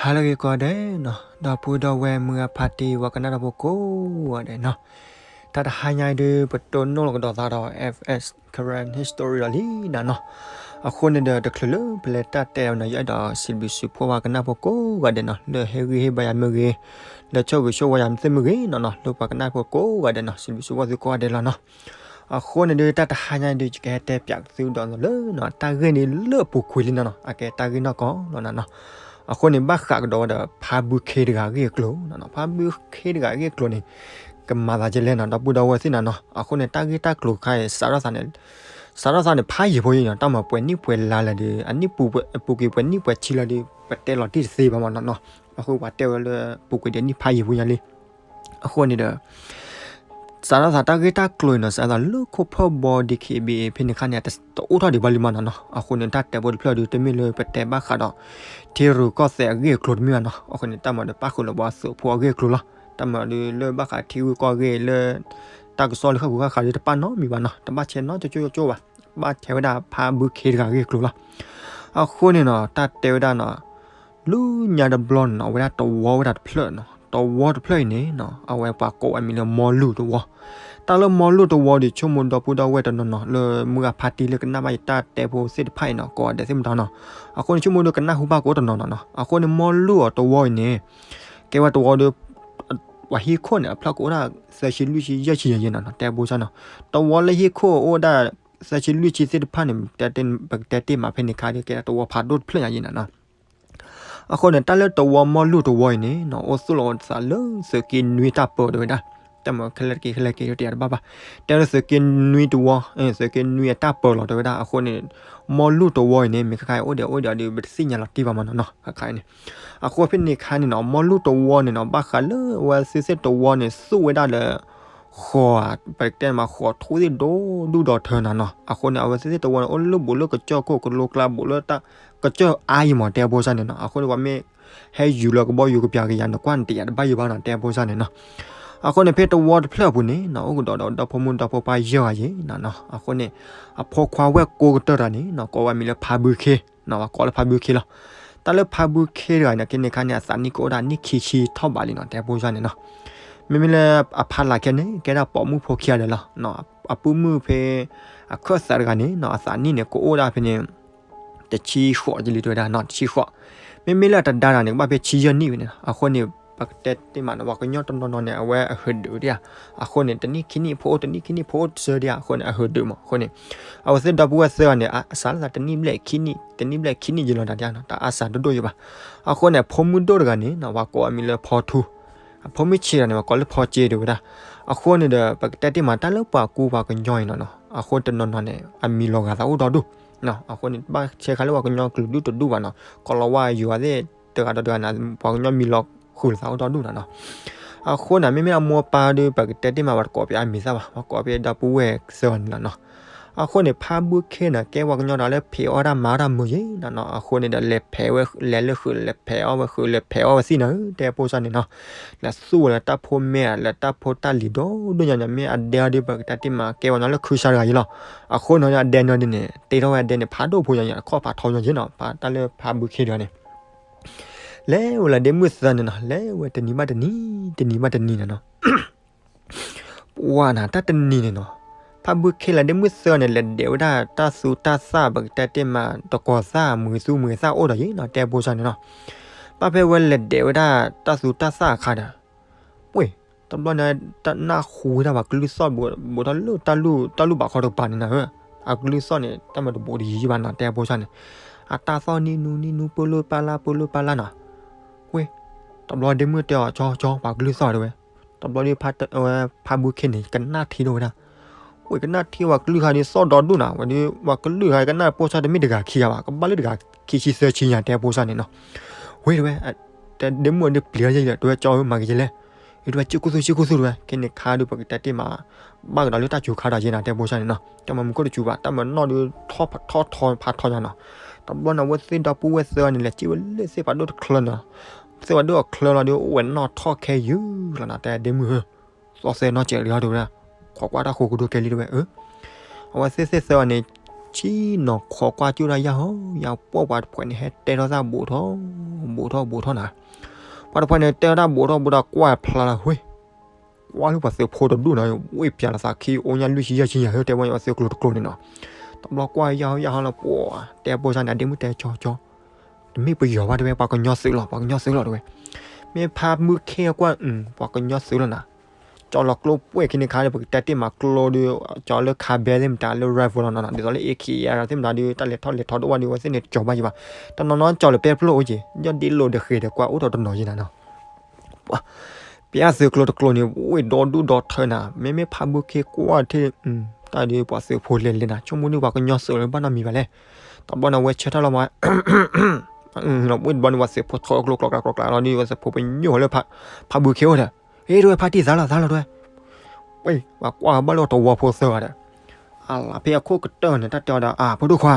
ဟါလၢအဂ့ၤကိးဂၤဒဲးနီၤ, ဒီပုၢ်ဒီဝဲၢ်မုၢ်အဖါတံၢ် ပှၤကနၣ်တၢ်ဖိကိးဂၤဒဲးနီၤ, တၢ်တဟါညါအံၤဒုး ပတိၢ်နီၣ်လီၤကဒီးသးဒီး F S Karen History လီၤလံနၤနီၤ. အဃိန့ၣ်ဒီး တချုးလၢပလဲၤတၢ်တဲအီၤနီၤ, ယအဲၣ်ဒိးစံးဘျုးစံးဖှိၣ်ပှၤကနၣ်ဖိကိးဂၤဒဲးနီၤ, လၢဟ့ၣ်ဂံၢ်ဟ့ၣ်ဘါယၤမ့ၢ်ဂ့ၤ, လၢဆိၣ်ဂ့ၤဆိၣ်ဝါယၤမ့ၢ်သ့ၣ်မ့ၢ်ဂ့ၤနီၤနီၤ, လၢပှၤကနၣ်ဖိကိးဂၤဒဲးနီၤ, စံးဘျုးစံးဖှိၣ်သုကိးဂၤဒဲးလီၤနီၤ. အဃိန့ၣ်ဒုး တၢ်တဟါညါအံၤဒုး ယကဟဲတဲပၠးသုဒီးလၢနီၤ, တၢ်ဂ့ၢ်န့ၣ်လၢအပူၤကွံာ်လံနီၤနီၤ, အကဲတၢ်ဂ့ၢ်နီၢ်ကီၢ်လီၤနၤနီၤ. အဃိန့ၣ် ဘၣ်ဃးကဒီးဝဲဒီး ဖါဘုခ့တဂၤအဂ့ၢ်အကျိၤနီၤနီၤ, ဖါဘုခ့တဂၤအဂ့ၢ်အကျိၤန့ၣ် ကမၤသးဒ်လဲၣ်နီၤ, ဒီပုၢ်ဒီဝဲၢ်သ့ၣ်နၤနီၤ. အဃိန့ၣ် တၢ်ဂ့ၢ်တၢ်ကျိၤတခါအံၤ စးထီၣ်သးန့ၣ် စးထီၣ်သးန့ၣ် ဖးယံာ်ဖိအံၤနီၤ, တၢ်မၤပှဲၤနံၣ်ပှဲၤလါလၢာ်ဒီး အနံၣ်ပူၤ ပူၤကွံာ်ပှဲၤနံၣ်ပှဲၤဆံလၢာ်ဒီး ပတဲလီၤတံၢ်တသ့ဘၣ်မးနီၤနီၤ. အဃိပှၤတဲဝဲလၢ ပူၤကွံာ်ဒီးနံၣ်ဖးယံာ်ဖိညါလံ. အဃိန့ၣ်ဒီး စးထီၣ်သးတၢ်ဂ့ၢ်တၢ်ကျိၤအံၤနီၤ, စးထီၣ်သးလၢခိၣ်ဖၢၣ်ဘီ D K B A ဖဲန့ၣ်အခါန့ၣ် တအိၣ်ထီၣ်ဒံးဘၣ်လံမးနီၤနီၤ. အဃိန့ၣ် တၢ်တဲဖိတဖျၢၣ်ဒုး တမ့ၢ်လၢပတဲဘၣ်ဃးဒီး ထံရူၢ်ကီၢ်သဲးအဂ့ၢ်အကျိၤတမ့ၢ်ဘၣ်နီၤ. အဃိန့ၣ် တၢ်မၤဒီးပၣ်ဃုာ်လီၤပှၤသုးဖိအဂ့ၢ်အကျိၤလီၤ. တၢ်မၤဒုးလၢဘၣ်ဃးထံဂုၤကီၢ်ဂ့ၢ်လၢ တၢ်ကစီၣ်လၢဃၣ်ဃုာ်ဃၣ်ဃးဒုး တပၣ်နီတမံၤဘၣ်နီၤ, တဘၣ်ဆဲးနီတကၠိၢ်ကၠိၢ်ဘၣ်, ဘၣ်ဆဲးဝဲဒၣ်ဖါဘုခ့တဂၤအဂ့ၢ်အကျိၤလီၤ. အဃိန့ၣ်နီၤ တၢ်တဲဝဲဒၣ်နီၤ လၢညါတဘျီန့ၣ်နီၤ, အဝဲဒၣ်တဝီဝဲဒၣ်တဖျၢၣ်နီၤ, တဝီတဖျၢၣ်အံၤန့ၣ်နီၤ အဝဲပှၤကိးဝဲမံၤလၢမီလူၢ်တဝီ. တၢ်လၢမီလူၢ်တဝီဒီး ဆိကမိၣ်ဒီပုၢ်ဒီဝဲၢ်တနီၤနီၤ လၢမုၢ်ဂၤဖါတံၢ်လၢကနၣ်ဘၣ်ယတၢ်တဲဖိသ့ၣ်တဖၣ်အံၤနီၤ, ကိးဂၤဒဲးသ့ၣ်မတၤနီၤ. အဃိန့ၣ် ဆိကမိၣ်ဒီးကနၢ်ဟူဘၣ်ကအိၣ်တနီၤနီၤနီၤ. အဃိန့ၣ် မီလူၢ်အတဝီအံၤန့ၣ် ကဲဝဲတဝီဒီး ပှၤဟံၣ်ခိၣ်န့ၣ် အဖျၢၣ်ကအိၣ်ဒၣ်သၢဆံလွံၢ်ဆံယဲၢ်ဆံယဲၢ်နီၤ, တဲဖိစၢ်နီၤ. တဝီလၢဟံၣ်ခိၣ်အိၣ်ဒၣ် သၢဆံလွံၢ်ဆံသ့ၣ်တဖၣ်န့ၣ် ပကတဲတ့ၢ်မးဖဲန့ၣ်ခါဒီး ကဲဒၣ်တဝီဖးဒိၣ်တဖျၢၣ်ညါယဲၢ်နီၤနီၤ. အဃိန့ၣ် တၢ်လၢတဝီမီလူၢ်တဝီအံၤန့ၣ်နီၤ အိၣ်သူၣ်လီၤသးလၢသုးက့နွံတၢ်ပၢၢ်တဲဝဲဒၣ်, တၢ်မၤခဲလၢာ်တက့ၢ် ခဲလၢာ်တက့ၢ် တယၤတဘၣ်ဘၣ်, တဲလၢသုးက့နွံတဝီ, သုးက့နွံအတၢ်ပၢၢ်လီၤတဲဝဲဒၣ်. အဃိန့ၣ် မီလူၢ်တဝီအံၤန့ၣ် မ့ၢ်ခဲခါအံၤအိၣ်ဒီးအိၣ်ဒီးဒုး ပတသ့ၣ်ညါလီၤတံၢ်ဘၣ်မးနီၤနီၤ ခဲခါအံၤန့ၣ်. အဃိဖဲန့ၣ်ခါန့ၣ်နီၤ မီလူၢ်တဝီန့ၣ်နီၤ ဘၣ်ဃးလၢအဝဲသ့ၣ်သ့ၣ်တဝီန့ၣ် သူၣ်ဝဲဒၣ်လၢ ဃီၤ, ပကတဲမး ဃီၤထူသ့ၣ်ဒိၣ်ဒူၣ်ဒီးထၢနၤနီၤ. အဃိန့ၣ် အဝဲသ့ၣ်သ့ၣ်တဝီန့ၣ် အိၣ်လၢဘူးလၢကစၢၢ်ခိၣ် ကလိကျါဘူးလၢတၢ်ကစၢၢ်အါယံၤမး တဲဖိစၢ်န့ၣ်နီၤ. အဃိန့ၣ် ပှၤမ့ၢ်ဟဲယူၤလၢကဘီယူၤကပျၢ်ကယၤန့ၣ် ကွၢ်န့ၣ်တယၤတဘၣ်ယံၤဘၣ်နီၤ တဲဖိစၢ်န့ၣ်နီၤ. အဃိန့ၣ် ဖဲတဝီတဖျၢၣ်အပူၤန့ၣ်နီၤ အိၣ်ကဒီးဒီးဒီဖိမုၣ်ဒီဖိပၢ်ယဲၢ်ဂၤယဲၢ်နီၤနီၤ. အဃိန့ၣ် အဖိခွါဝဲၢ်ကိးကတၢၢ်တဂၤန့ၣ်နီၤ ကိးဝဲမံၤလၢဖါဘုခ့နီၤ, ပှၤကိးလၢဖါဘုခ့လီၤ. တၢ်လၢဖါဘုခ့တဂၤန့ၣ် ကန့ၣ်ခါန့ၣ် အသးနံၣ်ကအိၣ်ဒၣ်နံၣ်ခံဆံထီၣ်ဘးလံနီၤ တဲဖိစၢ်န့ၣ်နီၤ. မ့မ့ၢ်လၢအဖါလၢ်ခဲန့ၣ် ကဲဒၣ်ပိာ်မုၣ်ဖိခံဂၤဒီးလီၤ. အပုၢ်မုၣ်ဖဲ အခၢၣ်သးတဂၤန့ၣ်နီၤ အသးနံၣ်န့ၣ် ကအိၣ်ဒၣ်ဖဲန့ၣ် တဆံဃိးကလံတဲဝဲဒၣ်နီၤ တဆံဃိး. မ့မ့ၢ်လၢအတဒါတဂၤန့ၣ် ကဘၣ်ဖဲဆံယဲၢ်နံၣ်ဝဲန့ၣ်လီၤ. အဃိန့ၣ် ပကတဲတ့ၢ်မးနီၤ ပှၤကညီတနီၤနီၤန့ၣ် အဝဲအဟုးဒုးဒၣ်ဧါ. အဃိန့ၣ် တနံၣ်ခံနံၣ်ဖိအိၣ် တနံၣ်ခံနံၣ်ဖိအိၣ်တဆၢဒၣ်ဧါ. အဃိန့ၣ် အဟုးဒုးမး. အဃိန့ၣ် အဝဲသ့ၣ်ဒီပုၢ်ဝဲၢ်သၢဂၤန့ၣ် အစးလၢတနံၣ်ဘျဲၣ်ခံနံၣ် တနံၣ်ဘျဲၣ်ခံနံၣ်ယံၤလီၤတၢ်ဒၣ်နီၤ တၢ်အါစးဒိၣ်ဒိၣ်ယံၤဘၣ်. အဃိန့ၣ် အဖိမုၣ်ဒိၣ်တဂၤန့ၣ်နီၤ ပှၤကိးအမံၤလၢဖီထူ, အဖိမုၣ်ဆံးတဂၤန့ၣ် ပှၤကိးလၢဖီစ့တဲဝဲဒၣ်. အဃိန့ၣ်ဒီး ပကတဲတ့ၢ်မး တၢ်လၢပှၤကူပှၤကညီအံၤနီၤနီၤ အဃိတနီၤနီၤန့ၣ် အမံၤလီၤဂာ်သးအိၣ်ဒီဒူၣ်. အဃိန့ၣ် ဘၣ်ဆဲးခါလၢပှၤကညီကလုာ်ဒူၣ်တဒူၣ်ဘၣ်နီၤ ကိးလီၤဝဲယွၤသ့ၣ်တဂၤဒီးတဂၤန့ၣ် ပှၤကညီမံၤလီၤဃုာ်လီၤသးအိၣ်ဒီဒူၣ်နီၤနီၤ. အဃိန့ၣ် မ့မ့ၢ်အမိၢ်အပၢ်ဒီး ပကတဲတ့ၢ်မး ပှၤတကိးဖဲအမံၤသၣ်ဘၣ် ပှၤကိးဖဲဒီပုၢ်ဝဲၢ်သၢဂၤန့ၣ်လီၤနီၤ. အဃိန့ၣ် ဖါဘုခ့န့ၣ် ကဲပှၤကညီတဂၤလၢဖံးအီၣ်တၢ်မၤတၢ်မုာ်ယဲၢ်နီၤနီၤ. အဃိန့ၣ်ဒီး လဲၤဖဲးဝဲ လဲၤလၢဃုာ် လဲၤဖဲးအီၣ်ဝဲဃုာ် လဲၤဖဲးအီၣ်ဝဲသံၣ်နီၤ တဲဖိစၢ်န့ၣ်နီၤ. လဲၤသူၣ်ဝဲလၢတၢ်ဖိမဲာ် လၢတၢ်ဖိတၢ်လံၤဒိၣ်ဒိၣ်ညါန့ၣ် မ့ၢ်အဒဲအီၤဒီး ပကတဲတ့ၢ်မး ကဲပှၤကညီလၢခုၣ်ဆါတဂၤယဲၢ်လီၤ. အဃိနီၤ အဒဲန့ၣ်ဒ်န့ၣ် တ့ထီၣ်ဝဲအဒဲန့ၣ် ဖးဒိၣ်ဖိညါန့ၣ် အခီၣ်ဖးထီညါယဲၢ်နီၤ ပှၤတၢ်လၢဖါဘုခ့တဂၤန့ၣ် လဲၤဝဲလၢဒ့မုၣ်သၢန့ၣ်နီၤ လဲၤဝဲတနံၤဘၣ်တနံၤ တနံၤဘၣ်တနံၤန့ၣ်နီၤ. ပှၤနၤ တၢ်တနံၤန့ၣ်နီၤ ဖါဘုခ့လၢဒ့မုၣ်သၢန့ၣ် လဲၤဒဲးဝဲဒၣ်တၢ်သူတၢ်သၣ် ပကတဲတ့ၢ်မး တကီၤသၣ် မုာ်သူမုာ်သၣ်အိၣ်ဒီးယဲၢ်နီၤ တဲဖိစၢ်န့ၣ်နီၤ. ဘၣ်ဖဲဝဲလဲၤဒဲးဝဲဒၣ်တၢ်သူတၢ်သၣ်အခါဒီး ဝ့ၢ် တဘျီန့ၣ် နၢ်ဟူဝဲဒၣ်ပှၤကလုၢ်သီၣ်ဘူးထီၣ်လၢတၢ်လူၢ်ဘၣ်ခီတကပၤန့ၣ်နီၤ. အကလုၢ်သီၣ်န့ၣ် တၢ်မၤတဘူးတယံၤယံၤဘၣ်နီၤ တဲဖိစၢ်န့ၣ်. အတၢ်သီၣ်နံၣ်နူနံၣ်နူ ပၢၢ်လိၣ်ပၢ်လၢ် ပၢၢ်လိၣ်ပၢ်လၢ်နီၤ. ဝ့ၢ် တဘျီဒ့မုၣ်တဲအီၤ ကၠီ ကၠီ ပှၤကလုၢ်သီၣ်တဲဝဲ. တဘျီဒီး ဖါဘုခ့န့ၣ် ကနၣ်ထံဒိၣ်ဝဲဒၣ်. ဝ့ၢ် ကနၣ်ထံပှၤကလုၢ်ခါဒီးသီၣ်ဒီဒူၣ်နီၤ ဝဲဒီး ပှၤကလုၢ်ခါကနၣ်ပိာ်ဆၣ်တမ့ၢ်တဂၤခံဂၤဘၣ် ကဘၣ်လၢတဂၤခံဆံသၢဆံညါ တဲဖိစၢ်န့ၣ်နီၤ. ဝ့ၢ်တဲဝဲ ဒ့မုၣ်အီၤဒီးပျံၤယဲၢ် တဲဝဲ ကၠီဧၢ မၤက့ၤယဲၢ်လဲၣ်. တဲဝဲ စံၣ်ကိၢ်သူၣ် စံၣ်ကိၢ်သူၣ်တဲဝဲ ခဲန့ၣ်ခါဒီး ပကတဲတ့ၢ်မး ဘၣ်ကဒီးလၢတၢ်စူၤခါဒီးယဲၢ်နီၤ တဲဖိစၢ်န့ၣ်နီၤ. တၢ်မၤမုာ်ခိၣ်တစူၤဘၣ် တၢ်မၤနီၣ်ဒီး ထီၣ်ထီၣ်ထီၣ်ဖးထီညါနီၤ. တဘျီန့ၣ် အဝဲသ့ၣ်ဒီပုၢ်ဝဲၢ်သၢဂၤန့ၣ် လဲၤစံၣ်ဝဲလၢသ့ၣ်ဖးဒိၣ်တချၢနီၤ. သ့ၣ်ဖးဒိၣ်အချၢလီၤဒီး အိၣ်ဝဲနီၣ်ထီၣ်ခဲယုၢ်လီၤနီၤ တဲဒ့မုၣ်ဧၢ သီၣ်သဲနီၢ်စဲးလံဟီတဲဝဲဒၣ်. ခိးကွၢ်တၢ်ဃိကဒိၣ်ကဲလံတဲဝဲ. အဝဲသ့ၣ်သ့ၣ်သၢဂၤန့ၣ် ဆ့ၣ်နီၤခိးကွၢ်ကၠိၣ်ဒၣ်ယၢ်ဟီ ယၢ်ပှၢ်ပှၤတဖှဲးန့ၣ် ဟဲတဲထီၣ်တၢ်ဘူးထီၣ် ဘူးထီၣ်ဘူးထီၣ်နၤ, ပှၤတဖှဲးန့ၣ် တဲထီၣ်တၢ်ဘူးထီၣ်ဘူးထီၣ်ကွၢ်ဖျါလီၤဝဲ ကွၢ်လၢပှၤသုးဖိတဒူၣ်နီၤ ဝ့ၢ်ပျးလီၤသးခံ အိၣ်ညၣ်လွံၢ်ဆံယဲၢ်ဆံယဲၢ် တဲဝဲပှၤသုးကျိၤတကျိၤန့ၣ်နီၤ, တဘျီကွၢ်ယၢ်ဟီယၢ်ဟီလီၤ ပှၤတဲပိၢ်စၢ်န့ၣ် ဒ့မုၣ်တဲကၠီကၠီ, တမ့ၢ်ပယီၤဘၣ်တဲဝဲ ပှၤကညီသုးလီၤ ပှၤကညီသုးလီၤတဲဝဲ, မ့ၢ်ဖါဘုခ့ကွၢ် ပှၤကညီသုးလီၤနၤ, ကၠီလီၤကျိပှဲၢ်ခံန့ၣ်ခါဒီး ပကတဲတ့ၢ်မးကျိဒီး ကၠီလၢခါဘဲသ့ၣ်မတၤလၢ rifle လီၤနီၤ ဒ်သိးလၢ A K သ့ၣ်မတၤဒီး တၢ်လဲၤထီၣ်လဲၤထီတအိၣ်ဘၣ်ဒီး အဝဲသ့ၣ်န့ၣ်ကၠီဘၣ်ယံၤဘၣ်, တနီၤနီၤကၠီလၢပဲဖျိအိၣ်က့ၤ ယီၢ်ဒ့လိာ်ဒီးဃဲၤဒီးကွၢ်အိၣ်ထီၣ်တနီၤယံၤနၤနီၤ ပျးသုးကျိၤတကျိၤန့ၣ် ဝ့ၢ်ဒီဒူၣ်ဒီထၢနၤ မ့မ့ၢ်ဖါဘုခ့ကွၢ်ထံၣ် တၢ်ဒုးပှၤသုးဖိလဲၤလဲၤနၤ ဆိကမိၣ်ဒုးပှၤကညီသုးလၢဘၣ်နီတမံၤဘၣ်လဲၣ်, တဘျီန့ၣ် အဝဲဆၢထၢၣ်လီၤမး ဝ့ၢ်တဘျီန့ၣ် ပှၤသုးဖိထီၣ်ကျိကျိကျါကျိကျါလီၤဒီး ပှၤသုးဖိပညိၣ်လၢ ဖါဘုခ့အိၣ်ဒီး ဟ့ၣ်ဒိဝဲဖါတံၢ်သးလီၤသးလီၤတဲဝဲ ဝ့ၢ် ပှၤကွၢ်ဘၣ်လၢတဝီဖိသၢဂၤဒီး အလၢဖဲအခိၣ်ကတၢၢ်န့ၣ် တၢ်တဲအီၤဒီး အဖိဒိၣ်ခွါ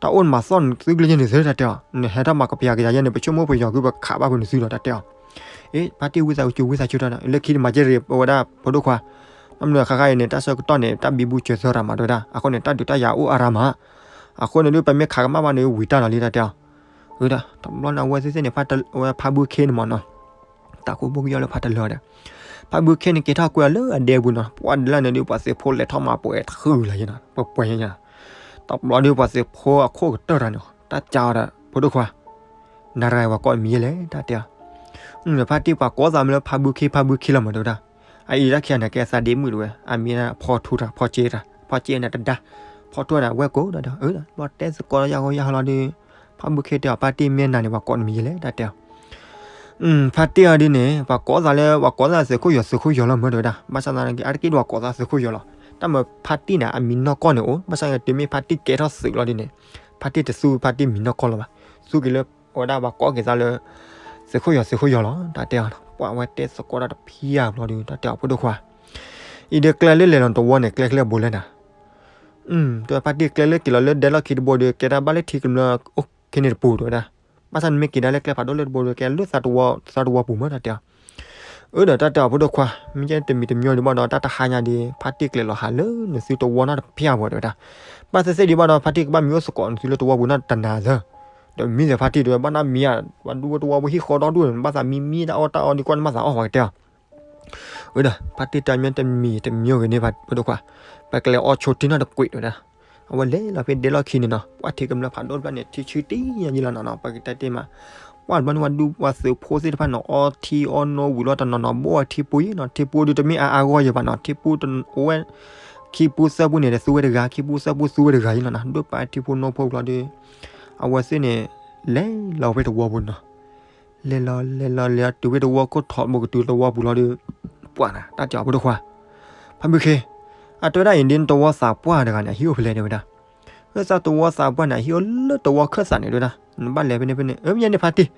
တၢ်အိၣ်နမၤသီၣ်နသုကလၢယဲၢ်န့ၣ်သုတၢ်တဲအီၤ နဟဲထီၣ်မၤကပျၤကယၤယဲၢ်န့ၣ် ပဆိကမိၣ်ပယီၤက့ၤပခးဘၣ်ကွံာ်နသုဒီးတၢ်တဲအီၤ, အ့ ဖါတံၢ်ဝံသးစူၤဝံသးစူၤတၢ်ဒီး လၢခံန့ၣ်မၤက့ၤရ့ၣ် ပဝဲဒၣ်ဖိဒိၣ်ခွါ, မနုၤခါခါအံၤန့ၣ် တၢ်ဆၢကတီၢ်န့ၣ် တၢ်ဘံဘူစၢၤသၢတၢ်မၤတဝဲဒၣ် အဃိန့ၣ် တၢ်ဒုးတၢ်ယၤအိၣ်အါရၢ်မး, အဃိန့ၣ်ဒုး ပမ့ၢ်ခးကမၣ်ဘၣ်န့ၣ် ဝံၤတၢ်လီၤလံတၢ်တဲအီၤ, အၢဒီး တဘျီန့ၣ် အဝဲသ့ၣ်သ့ၣ်န့ၣ် ဝဲဖါဘုခ့န့ၣ်မးနီၤ တၢ်ဃိဘိကယီၢ်လၢဖါတလၢဒီး ဖါဘုခ့န့ၣ် က့ၤထီၣ်ကွံာ်အီၤလၢအဒဲပူၤနီၤ ပှၢ်ဒ်လဲၣ်န့ၣ်ဒုး ပှၤသုးဖိလဲၤထီၣ်မၤပှဲၤတဃုလၢၤယဲနီၤ ပှဲၤပှဲၤယဲနီၤ, တဘျီဒုး ပှၤသုးဖိအခိၣ်ကတၢၢ်တၢ်န့ၣ် တၢ်ကးအီၤဒီး ဖိဒိၣ်ခွါ နၤရၤဝဲကိးနမံၤယဲလဲၣ် တၢ်တဲအီၤ, ဖါတံၢ်ပှၤကိးသးမ့ၢ်လၢဖါဘုခ့ ဖါဘုခ့လီၤမး တဲဝဲဒၣ်, အအံၤတၢ်ခံဂၤန့ၣ် ကဲသးဒ့မုၣ်တဝဲ အမံၤဖီထူတၢ် ဖီက့တၢ် ဖီက့န့ၣ်တဒါ ဖီထူန့ၣ် အဝဲကိးဒီး ဘၣ်တဲသကိးဒီးယၢ်ဟီယၢ်ဟီလီၤဒီး ဖါဘုခ့တဲအီၤ ဖါတံၢ်မ့ၢ်နၤန့ၣ် ပှၤကိးနမံၤယဲလဲၣ် တၢ်တဲအီၤ ဖါတံၢ်အီၤဒ်န့ၣ် ပှၤကိးသးလၢ ပှၤကိးသးသုးခိၣ်ယီၤ သုးခိၣ်ယီၤလီၤမး တဲဝဲဒၣ်, ဘၣ်ဆၣ်သနာ်က့ အါတက့ၢ်ဒီးပှၤကိးသးသုးခိၣ်ယီၤလီၤ, တၢ်မ့ၢ်ဖါတံၢ်န့ၣ် အမံၤနီၢ်ကီၢ်န့ၣ်အိၣ် ဘၣ်ဆၣ်သနာ်က့ တုၤမ့ၢ်ဖါတံၢ်ကဲထီၣ်သုးလီၤဒ်န့ၣ် ဖါတံၢ်တသူဖါတံၢ်မံၤနီၢ်ကီၢ်လီၤဘၣ်, သူက့ၤလၢ အဝဲဒၣ်ပှၤကိးက့ၤသးလၢ သုးခိၣ်ယီၤ သုးခိၣ်ယီၤလီၤ တၢ်တဲအီၤ, ပှၤဝဲတဲသကိးတၢ်တဖံးအါဘျီဒီး တၢ်တဲအီၤ ဖိဒိၣ်ခွါ အံၤဒီးကျဲလၢလဲၤလီၤတဝီန့ၣ် ကျဲကျဲဘိလဲၣ်နၤ, တဲဝဲဖါတံၢ်ကျဲလၢက့ၤလီၤလၢဒဲလီၢ်ခံတဘိဒီး ကဲဒၣ်ဘၣ်လၢထံကမျၢၢ်အိၣ်ခ့န့ၣ်တပူၤ တဲဝဲဒၣ်, ဘၣ်ဆၣ်နမ့ၢ်က့ၤဒၣ်လၢကျဲဖးဒိၣ်လၢတဘိဒီး ကဲလၢသးတဝီ သးတဝီပူၤမး တၢ်တဲအီၤ, အၢဒီးတၢ်တဲအီၤ ဖိဒိၣ်ခွါ မ့ၢ်ကဲတမံၤတမံၤဒီးဘၣ်ဒီး တၢ်တဟါညါဒီး ဖါတံၢ်ကျဲၤလီၤဟးလၢနသုတဝီနီတဖျၢၣ်ဘၣ် တဲဝဲဒၣ်, ဘၣ်သ့ၣ်သ့ၣ်ဒံးဘၣ်ဒီး ဖါတံၢ်ကဘၣ်မံအိၣ်သကိးနသုလၢတဝီပူၤနီတနၤသၢ, ဒီးမံသ့ၣ်ဖါတံၢ်တဲဝဲ ဘၣ်နမံၤဧါ, ပှၤဒူဖိတဝီပူၤဟံၣ်ဃီဒီဒူၣ်န့ၣ် ဘၣ်သးမံမံတၢ်အီၣ်တၢ်အီဒ်ကွၢ်နဘၣ်သးအီၣ်ပှၤကတဲအီၤ အၢဒီး ဖါတံၢ်တဲမ့ၢ်တမံၤတမံၤဂ့ၤန့ၣ် ဖိဒိၣ်ခွါ, ပကလဲၤအီၣ်ဆိထံနီတကွံာ် တဲဝဲဒၣ်, အဝဲလဲၤလီၤဖဲဒဲလီၢ်ခံန့ၣ်နီၤ ပှၢ်ထံကမျၢၢ်ဖးဒိၣ်တဖျၢၣ်န့ၣ် ထံဆူတ့ၢ်ယံၤလီၤနီၤနီၤ ပကတဲတ့ၢ်မး, ပှၢ်တဘျီန့ၣ် ပှၤဒူပှၤသုးဖိသ့ၣ်တဖၣ်န့ၣ် အီထံအီနိဝံၤလီၤတနီၤနီၤ ဘိၣ်အထံပူၤယံၤနီၤ ထံပူၤဒုးတမ့ၢ်အါအါဂီၢ်ယံၤဘၣ်နီၤ ထံပူၤအဝဲ ခံပူၤသၢပူၤန့ၣ် တသူဝဲတဂၤ ခံပူၤသၢပူၤသူဝဲတဂၤယံၤလီၤနီၤ ဒိၣ်ပာ်ထံပူၤနိဖိလီၤဒီး အဝဲသ့ၣ်န့ၣ် လဲၤလီၤဖဲတဝီပူၤနီၤ လဲၤလီၤလဲၤလီၤလဲၤတုၤဖဲတဝီခိၣ်ထီၣ်ဘိကတုၤတဝီပူၤလီၤဒီး ပှၢ်နၤ တၢ်တဲအီၤ ဖိဒိၣ်ခွါ, ဖါဘုခ့, အတဲဝဲဒၣ်အံၤဒ်နတဝီသးပှၢ်တဂၤန့ၣ် အဟံၣ်အိၣ်ဖဲလဲၣ် တဲဝဲဒၣ်, လၢသးတဝီသးပှၢ်န့ၣ် အဟံၣ်အိၣ်လၢတဝီခၢၣ်သးန့ၣ် တဲဝဲဒၣ်, နဘၣ်လဲၤဖဲန့ၣ်ဖဲန့ၣ် အၢမ့ၢ်န့ၣ်ဖါတံၢ်,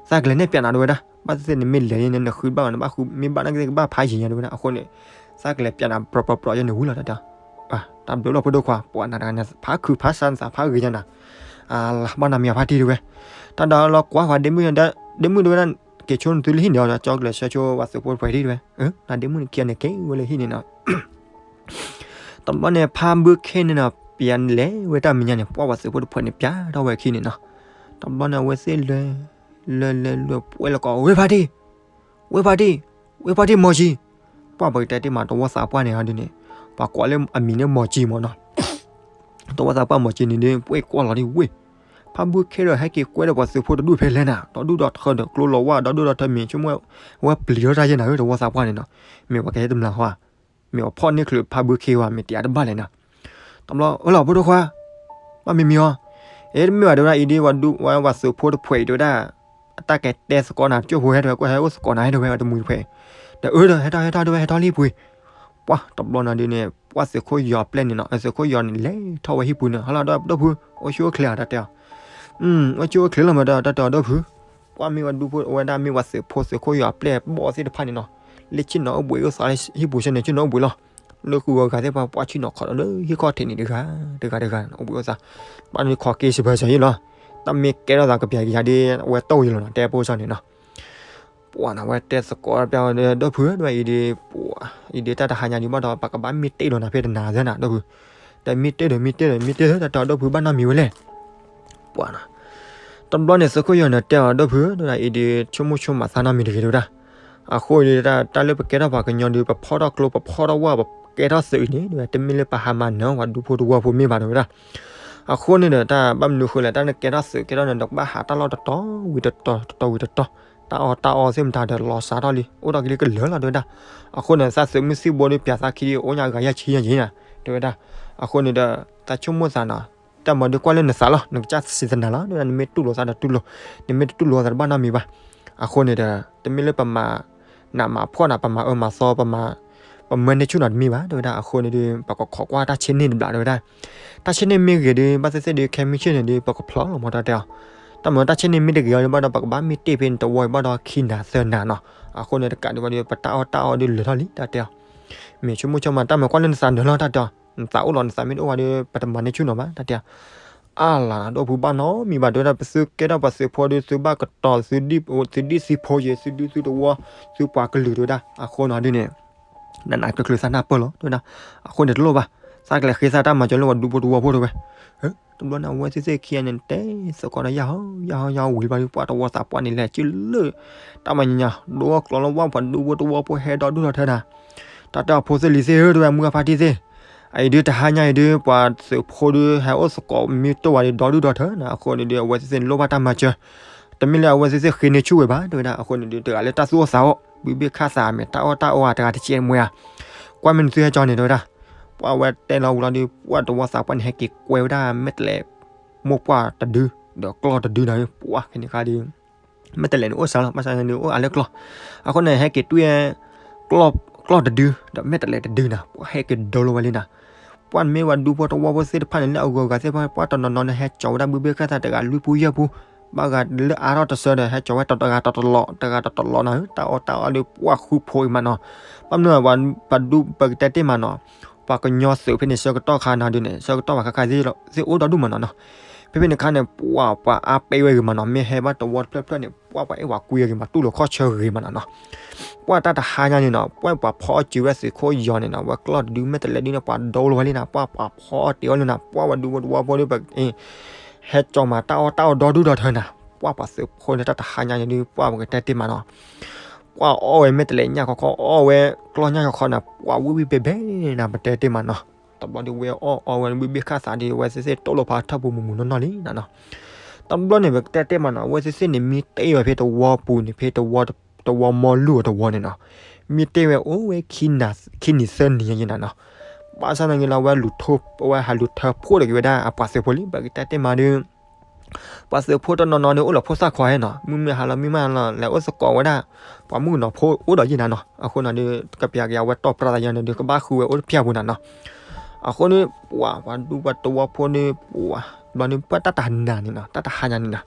သးကလဲၤနဲၣ်ပျးနၤ တဲဝဲဒၣ်, ဘၣ်သ့ၣ်သ့ၣ်နမ့ၢ်လဲၤန့ၣ် နဃုဘၣ်နဘၣ်ဃု မ့ၢ်ဘၣ်နာ်က့သ့ၣ်ကဘၣ်ဖးယံၤညါ တဲဝဲဒၣ်, အဃိန့ၣ် သးကလဲၤပျးနၤပြီပြီပြီယဲန့ၣ်ဝံၤလီၤ တၢ်တဲအီၤ တၢ်ဘျုးလီၤ ဖိဒိၣ်ခွါ, ပှၤနၤတဂၤန့ၣ် ဖးခုးဖးစၢ်နသးဖးဂ့ၤညါနၤ, အလၤဘၣ်နၤမံၤအဖါတံၢ် တဲဝဲ, တၢ်ဒီးလီၤကွၢ်ပှၤဒ့မုၣ်, ဒ့မုၣ် တဲဝဲဒၣ်, က့ၤဆိနသုလၢဟံၣ်န့ၣ် ကၠီကလဲၤဆှၢဆိပှၤသုးဖိတဖှဲးဒံး တဲဝဲ, နၤဒ့မုၣ်န့ၣ်ခံဂၤန့ၣ်က့ၤဝဲလၢဟံၣ်န့ၣ်နီၤ တဘျီန့ၣ် ဖါဘုခ့န့ၣ်နီၤ ပျးလဲၤဝဲတၢ်မဲာ်ညါန့ၣ် ပှၢ်ပှၤသုးဖိတဖှဲးန့ၣ် ပျးထီၣ်ဝဲခံန့ၣ်နီၤ, တဘျီန့ၣ် အဝဲသ့ၣ်လဲၤ, လဲၤလဲၤလဲၤပှဲၤလီၤကီး ဝ့ၢ်ဖါတံၢ်, ဝ့ၢ်ဖါတံၢ်, ဝ့ၢ်ဖါတံၢ်မီၤကံ, ပှၢ်ပကတဲတ့ၢ်မး တဝီသးပှၢ်န့ၣ်ဟီဒ်န့ၣ်, ပှၤကိးလၢအမံၤန့ၣ်မီၤကံမးနီၤ တဝီသးပှၢ်မီၤကံန့ၣ်ဒီး ပှဲၤကွၢ်လီၤဒ်ဝ့ၢ်, ဖါဘုခ့ဒီးဟဲက့ၤကွဲဒီးပှၤသုးဖိတဒူၣ်ဖဲလဲၣ်နၤ, ဒီဒူၣ်ဒီထၢဒီးကျိလီၤဝါ ဒီဒူၣ်ဒီထၢမ့ၢ်ဆိကမိၣ်, အဝဲပျံၤထီၣ်တၢ်ယဲၢ်နၤဧၢ တဝီသးပှၢ်န့ၣ်နီၤ, မ့ၢ်ပှၤကဟဲတမျၢ်ဃီဧါ, မ့ၢ်အီၤဖီၣ်န့ၢ်ချုးဖါဘုခ့ဝဲ မ့ၢ်တယးတဘၣ်လဲၣ်နၤ, တဘျီ အၢလီၤ ဖိဒိၣ်ခွါ, ဘၣ်မံမံၤအီၤ, အ့ တမ့ၢ်ဘၣ် တဲဝဲဒၣ် အံၤဒ်ဝဲဒူဝဲပှၤသုးဖိတဖှဲးအံၤ တဲဝဲဒၣ် အတၢ်ကတဲသကိးနၤ ကၠိဖိဟဲတဝဲ ကွၢ်ဟဲအိၣ်သကိးနၤ ဟဲတဝဲ တမုာ်တဖှဲး, ဒီးအၢဒီး ဟဲထီၣ်ဟဲထီၣ် တဲဝဲ ဟဲထီၣ်လၢဟံၣ်ပူၤ, ပှၢ်တဘျီနၤဒ်န့ၣ် ပှၢ်သုးခိၣ်ယီၤအပျဲၢ်န့ၣ်နီၤ သုးခိၣ်ယီၤန့ၣ် လဲၤထီၣ်ဝဲဟံၣ်ပူၤန့ၣ် ဟါလီၤဒီး ဒီပုၢ်, အိၣ်ဆူၣ်အိၣ်ချ့ဧါ တၢ်တဲအီၤ, အိၣ်ဆူၣ်အိၣ်ချ့လီၤမး တၢ်တဲအီၤ ဒီပုၢ်, ပှၢ်မ့ၢ်ဝဲဒူဖိ အဝဲဒၣ်မ့ၢ်ပှၤသုးဖိသုးခိၣ်ယီၤအပျဲၢ်ဘီၣ်သ့ၣ်တဖၣ်န့ၣ်နီၤ, လၢဆ့ၣ်နီၤအိၣ်ဘှံးအိၣ်သါဟံၣ်ပူၤဆၢန့ၣ် ဆ့ၣ်နီၤအိၣ်ဘှံးလီၤ, လၢဃုဂၤသ့ၣ်တဖၣ် ပှၢ်ဆ့ၣ်နီၤခီဒီးလၢဟံၣ်ခီၣ်ထံးန့ၣ်တဂၤ, တဂၤတဂၤ အိၣ်ဘှံးအိၣ်သါ, ဘၣ်န့ၣ်ခီက့ၤစံးဘၢစံးယံၤလီၤ, တၢ်မ့ၢ်ကဲထီၣ်သးကပျၤကယၤဒ်အဝဲတီၢ်ဝံၤလီၤနီၤ တဲပိၢ်စၢ်န့ၣ်နီၤ ပှၢ်နၤဝဲတဲသကိးပျၢ်ဝဲဒီး ဒီပုၢ် ဒီးအံၤဒ်, အံၤဒ်တၢ်တဟါညါဒံးဘၣ်ဒီး ပကဘၣ်မ့ၢ်တ့ၢ်လီၤနၤဖဲတနၤသၢနၤ ဒီပုၢ်, တမ့ၢ်တ့ၢ်ဒီးမ့ၢ်တ့ၢ်ဒီးမ့ၢ်တ့ၢ်လၢတၢ်တဲအီၤ ဒီပုၢ်ဘၣ်နီတမံၤဝဲလဲၣ်. ပှၤနီၤ, တဘျီန့ၣ် သုးခိၣ်ယီၤန့ၣ်တဲအီၤ ဒီပုၢ် တဲဝဲဒၣ် အံၤဒုး ဆိကမိၣ်ဆိကမးသးနီတမံၤတဂ့ၤ တဲဝဲဒၣ်. အဃိန့ၣ်ဒီး တၢ်လၢပကဲထီၣ်ပှၤကညီဒီး ပဖီၣ်ထီၣ်ကျိ ပဖီၣ်ထီၣ်ဝၣ် ပကဲထီၣ်သုးအံၤန့ၣ် တမ့ၢ်လၢပဟးမၤနၢၤပှၤဒူဖိတဝီဖိမ့ၢ်ဘၣ် တဲဝဲဒၣ်. အဃိန့ၣ်ဒီး တၢ်ဘၣ်မနုၤဃိလဲၣ် တၢ်နကဲထီၣ်သုးကဲထီၣ်န့ၣ် နကဘၣ်ဟးတၢ်လီၢ်တတီၤဝံၤတတီၤ တတီၤဝံၤတတီၤ, တၢ်အီၣ်တၢ်အီသ့ၣ်မတၤဒီးလီၤစှၤထီၣ်လံ အိၣ်ဒီးကလံကလၢာ်လီၤ တဲဝဲဒၣ်. အဃိန့ၣ် သးသုးမုၢ်သံၣ်ဘိဒီး ပၠးသးခံဒီး အိၣ်ညါဂၤယဲၢ်ဆံယဲၢ်က့ၤနၤ တဲဝဲဒၣ်. အဃိန့ၣ်ဒီး သးဆိကမိၣ်သးနီၤ, တၢ်မၤဒုးကွၢ်လၢနသးလီၤ နကစၢ်စံးသနာ်လီၤ တဲဝဲဒၣ်. နမ့ၢ်တူၢ်လိာ်သးဒီးတူၢ်လိာ်, နမ့ၢ်တတူၢ်လိာ်သးတဘၣ်နီတမံၤဘၣ်. အဃိန့ၣ်ဒီး တမ့ၢ်လၢပမၤ နးမၤဖှီၣ်နၤ ပမၤအၢမၤသီ ပမၤ ပမၢန့ၢ်ဆူၣ်နၤတမ့ၢ်ဘၣ် တဲဝဲဒၣ်. အဃိန့ၣ်ဒီး ပကခိးကွၢ်တၢ်ဆ့ၣ်န့ၢ်တဘျီ တဲဝဲဒၣ်. တၢ်ဆ့ၣ်န့ၢ်မ့ၢ်ဂ့ၤဒီး ဘၣ်သ့ၣ်သ့ၣ်ဒီး ခဲမုၢ်ဆ့ၣ်န့ၣ်ဒီး ပကဖျီလီၤမး တၢ်တဲအီၤ. တၢ်မၤတၢ်ဆ့ၣ်န့ၢ်မ့ၢ်တဂ့ၤအီၤဒီး ဘၣ်ဒီးပကဘၣ်မ့ၢ်တ့ၢ်ဖဲနတဝီအံၤ ဘၣ်ဒီးခံနၤသၢနၤနီၤ. အဃိန့ၣ်တကးဒံးဘၣ်ဒီး ပတၢ်အီၣ်တၢ်အီဒီးလၢာ်ထီၣ်လံ တၢ်တဲအီၤ. မ့ၢ်ဆိကမိၣ်ဆိကမး တၢ်မၤကွၢ်လၢနသးနၢၤလီၤ တၢ်တဲအီၤ. နသးအိၣ်လီၤ နသးမ့ၢ်တအိၣ်ဘၣ်ဒီး ပတမၤန့ၢ်ဆူၣ်နီၤဘၣ် တၢ်တဲအီၤ. အါလီၤ ဒီပုၢ်ဘၣ်နီတမံၤဘၣ် တဲဝဲဒၣ်. ပသုးကဲထီၣ်ပှၤသုးဖိဒီး သုးဘၣ်ကတီၤ သုးဒ် သုးဒ်သုးဖိယဲၢ် သုးဒူသုးတဝီ သုးပှၤကလုာ် တဲဝဲဒၣ်. အဃိနီၤဒ်န့ၣ် နနးကျၢၤကျၢၤသးနၢ်ပၢၢ်လီၤ တဲဝဲဒၣ်. အဃိန့ၣ်တလိၣ်ဘၣ်, သးကလဲၤဃ့သးတၢ်မၤစၢၤလၢပှၤဒူဖိတဝီဖိ တဲဝဲ. တဘျီန့ၣ် အဝဲသ့ၣ်သ့ၣ်ခံဂၤန့ၣ် တဲသကိးဒီးယၢ်ဟီယၢ်ဟီယၢ်ဟီဝံၤဘၣ်ဒီး ပှၤတဝီသးပှၢ်န့ၣ် လဲၤက့ၤလၢ တၢ်မၤညါညါ ဒိအကျီလၢဝၣ် ပှၤဒူဖိတဝီဖိဟဲဒီဒူၣ်ဒီထၢနၤ. တၢ်တဲအီၤ ဖိသ့ၣ်လံၤသ့ၣ်ဧၢ တဲဝဲ မုၢ်ဂၤဖါတံၢ်သ့ၣ်, အံၤဒုးတဟါညါအံၤဒုး ပှၤသုးဖိဒုး ဟဲအိၣ်သကိးမ့ၢ်တအိၣ်ဘၣ်ဒီး ဒီဒူၣ်ဒီထၢနၤ. အဃိန့ၣ်ဒုး အဝဲသ့ၣ်သ့ၣ်န့ၣ်လိၣ်ဘၣ်တၢ်မၤစၢၤ, တမ့ၢ်လၢအဝဲသ့ၣ်သ့ၣ်ဃ့န့ၢ်ဆူၣ်ဝဲဘၣ် တဲဝဲဒၣ်. အဃိန့ၣ်ဒုး တဂၤလၢတၢ်သူၣ်အိၣ်သးအိၣ် ဘုဘ့ၣ်ခၣ်သးမ့ၢ် တၢ်အီၣ်တၢ်အီအတဂၤတစဲးမွဲဧါ, ကွၢ်မ့ၢ်နသုဟဲကၠီန့ၣ် တဲဝဲဒၣ်. ပှၤဝဲတဲလီၤဝံၤလီၤဒီး ပှၤတဝီသးပှၢ်န့ၣ် ဟဲက့ၤကွဲဝဲဒၣ် မဲာ်တဲးလဲး မိၢ်ပှၢ်တဒု ဒီးကျီၢ်တဒုနၤ. ပှၤခဲန့ၣ်ခါဒီး မဲာ်တဲးလဲးန့ၣ်အိၣ်စှၤလီၤ ဘၣ်ဆၣ်န့ၣ်အိၣ်အါလၢကျီၢ်. အဃိန့ၣ် ဟဲက့ၤတွံၢ် ကျီၢ်တဒု ဒီးမဲာ်တဲးလဲးတဒုနၤ, ပှၤဟဲက့ၤဒိလိဝဲလံနၤ. ပှၤမ့ၢ်ပှၤဒူဖိတဝီဖိသ့ၣ်တဖၣ်န့ၣ် လၢအဂုၤအဂၤသ့ၣ်တဖၣ် ပှၤတနီၤနီၤန့ၣ် ဟဲကၠီဝဲဒၣ် ဘုဘ့ၣ်ခၣ်သးတဂၤလွံၢ်ပူယဲၢ်ပူ, ဘၣ်ဂၤလၢအါထီၣ်တစၢဒီး ဟဲကၠီဝဲတဂၤတလီၤ တဂၤတလီၤနၤ. တၢ်အီၣ်တၢ်အီဒီး ပှၤဃုဖိအံၤမးနီၤ. ဘၣ်မနုၤ ပှၤဒူ ပကတဲတ့ၢ်မးနီၤ, ပှၤကညီသုးဖဲန့ၣ် ဆၢကတီၢ်ခါနၤဒုးန့ၣ် ဆၢကတီၢ်ပှၤခါခါသ့ၣ်အိၣ်ဒီဒူၣ်မးနီၤနီၤ. ဖဲဖဲန့ၣ်ခါန့ၣ် ပှၤ ပှၤအါပဲဝဲဂ့ၤမးနီၤ, မ့ၢ်ဟဲဘၣ်တဝီတဖျၢၣ်ဖျၢၣ်န့ၣ် ပှၤ ပှၤအဲၣ်ပှၤကွံအဂ့ၤမး တူၢ်လိာ်ခီၣ်ဆၢဂ့ၤမးနီၤနီၤ. ပှၤတၢ်တဟါညါန့ၣ်နီၤ ပှၤပှၤဖီအီၣ်စၢၤဝဲသုးခိၣ်ယီၤန့ၣ်နီၤ, ဝဲကျီၢ်တဒု မဲာ်တဲးလဲးဒုန့ၣ် ပှၤဒိလိဝဲလံနၤ, ပှၤပှၤဖီအီၣ်တ့ၢ်ဝဲလံနၤ, ပှၤပှၤဒူဖိတဝီဖိဒီး ပ ဟဲကၠီမး တၢ်အီၣ်တၢ်အီဒီဒူၣ်ဒီထၢနၤ. ပှၤပှၤသုးဖိန့ၣ် တၢ်တဟါညါန့ၣ်ဒုး ပှၤပကတဲတ့ၢ်မးနီၤ, ပှၤအီၣ်ဝဲမဲာ်တဲးလဲးညၣ်ခီခီ အီၣ်ဝဲကျီၢ်ညၣ်ခီခီနၤ, ပှၤဝံၣ်ဝံၣ်ဘဲဘဲနၤ ပတဲတ့ၢ်မးနီၤ. တဘျီဒီး ဝဲအီၣ်အီဝဲဘုဘ့ၣ်ခၣ်သးဒီး ဝဲသ့ၣ်သ့ၣ်တိၢ်လိာ်ဖးထီၣ်ပူၤမူးမူးနီၢ်နီၢ်လံနၤနီၤ. တဘျီန့ၣ် ပကတဲတ့ၢ်မးနီၤ, အဝဲသ့ၣ်သ့ၣ်န့ၣ် မ့ၢ်တ့ၢ်ဝဲဖဲတဝီပူၤန့ၣ် ဖဲတဝီ တဝီမီလူၢ်အတဝီန့ၣ်နီၤ, မ့ၢ်တ့ၢ်ဝဲအိၣ်ဝဲ ခံနံၤသၢနံၤညါနၤနီၤ. ဘၣ်ဆၣ်သနာ်က့လၢ အဝဲလူၤထိ အဝဲဟးလူၤထၢဖှိၣ်ဒီးက့ၤဝဲဒၣ်အပှၤသုးဖိလံ. ပကတဲတ့ၢ်မးဒီး ပှၤသုးဖိတနီၤနီၤန့ၣ် အိၣ်လီၤဖိသၣ်ခွါဟဲနီၤ, မုၢ်မ့ၢ်ဟါလီၤမုၢ်မ့ၢ်ဟါလီၤ လဲၤအိၣ်သကိးဝဲဒၣ် ပှၤမုၣ်ကနီၤဖိအိၣ်ဒီးယဲၢ်နၤနီၤ. အဃိန့ၣ်ဒီး ကပျးက့ၤအဝဲတီၢ်ပြၢသးယါန့ၣ်ဒီး ကဘၣ်ဃုဝဲအိၣ်တဖျၢၣ်ပူၤနၤနီၤ. အဃိန့ၣ် ပှၤ ပှၤဒူပှၤတဝီဖိန့ၣ် ပှၤ ဘျီန့ၣ် ပှၤတၢ်တဟါညါန့ၣ်နီၤ, တၢ်တဟါညါန့ၣ်နီၤ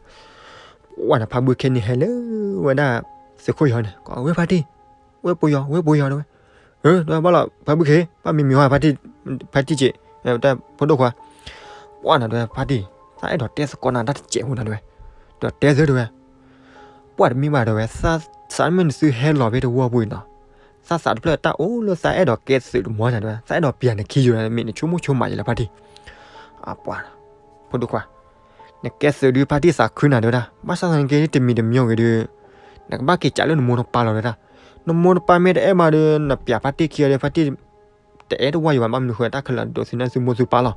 ပှၤန့ၣ် ဖါဘုခ့န့ၣ်ဟဲလၢဝဲဒၣ် သုးခိၣ်ယီၤန့ၣ် ကိးဝဲ ဖါတံၢ်, ဝဲၢ်ပယီၤ ဝဲၢ်ပယီၤ တဲဝဲ. အၢ တဲဝဲ ဘၣ်လီၤ ဖါဘုခ့ ဘၣ်မံမံၤဟီ ဖါတံၢ်က့ၢ်, တဲ ဖိဒိၣ်ခွါ. ပှၤနၤ တဲဝဲ ဖါတံၢ်, သးအဲၣ်ဒိးတဲသကိးနၤတၢ်တစဲးဖိနၤ တဲဝဲ. ဒီးတဲသၢ တဲဝဲ. ပှၤတမ့ၢ်ဘၣ် တဲဝဲ, သးမ့ၢ်နသုဟဲလီၤဖဲတဝီပူၤအံၤနီၤ, သးသးတဖျၢၣ်တၢ်အိၣ်လၢသးအဲၣ်ဒိးကဲသုးတမီၤနၤ တဲဝဲ, သးအဲၣ်ဒိးပျးနခံယိၤ မ့ၢ်နဆိကမိၣ်ဆိကမးယဲလီၤ ဖါတံၢ်. အပှၤ ဖိဒိၣ်ခွါ နကဲသုးဒုး ဖါတံၢ်သးခုနၤ တဲဝဲဒၣ်. ဘၣ်ဆၣ်သနာ်က့ တမံၤတမံၤဂ့ၤဒီး နကဘၣ်က့ၤကးလၢနမိၢ်နပၢ်လီၤ တဲဝဲဒၣ်. နမိၢ်နပၢ်မ့ၢ်တအဲၣ်မးဒီး နပျးဖါတံၢ်ခံဂၤဒီး ဖါတံၢ်တအဲၣ်တဝီယံၤဘၣ်. ဘၣ်မနုၤဃိ တၢ်ခဲလၢာ်ဒိးသုနၢ်သုမိၢ်သုပၢ်လီၤ.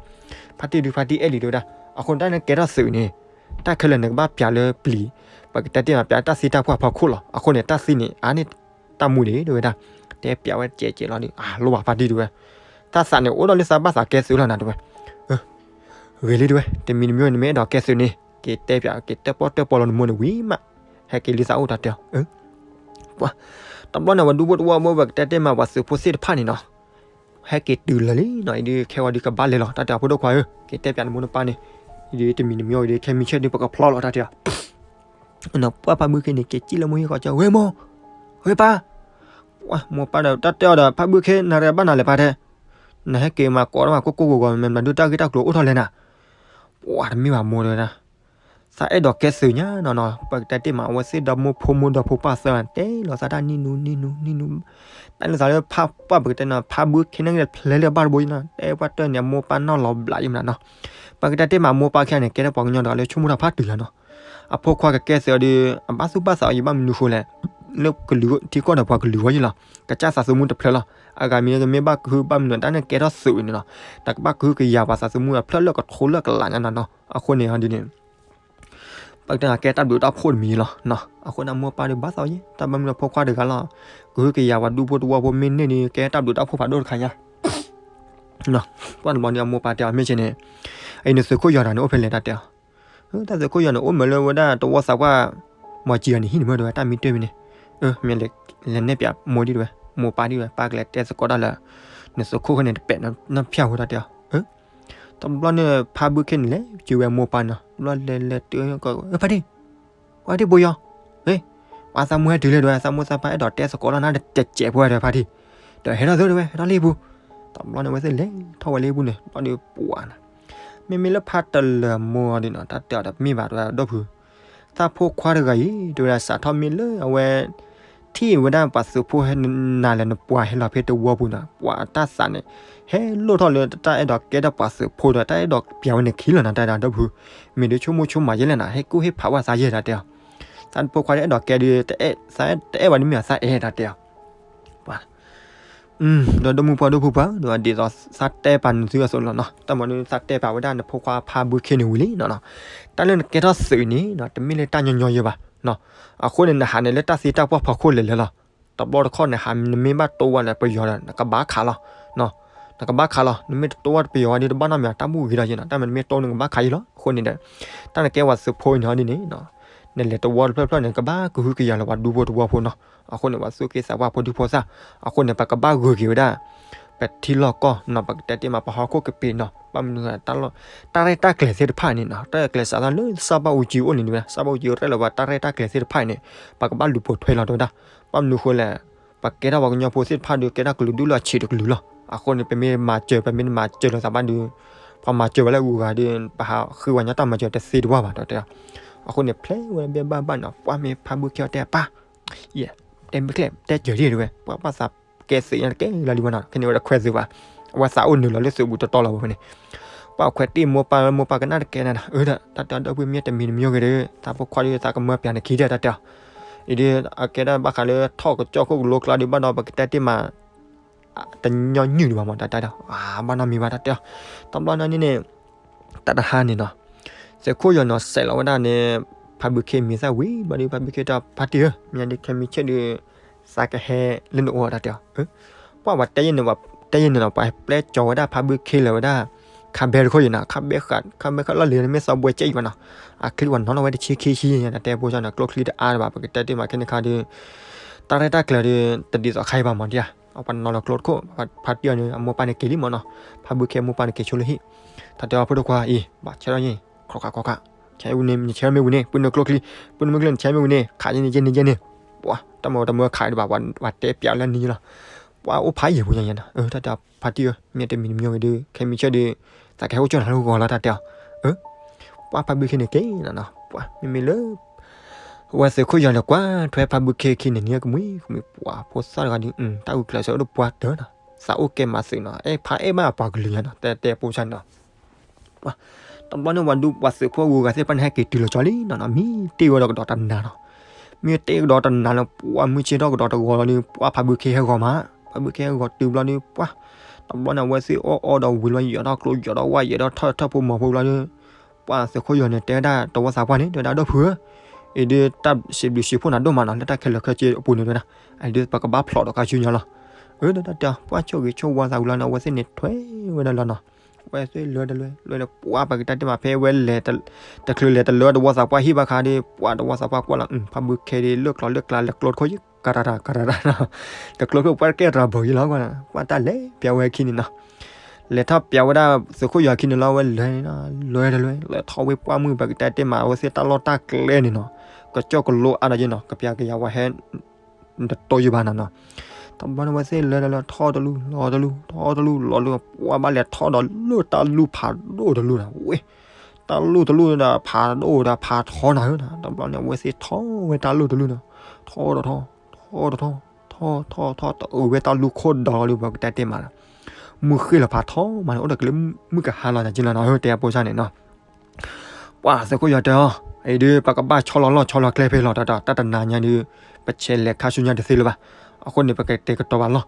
ဖါတံၢ်ဒုး ဖါတံၢ်အဲၣ်လံ တဲဝဲဒၣ်. အဃိန့ၣ် တၢ်နကဲထီၣ်သုးန့ၣ် တၢ်ခဲလၢာ်နကဘၣ်ပျးလၢပျံၤ, ပကတဲတ့ၢ်မး ပျးတၢ်သံတၢ်ပှၢ်ဖီခိၣ်လီၤ. အဃိန့ၣ် တၢ်သံန့ၣ် အါန့ၢ်တၢ်မူဒံး တဲဝဲဒၣ်. တဲပျးဝဲတစဲးစဲးလီၤဒီး အလိၣ်ဘၣ်ဖါတံၢ် တဲဝဲ. တၢ်သးန့ၣ်အိၣ်ဒီးလၢသးဘၣ်သးကဲသုးလီၤနၤ တဲဝဲ. ဂ့ၤလံ တဲဝဲ, တမံၤတမံၤ နမ့ၢ်အဲၣ်ဒိးကဲသုးန့ၣ် က့ၤတဲပျး က့ၤတဲပီၣ်တဲပီၣ်လီၤနမိၢ်န့ၣ်ဝံၤမး ဟဲက့ၤလံသးအိၣ် တၢ်တဲအီၤ. ပှၤ တဘျီန့ၣ် ပှၤဒူဖိတဝီဖိ ပကတဲတ့ၢ်မး ပှၤသုးဖိသ့ၣ်တဖၣ်န့ၣ်နီၤ ဟဲက့ၤတုၤလၢာ်လံနီၤ. အံၤဒုး ခဲဝဲဒုး ကဘၣ်လဲၤလီၤ တၢ်တဲအီၤ. ဖိဒိၣ်ခွါဧၢ, က့ၤတဲပျးနမိၢ်နပၢ်န့ၣ်, အံၤဒုး တမံၤတမံၤအံၤဒုး ခဲမုၢ်ဆ့ၣ်ဒုး ပကဖျီလီၤ တၢ်တဲအီၤ. ပှၤဖါဘုခ့န့ၣ် က့ၤစံၣ်လၢမိၢ်ဟံၣ်ဃီကၠီ ဝဲၢ်မိၢ်, ဝဲၢ်ပၢ်, ပှၤမိၢ်ပၢ်ဒီး တၢ်တဲအီၤဒီး ဖါဘုခ့ နၤတဘၣ်နၤလဲၣ်ပၢ်တဲ, နဟဲက့ၤမၤကိးထီၣ်မး ကိၢ်ကိၢ်ဂီၤဂီၤ မ့ၢ်မနုၤဒုး တၢ်ဂ့ၢ်တၢ်ကျိၤအိၣ်ထီၣ်လဲၣ်နၤ. ပှၤတမ့ၢ်ဘၣ်မိၢ် တဲဝဲဒၣ်. သးအဲၣ်ဒိးကဲသုးညါနီၤနီၤ, ပကတဲတ့ၢ်မး အဝဲသ့ၣ်ဒီမိၢ်ဖိမိၢ်ဒီဖိပၢ်သၢ တဲလီၤသးတၢ်နံၣ်နူနံၣ်နူနံၣ်နူ, တၢ်လၢသးလၢဖးပှၢ်ပကတဲနီၤ ဖးဘုခ့န့ၣ်ကဖျဲလၢဘၣ်တဘိနီၤ, တဲပှၢ်တၢၢ်န့ၣ် အမိၢ်ပၢ်နီၢ်လီၤဘျးယံမနၤနီၤ, ပကတဲတ့ၢ်မး အမိၢ်ပၢ်ခဲန့ၣ် ကဲထီၣ်ပှၤကညီဒီးလၢဆိကမိၣ်တၢ်ဖးတုၤလီၤနီၤ, အဖိခွါကကဲသုးအီၤဒီး အဘၣ်သူၣ်ဘၣ်သးအီၤယံဘၣ်မနုၤဃိလဲၣ်, လၢကလုာ်ထံကီၢ်ဒီးပှၤကလုာ်ဂီၢ်ယံလီၤ, ကစၢ်သးသမူတဖျၢၣ်လီၤ, အဂၤမ့ၢ်ကမ့ၢ်ဘၣ်ကဟုဘၣ်မနုၤ တၢ်န့ၣ်ကဲထီၣ်သုးန့ၣ်နီၤ, တကဘၣ်ကဟုကယာ်ပှၤသးသမူအဖျၢၣ်လၢကထိလၢကလးညါနီၤနီၤ, အဃိန့ၣ်ဟီဒ်န့ၣ် ပကတဲကဲတၢ်ဘျုးတၢ်ဖှိၣ်တမံၤလီၤ. အဃိန့ၣ် အမိၢ်ပၢ်ဒီးဘၣ်သးယဲ တၢ်ဘၣ်မနုၤဖိခွါတဂၤလီၤ. ကဟုကယာ်ပှၤဒူဖိတဝီဖိမ့ၢ်န့ၢ်ဒီး ကဲတၢ်ဘျုးတၢ်ဖှိၣ်ဖးဒိၣ်တခါညါ. ပှၢ်တဘျီန့ၣ် အမိၢ်ပၢ်တဲအီၤ မ့ၢ်ကဲန့ၣ် အံၤနသုးခိၣ်ယီၤတၢ်န့ၣ် အိၣ်ဖဲလဲၣ်တၢ်တဲအီၤ. တၢ်သုးခိၣ်ယီၤန့ၣ် အိၣ်မ့ၢ်လၢဝဲဒၣ်တဝီသးပှၢ် မီၤစံၤအီၤန့ၣ်ဟံၣ်န့ၣ်မ့ၢ်ဒီး တၢ်မံတ့ၢ်မ့ၢ်န့ၣ် မ့ၢ်လဲၤနဲၣ်ပၠးမိၢ်ဒံးတဝဲ မိၢ်ပၢ်ဒံးဝဲ ပၢ်ကလဲၤတဲသကိးတၢ်လၢ နသုးခိၣ်ခဲန့ၣ် တပဲာ်နီၢ်ဖၠၣ်ဝဲတၢ်တဲအီၤ. တဘျီန့ၣ် ဖါဘုခ့န့ၣ်လဲၤစၢၤဝဲမိၢ်ပၢ်နီၤ, ဘျီလဲၤလဲၤတုၤကီး ဖါတံၢ်, ဖါတံၢ်ဘိယီၤ, ပှၤသးမူဟဲတုၤလံတဝဲ သးမိၢ်သးပၢ်အဲၣ်ဒိးတဲသကိးလီၤနၤတစဲးဖိဝဲတဝဲဖါတံၢ်, ဒီးဟဲထီၣ်သုတဝဲ ဟဲထီၣ်လံပူၤ. တဘျီန့ၣ် အဝဲသ့ၣ်လဲၤထီၣ်ဝဲလံပူၤန့ၣ် ဘျီဒီးပှၤနီၤ, မ့မ့ၢ်လၢဖါတလၢၤမိၢ်အီၤဒ်နီၤ တၢ်တဲအီၤတမ့ၢ်ဘၣ်တဝဲဒီပုၢ် သးဖိခွါတဂၤအံၤ တဝဲဒၣ်စးထီၣ်မ့ၢ်လၢအဝဲ ထံၣ်ဝဲဒၣ်ပှၤသုးဖိဟဲနၤလၢနပှၤဟဲလီၤဖဲတဝီပူၤနီၤ ပှၤအတၢ်သးန့ၣ် ဟဲလိၣ်ထီၣ်လၢတၢ်အဲၣ်ဒိးကဲထီၣ်ပှၤသုးဖိဒီး တၢ်အဲၣ်ဒိးပျးဝဲန့ၣ်ခံလီၤနီၤ တၢ်ဒၣ်ဒီပုၢ်, မ့ၢ်ဒုးဆိကမိၣ်ဆိကမးယဲလဲၣ်နီၤ ဟဲကူၣ်ဟ့ၣ်ဖးဝဲသးယဲတၢ်တဲအီၤ, သးဖိခွါတအဲၣ်ဒိးကဲဒီး သးတအဲၣ်ဝဲတမ့ၢ်သးအဲၣ်တၢ်တဲအီၤ ပှၤ ဒီးဒီမုၢ်ပှၢ်ဒိၣ်ဖိပှၢ် ဒီးဒ်သိးသးတဲပာ်နသုအသိးလီၤနီၤ, တၢ်မၤဒ်သးတဲပာ်ဝဲဒၣ်နဖိခွါဖါဘုခ့န့ၣ်ဝံၤလံနီၤနီၤ, တၢ်လၢနကဲထီၣ်သုးန့ၣ်နီၤ တမ့ၢ်လၢတၢ်ညီညီယဲဘၣ်နီၤ, အဃိန့ၣ် နဟးန့ၣ်လၢတၢ်သ့တၢ်ပှၢ်ဖီခိၣ်လဲၤလဲၤလီၤ, တဘျီတခီၣ်နဟးနမ့ၢ်ဘၣ်တိဝဲလၢပယီၤဒီး နကဘၣ်ခးလီၤ နကဘၣ်ခးလီၤ နမ့ၢ်တတိဝဲပယီၤဝဲဒီးတဘၣ်နီတမံၤ တၢ်ဘူၣ်ဂ့ၤဒီးယဲနီၤ တၢ်မ့ၢ်နမ့ၢ်တိန့ၣ်ကဘၣ်ခးယဲလီၤ, အဃိန့ၣ်ဒီး တၢ်နကဲပှၤသုးဖိန့ၣ်ဟီဒ်န့ၣ်နီၤ နလဲၤတဝီတဖျၢၣ်ဖျၢၣ်န့ၣ် ကဘၣ်ကဟုကယာ်လီၤပှၤဒူဖိတဝီဖိနီၤ, အဃိန့ၣ် ပှၤသူၣ်က့သးပှၢ်ဖိဒံဖိသၣ်, အဃိန့ၣ် ပကဘၣ်ဂုာ်က့ၤဝဲဒၣ် ပထံလီၢ်ကီၢ်နီၤ ပကတဲတ့ၢ်မး ပဟီၣ်ခိၣ်ကပ့ၤနီၤ ဘၣ်မနုၤ တၢ်ရဲၣ်တၢ်ကျဲၤသ့ၣ်တဖၣ်န့ၣ်နီၤ တၢ်ရဲၣ်တၢ်ကျဲၤစးထီၣ်လၢစီၤဘးအူကၠံအိၣ်န့ၣ်ဝဲ စီၤဘးအူကၠံရဲၣ်လီၤပှၤတၢ်ရဲၣ်တၢ်ကျဲၤသ့ၣ်တဖၣ်န့ၣ် ပကဘၣ်လူၤပိာ်ထွဲလီၤတဲဝဲဒၣ်, ဘၣ်မနုၤအဃိလဲၣ်, ပကဲထီၣ်ပှၤကညီဖိသ့ၣ်တဖၣ်ဒီး ကဲထီၣ်ကလုာ်ဒူၣ်လၢအဆံးတကလုာ်လီၤ, အဃိန့ၣ် ပမ့ၢ်မၤစၢၤ ပမ့ၢ်မၤစၢၤလိာ်သးဘၣ်ဒီး ပှၤမၤစၢၤဝဲလၢအဂုၤအဂၤဒီး ပဟးဃ့ဝဲညါတၢ်မၤစၢၤတသ့တဝၢ်ဘၣ်တဲဝဲဒၣ်, အဃိန့ၣ် ဖျဲးဝဲဘၣ်ဘၣ်နီၤ ပှၢ်မ့ၢ်ဖါဘုခ့အီၤတဲပၢ် ယဲ, တဲမ့ၢ်ကျဲ တဲစၢၤဒံးတဝဲ ပှၤဘၣ်သးကဲသုးညါတကဲလၢလံဝဲနီၤ ခဲန့ၣ်ဝဲတခွဲးသုးဘၣ်, အဝဲသးအိၣ်နုာ်လီၤလၢသုးဘူးတတီလီၤဝဲန့ၣ်, ပှၤခွဲးတ့ၢ်မိၢ်ပၢ်ဝဲမိၢ်ပၢ်ကနၣ်တကဲနၤဒီး အၢ တၢ်တဲအီၤဒီပုၢ်မ့ၢ်တမံၤတမံၤဂ့ၤဒီး သးဖိခွါဒီးသးကမၢပၠးနခံဒီးတၢ်တဲအီၤ, အံၤဒီး အကဲဒၣ်ဘၣ်ဃးလၢထီၣ်ကစၢၢ်ခိၣ်ကလိကျါဒီး ဘၣ်ဒီးပကတဲတ့ၢ်မး တညီနုၢ်ဒံးဘၣ်မး တၢ်တဲဒီး ဘၣ်နီတမံၤဘၣ်တၢ်တဲအီၤ, တဘျီန့ၣ်န့ၣ် တၢ်တဟါန့ၣ်နီၤ, သုးခိၣ်ယီၤနီၤ စဲးလီၤဝဲဒၣ်န့ၣ် ဖါဘုခ့မံၤသၣ်ဝံၤဘျီဒီး ဖါဘုခ့တဲ ဖါတံၢ်ဧၢ မ့ၢ်ဒ်ခဲမံၤဆ့ၣ်ဒီး သးကဟဲလၢနအိၣ်တၢ်တဲအီၤ, ပှၤပှၤတဲယဲန့ၣ် ပှၤတဲယဲန့ၣ်နီၤ ပှၤပျဲကၠီၤဝဲဒၣ်ဖါဘုခ့လၢာ်ဝဲဒၣ် ခါဘဲတခိၣ်ယဲနီၤ ခါဘဲဃာ် ခါဘဲဃာ်လီၢ်လံၤန့ၣ် မ့ၢ်သီဘှဲကဲအံၤဘၣ်နီၤ, အချံဝဲနီၤလီၤဝဲတဆံခံဆံယဲ တၢ်တဲဖိကၠီန့ၣ် ကျိချံတအါတဘၣ် ပကတဲတ့ၢ်မးခဲန့ၣ်ခါဒီး တၢ်ရဲၣ်တၢ်ကျဲၤဒီး တဒ်သိးခါအံၤဘၣ်မးဒ်ဧါ, ပှၤနီၤလီၤကျိတခိၣ် ဖါတံၢ်အီၤန့ၣ် အမိၢ်ပၢ်န့ၣ်က့ၤလံမးနီၤ, ဖါဘုခ့အမိၢ်ပၢ်န့ၣ်က့ၤဆိလၢဟံၣ်, တၢ်တဲအီၤဖိဒိၣ်ခွါအံၤ ဘၣ်ဆဲးထီၣ်ယဲ ခီၣ်ခါခီၣ်ခါ, ဆဲးဝံၤန့ၣ် နဆဲးထီၣ်မ့ၢ်ဝံၤန့ၣ် ပုၢ်နုာ်ကျိချံ, ပုၢ်နုာ်မ့ၢ်ကျိ နဆဲးမ့ၢ်ဝံၤန့ၣ် ခးယဲန့ၣ်ယဲန့ၣ်ယဲန့ၣ်, ပှၤ တၢ်မၤတမၢခးဒံးဘၣ် ပှၤတဲပျးလၢနံၤလီၤ, ပှၤအိၣ်ဖးယံာ်ပူၤညါညါနီၤ, တၢ်တဲဖါတံၢ်ဧၢ မ့ၢ်တမံၤတမံၤဂ့ၤဒီး ခဲမံၤဆၢဒီး သးကဟဲအိၣ်ကၠီၣ်နၤလၢဂီၤလီၤ တၢ်တဲအီၤ, အၢ ပှၤဖါဘုခ့န့ၣ်က့ၤနီၤနီၤ, ပှၤမ့မ့ၢ်လၢ ဝဲသုးခိၣ်ယီၤန့ၣ် ကွၢ်ထွဲဖါဘုခ့ခံန့ၣ် နံၤကမှံကမှံ ပှၤဖိသၣ်တဂၤဒီး တၢ်ဂုာ်ကျဲးစၢးအိၣ်ဒီးပှၤတၢၢ်နီၤ, သးအိၣ်ကဲမၤသုးနီၤ, အဲၣ်ဖါအဲၣ်မးအပှၤကလုာ်ညါနီၤ, တဲတဲပိစၢ်န့ၣ်နီၤ ပှၤ တဘျီန့ၣ် ပှၤဒူပှၤသုးဖိအဂုၤအဂၤသ့ၣ်တဖၣ်န့ၣ် ဟဲက့ၤတုၤလီၤကၠီလံနီၤနီၤ, မ့ၢ်တ့ၢ်ဝဲဒီးကဒီးတနၤနီၤ, မ့ၢ်တ့ၢ်ကဒီးတနၤလီၤ ပှၤမုၢ်ဆ့ၣ်ထီၣ်ကဒီးတဂီၤလီၤဒီး ပှၤဖါဘုခ့ဟဲဂီၤမး, ဖါဘုခ့ဟဲဂီၤတုၤဘျီဒီး ပှၤ တဘျီန့ၣ် အဝဲသ့ၣ်အီၣ်အီဒီးဝံၤလီၤ ယဲၤထီၣ်ကျိယဲၤထီၣ်ဝၣ်ယဲၤထီၣ်ထၢၣ်ထၢၣ်ဖိမီၤဖိဘျီဒီး ပှၤသုးခိၣ်ယီၤန့ၣ် တဲဝဲဒၣ်တဝီသးပှၢ်န့ၣ် တဲဝဲဒၣ်ဒီပုၢ်ဧၢ, အံၤဒုးတၢ်စံးဘျုးစံးဖှိၣ်နၤဒိၣ်မးနီၤ လၢတၢ်ခဲလၢာ်ခဲဆ့အပူၤန့ၣ်တဲဝဲဒၣ်, အံၤဒုးပကဘၣ်ဖျိးဒီးခါဆူညါလီၤ, အၢ တၢ်တဲအီၤ ပှၤဆိၣ်ဂ့ၤဆိၣ်ဝါသးဝံၤလီၤန့ၣ် အဝဲသ့ၣ်န့ၣ်ထွဲဝဲဒၣ်လီၤနီၤ, အဝဲသ့ၣ်လၢတလၢ လၢတပှၢ်ပကတဲတ့ၢ်မး ဖဲဝဲလဲၤ တချုးလဲၤတလၢတဝီသးပှၢ်ဟံၣ်ဘၣ်ခါဒီး ပှၤတဝီသးပှၢ်ကွၢ်လီၤ ဖါဘုခ့ဒီး လၢကျီလၢကျါလဲၤကျိတခိၣ်ယံၤ ကရၤရၤ ကရၤရၤနီၤ, တကျိတခိၣ်ပှၤတကဲတြၤဘၢၣ်ယံၤလီၤကွၢ်, ပှၤတၢ်လဲၤပျးဝဲခံန့ၣ်နီၤ, လဲၤထီၣ်ပျးဝဲဒၣ်သုးခိၣ်ယီၤခံန့ၣ်လီၤ ဝဲလဲၤန့ၣ်နီၤ, လဲၤတလဲၤ လဲၤထီၣ်ဝဲပှၢ်မုၢ်ပကတဲတ့ၢ်မး အဝဲသ့ၣ်တၢ်လီၢ်တၢ်ကျဲန့ၣ်နီၤ, ကစၢၢ်ကလိအါဒီးယဲနီၤ ကပျးကယၤဝဲဟဲ တတိယဘၣ်နီၤနီၤ, တဘျီန့ၣ် အဝဲသ့ၣ်လဲၤတလဲၤ ထီၣ်တလူၢ် လီၤတလူၢ် ထီၣ်တလူၢ် လီၤတလူၢ် ပှၤဘၣ်လဲၤထီၣ်ဒီးလၢတၢ်လူၢ်ဖးဒိၣ်တလူၢ်နီၤ, ဝဲ တၢ်လူၢ်တလူၢ်ဒီးဖးတအိၣ်ဒီးဖးထီနၤဧၢ, တဘျီန့ၣ် အဝဲသ့ၣ်ထီၣ်ဝဲတၢ်လူၢ်တလူၢ်န့ၣ်, ထီၣ်ဒီးထီၣ်, ထီၣ်ဒီးထီၣ်, ထီၣ်ထီၣ်ထီၣ် တအုးဝဲတၢ်လူၢ်ခိၣ်ဒီးလီၤဒီး ပကတဲတ့ၢ်မးဒီး မုၢ်ဃ့ၢ်လီၤဖးထီမးန့ၣ် အိၣ်ဒီးကလၢမုၢ်ကဟါလီၤန့ၣ်က့လီၤနီၤဧၢ, တဲအဖိစၢ်န့ၣ်နီၤ. ပှၤသုးခိၣ်ယီၤတဲအီၤ, အံၤဒုး ပကဘၣ်ဆီလီၤလီၢ်ဆီလီၤကျဲဖဲလီၤ တၢ် တၢ်တနၤညါဒုး ပဆဲးလဲၤခါဆူညါတသ့လၢၤဘၣ်. အဃိန့ၣ် ပကတဲာ်ကတီၤဘၣ်လီၤ.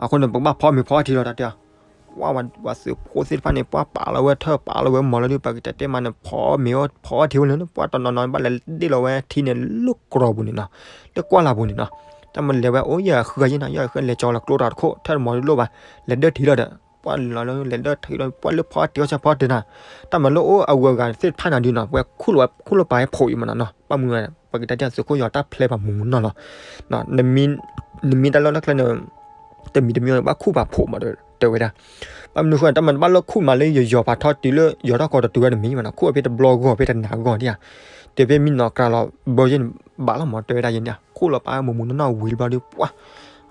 အဃိန့ၣ် ပကဘၣ်ဖီမ့ၤဖီအီထံလီၤ တၢ်တဲအီၤ. ပှၤ ပှၤသုးဖိသ့ၣ်တဖၣ်န့ၣ် ပှၤပာ်လီၤဝဲထၢၣ်ပာ်လီၤဝဲမီၤလီၤဒီး ပကတဲတ့ၢ်မးန့ၣ် ဖီမ့ၤဖီအီထံဝဲလၢ ပှၤတနီၤနီၤဘၣ်လဲၤဒ့ၣ်လီၤဝဲထံန့ၣ် လၢကြီပူၤန့ၣ်နီၤ, လၢကွၢ်လၢ်ပူၤန့ၣ်နီၤ. တၢ်မ့ၢ်လဲၤဝဲအိၣ်ယဲၢ်ဃုဂၤယဲၢ်နီၤ, ယဲၢ်ဃုလဲၤကၠီလီၤကျိတၢ်တခိၣ် ထၢၣ်မီၤဒုးလိၣ်ဘၣ်, လဲၤဒၢထံလီၤဒီး ပှၤလီၤလၢလဲၤဒၢထံလီၤ ပှၤလၢဖီအီထံအီဆၢဖီအီတ့ၢ်နီၤ. တၢ်မ့ၢ်လၢအိၣ်အဂုၤအဂၤသ့ၣ်တဖၣ်န့ၣ်ဒုးနီၤ ပှၤခူၣ်လီၤပာ်ဟဲဖိးအံၤမးနီၤနီၤ. ဘၣ်မနုၤ ပကတဲတ့ၢ်သုးခိၣ်ယီၤတၢ်ဖျဲးပာ်မူနီၤလီၤ. နမ့ၢ်တၢ်လၢတၢ်ချၢန့ၣ် တမံၤတမံၤဘၣ်ခူၣ်ဘၣ်ဖိးမး တဲဝဲဒၣ်. ဘၣ်မနုၤဃိ တၢ်မ့ၢ်တဘၣ်လၢခူၣ်မးလၢယယီၤဖးထီတုၤလၢ ယီၤထီၣ်ကီးတတုၤဝဲတမံၤမးနီၤ, ခူၣ်အဖဲတဘျီဂီၢ်ဖဲတနၤဂီၢ်ဒံးဧါ. တဲဖဲမံနီၤကြၢးလီၤဘၢယဲၢ်န့ၣ် ဘၣ်လီၤမး တဲဝဲဒၣ်ယဲၢ်န့ၣ် ခူၣ်လီၤပာ်မူမူနီၢ်နီၢ်ဝံၤတဘျီဒီး ပှၤ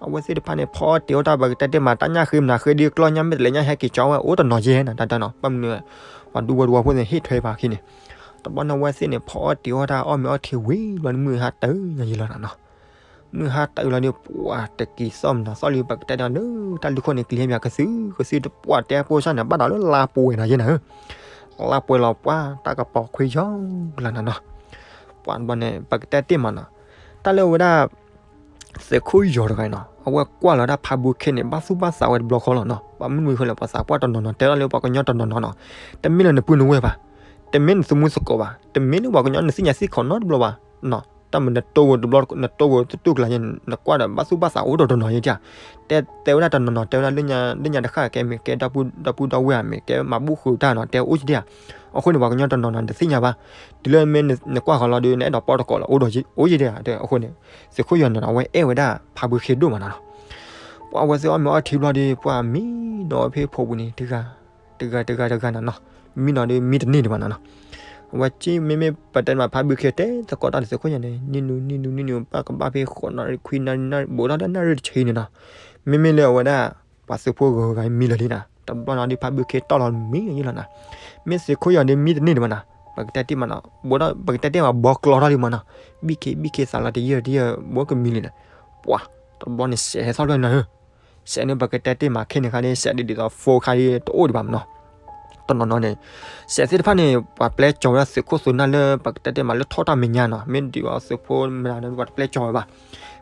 အဝဲသ့ၣ်တဖၣ်န့ၣ် ဖီအီတ့ၢ်အိၣ်တၢ် ပကတဲတ့ၢ်မး တၢ်ညၣ်ဃ့မနၤဃ့ဒ်ကျီၢ်ညၣ်မ့ၢ်တလဲၤညၣ်ဟဲက့ၤကၠီဝဲအိၣ်တနီၤယဲၢ်နီၤ တၢ်တနီၤ. ဘၣ်မနုၤ ပှၤဒူဝဲတဝီဖိန့ၣ် ဟ့ၣ်ထွဲပှၤခံန့ၣ် တဘျီန့ၣ် အဝဲသ့ၣ်န့ၣ် ဖီအီတ့ၢ်အိၣ်တၢ် အီၣ်မ့ၤအီထံဝံၤတဘျီန့ၣ် မုၢ်ဟါတၢၢ်ညါယဲၢ်လီၤနီၤနီၤ. မုၢ်ဟါတၢၢ်လီၤဒီး ပှၤတက့ၤသီၣ်မနုၤသီၣ်လံ ပကတဲတ့ၢ်ဒီး တၢ်လူၢ်ခိၣ်န့ၣ် ကလံၤဟဲမးကသုကသု ပှၤတဲဖိစၢ်န့ၣ် ဘၣ်ဒီးလၢလါပှဲၤနီၤယဲၢ်နီၤဧၢ. လါပှဲၤလီၤ ပှၤတၢ်ကပီၤခွ့ယီၤလီၤနီၤနီၤ. ပှၤတဘျီန့ၣ် ပကတဲတ့ၢ်မးနီၤ တၢ်လၢဝဲဒၣ် သုးခိၣ်ယီၤတဂၤနီၤ အဝဲကွၢ်လီၤဝဲဒၣ်ဖါဘုခ့န့ၣ် ဘၣ်သူၣ်ဘၣ်သးဝဲတဘျီဃီလီၤနီၤ. ဘၣ်မနုၤဃိလဲၣ် ပှၤသးပှၢ်တနီၤနီၤ တဲဒၣ်လၢပှၤကညီတနီၤနီၤနီၤ တမ့ၢ်လၢနပုၢ်နဝဲၢ်ဘၣ်, တမ့ၢ်နသမူသကိးဘၣ်, တမ့ၢ်လၢပှၤကညီနသ့ၣ်ညါသ့ၣ်ခီနီတဘျီဘၣ်နီၤ. တၢ်မ့ၢ်နတိၢ်ဝဲတဘျီ နတိၢ်ဝဲတတူၢ်ကျါန့ၣ် နကွၢ်ဒီးဘၣ်သူၣ်ဘၣ်သးအိၣ်ဒီးတနီၤယဲၢ်ဧါ. တဲ တဲဝဲဒၣ်တနီၤနီၤ တဲဝဲဒၣ်လၢညါတဃၣ်ကဲမ့ၢ်ကဲဒီပုၢ်ဒီဝဲၢ်ဧါ မ့ၢ်ကဲမၤဘူၣ်ဃုာ်တၢ်နီၤ တဲအိၣ်ယဲၢ်ဧါ. အဃိန့ၣ် ပှၤကညီတနီၤနီၤ နတသ့ၣ်ညါဘၣ်. တုၤလၢမ့ၢ်နကွၢ်ဃီၤလီၤဒီး နအဲၣ်ဒိးပီၣ်တကိးလီၤ အိၣ်ယဲၢ်ဧါ. အဃိန့ၣ် သုးခိၣ်ယီၤန့ၣ် အဝဲအဲၣ်ဝဲဒၣ်ဖါဘုခ့ဒိၣ်မးနီၤနီၤ. ပှၤအဝဲသ့ၣ်အီၣ်မ့ၤအီထံဘျီဒီး ပှၤမံနီၤဝဲဖဲဖိပူၤန့ၣ်တဂၤ တဂၤတဂၤတဂၤနီၤနီၤ. မံနီၤဒီးမံတန့ၢ်ဒံးဘၣ်နီၤနီၤ. အဝဲက့မ့မ့ၢ်ပတဲမးဖါဘုခ့တဲသကိးတၢ်ဒီးသုးခိၣ်ယီၤန့ၣ် နံၤနုၤနံၤနုၤနံၤနုၤ ဘၣ်ကဘၣ်ဖဲဃိးနၣ်ရံၣ်ခွံနၣ်ရံၣ် ဘူးထီၣ်လၢနၣ်ရံၣ်တဆံန့ၣ်နီၤ. မ့မ့ၢ်လၢအဝဲဒၣ် ပှၤသုးဖိဂၤဂၤမံလီၤလံနီၤ တဘျီနီၤဒီးဖါဘုခ့တီၢ်လီၤမံလီၤနီၤ. မ့ၢ်သုးခိၣ်ယီၤဒီးမံတန့ၢ်ဒံးဘၣ်နီၤ ပကတဲတ့ၢ်မးနီၤ ဘူးထီၣ် ပကတဲတ့ၢ်မးဘီကျီထီၣ်လံမးနီၤ. ဘံၣ်ခ့ဘံၣ်ခ့သးလီၤတယၢၢ်တယၢၢ် ဘူးကမံလံနီၤ. ပှၤ တဘျီန့ၣ်စဲးဟဲထီၣ်ဖျၢၣ်နီၤဧၢ. စဲးန့ၣ်ပကတဲတ့ၢ်မးခ့န့ၣ်ခါန့ၣ် စဲးဒ်ဒ်သိးဖိခါဒ်တအိၣ်ဒံးဘၣ်မးနီၤ. တနီၤနီၤန့ၣ် စဲးသ့ၣ်တဖၣ်န့ၣ် ပှၤပျဲကၠီၤဝဲဒၣ်သုးခိၣ်သုးနၢ်လၢပကတဲတ့ၢ်မးလၢထီၣ်တၢ်မဲာ်ညါနီၤ မ့ၢ်ဒ်သိးသုးဖိမနုၤန့ၣ် ပှၤတပျဲကၠီၤဝဲဘၣ်.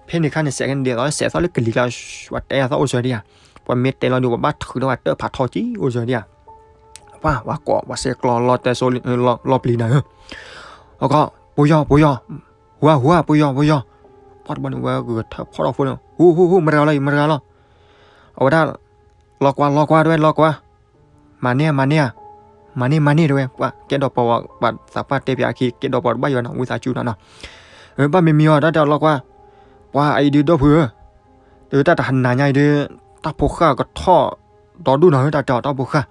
ဖဲန့ၣ်ခါန့ၣ် စဲးကဲန့ၣ်ဒ်သိးစဲးသီၣ်လၢကလံၤကျါ ပှၤတဲအသီၣ်အိၣ်စၢၤဒံးဧါ. ပှၤမ့ၢ်တဲလီၤဒီး ပှၤဘၣ်ထုးဒီးပှၤတၢၢ်ဖးထီကံအိၣ်စၢၤဒံးဧါ. ပှၤ ပှၤကိး ပှၤစဲးကျီၤလီၤတဲာ်စိလီၤပျံၤနၤဧၢ. အကီၢ် ပယီၤ ပယီၤ ဟူဧါ ဟူဧါ ပယီၤ ပယီၤ. ပှၤတဘျီန့ၣ် ဝဲဂဲၤထၢၣ်ဖီၣ်ထီၣ်ဖိန့ၣ် ဟူ ဟူ ဟူ မတၤဂၤလီၤအံၤ မတၤဂၤလီၤ. အဝဲဒၣ် လီၤကွၢ် လီၤကွၢ် တဲဝဲ လီၤကွၢ်. မၤန့ၢ် မၤန့ၢ်ဧါ. မၤန့ၢ် မၤန့ၢ် တဲဝဲ ပှၤကဲဒီးပှၤ ပှၤသးပှၢ်တဲပၠးအခံ ကဲဒီးပှၤတဘၣ်ယွၤနီၤ ဝံသးစူၤနီၤနီၤ. ဘၣ်မံမံအီၤ တၢ်တဲအီၤလီၤကွၢ်. ပှၤအံၤဒုးဒီပုၢ်ဧၢ တၢ်တဟါညါအံၤဒုး တၢ်ဖိဃၢ်ကထီၣ်ဒီဒူၣ်နီၤဧၢ တၢ်တဲအီၤတၢ်ဖိဃၢ်.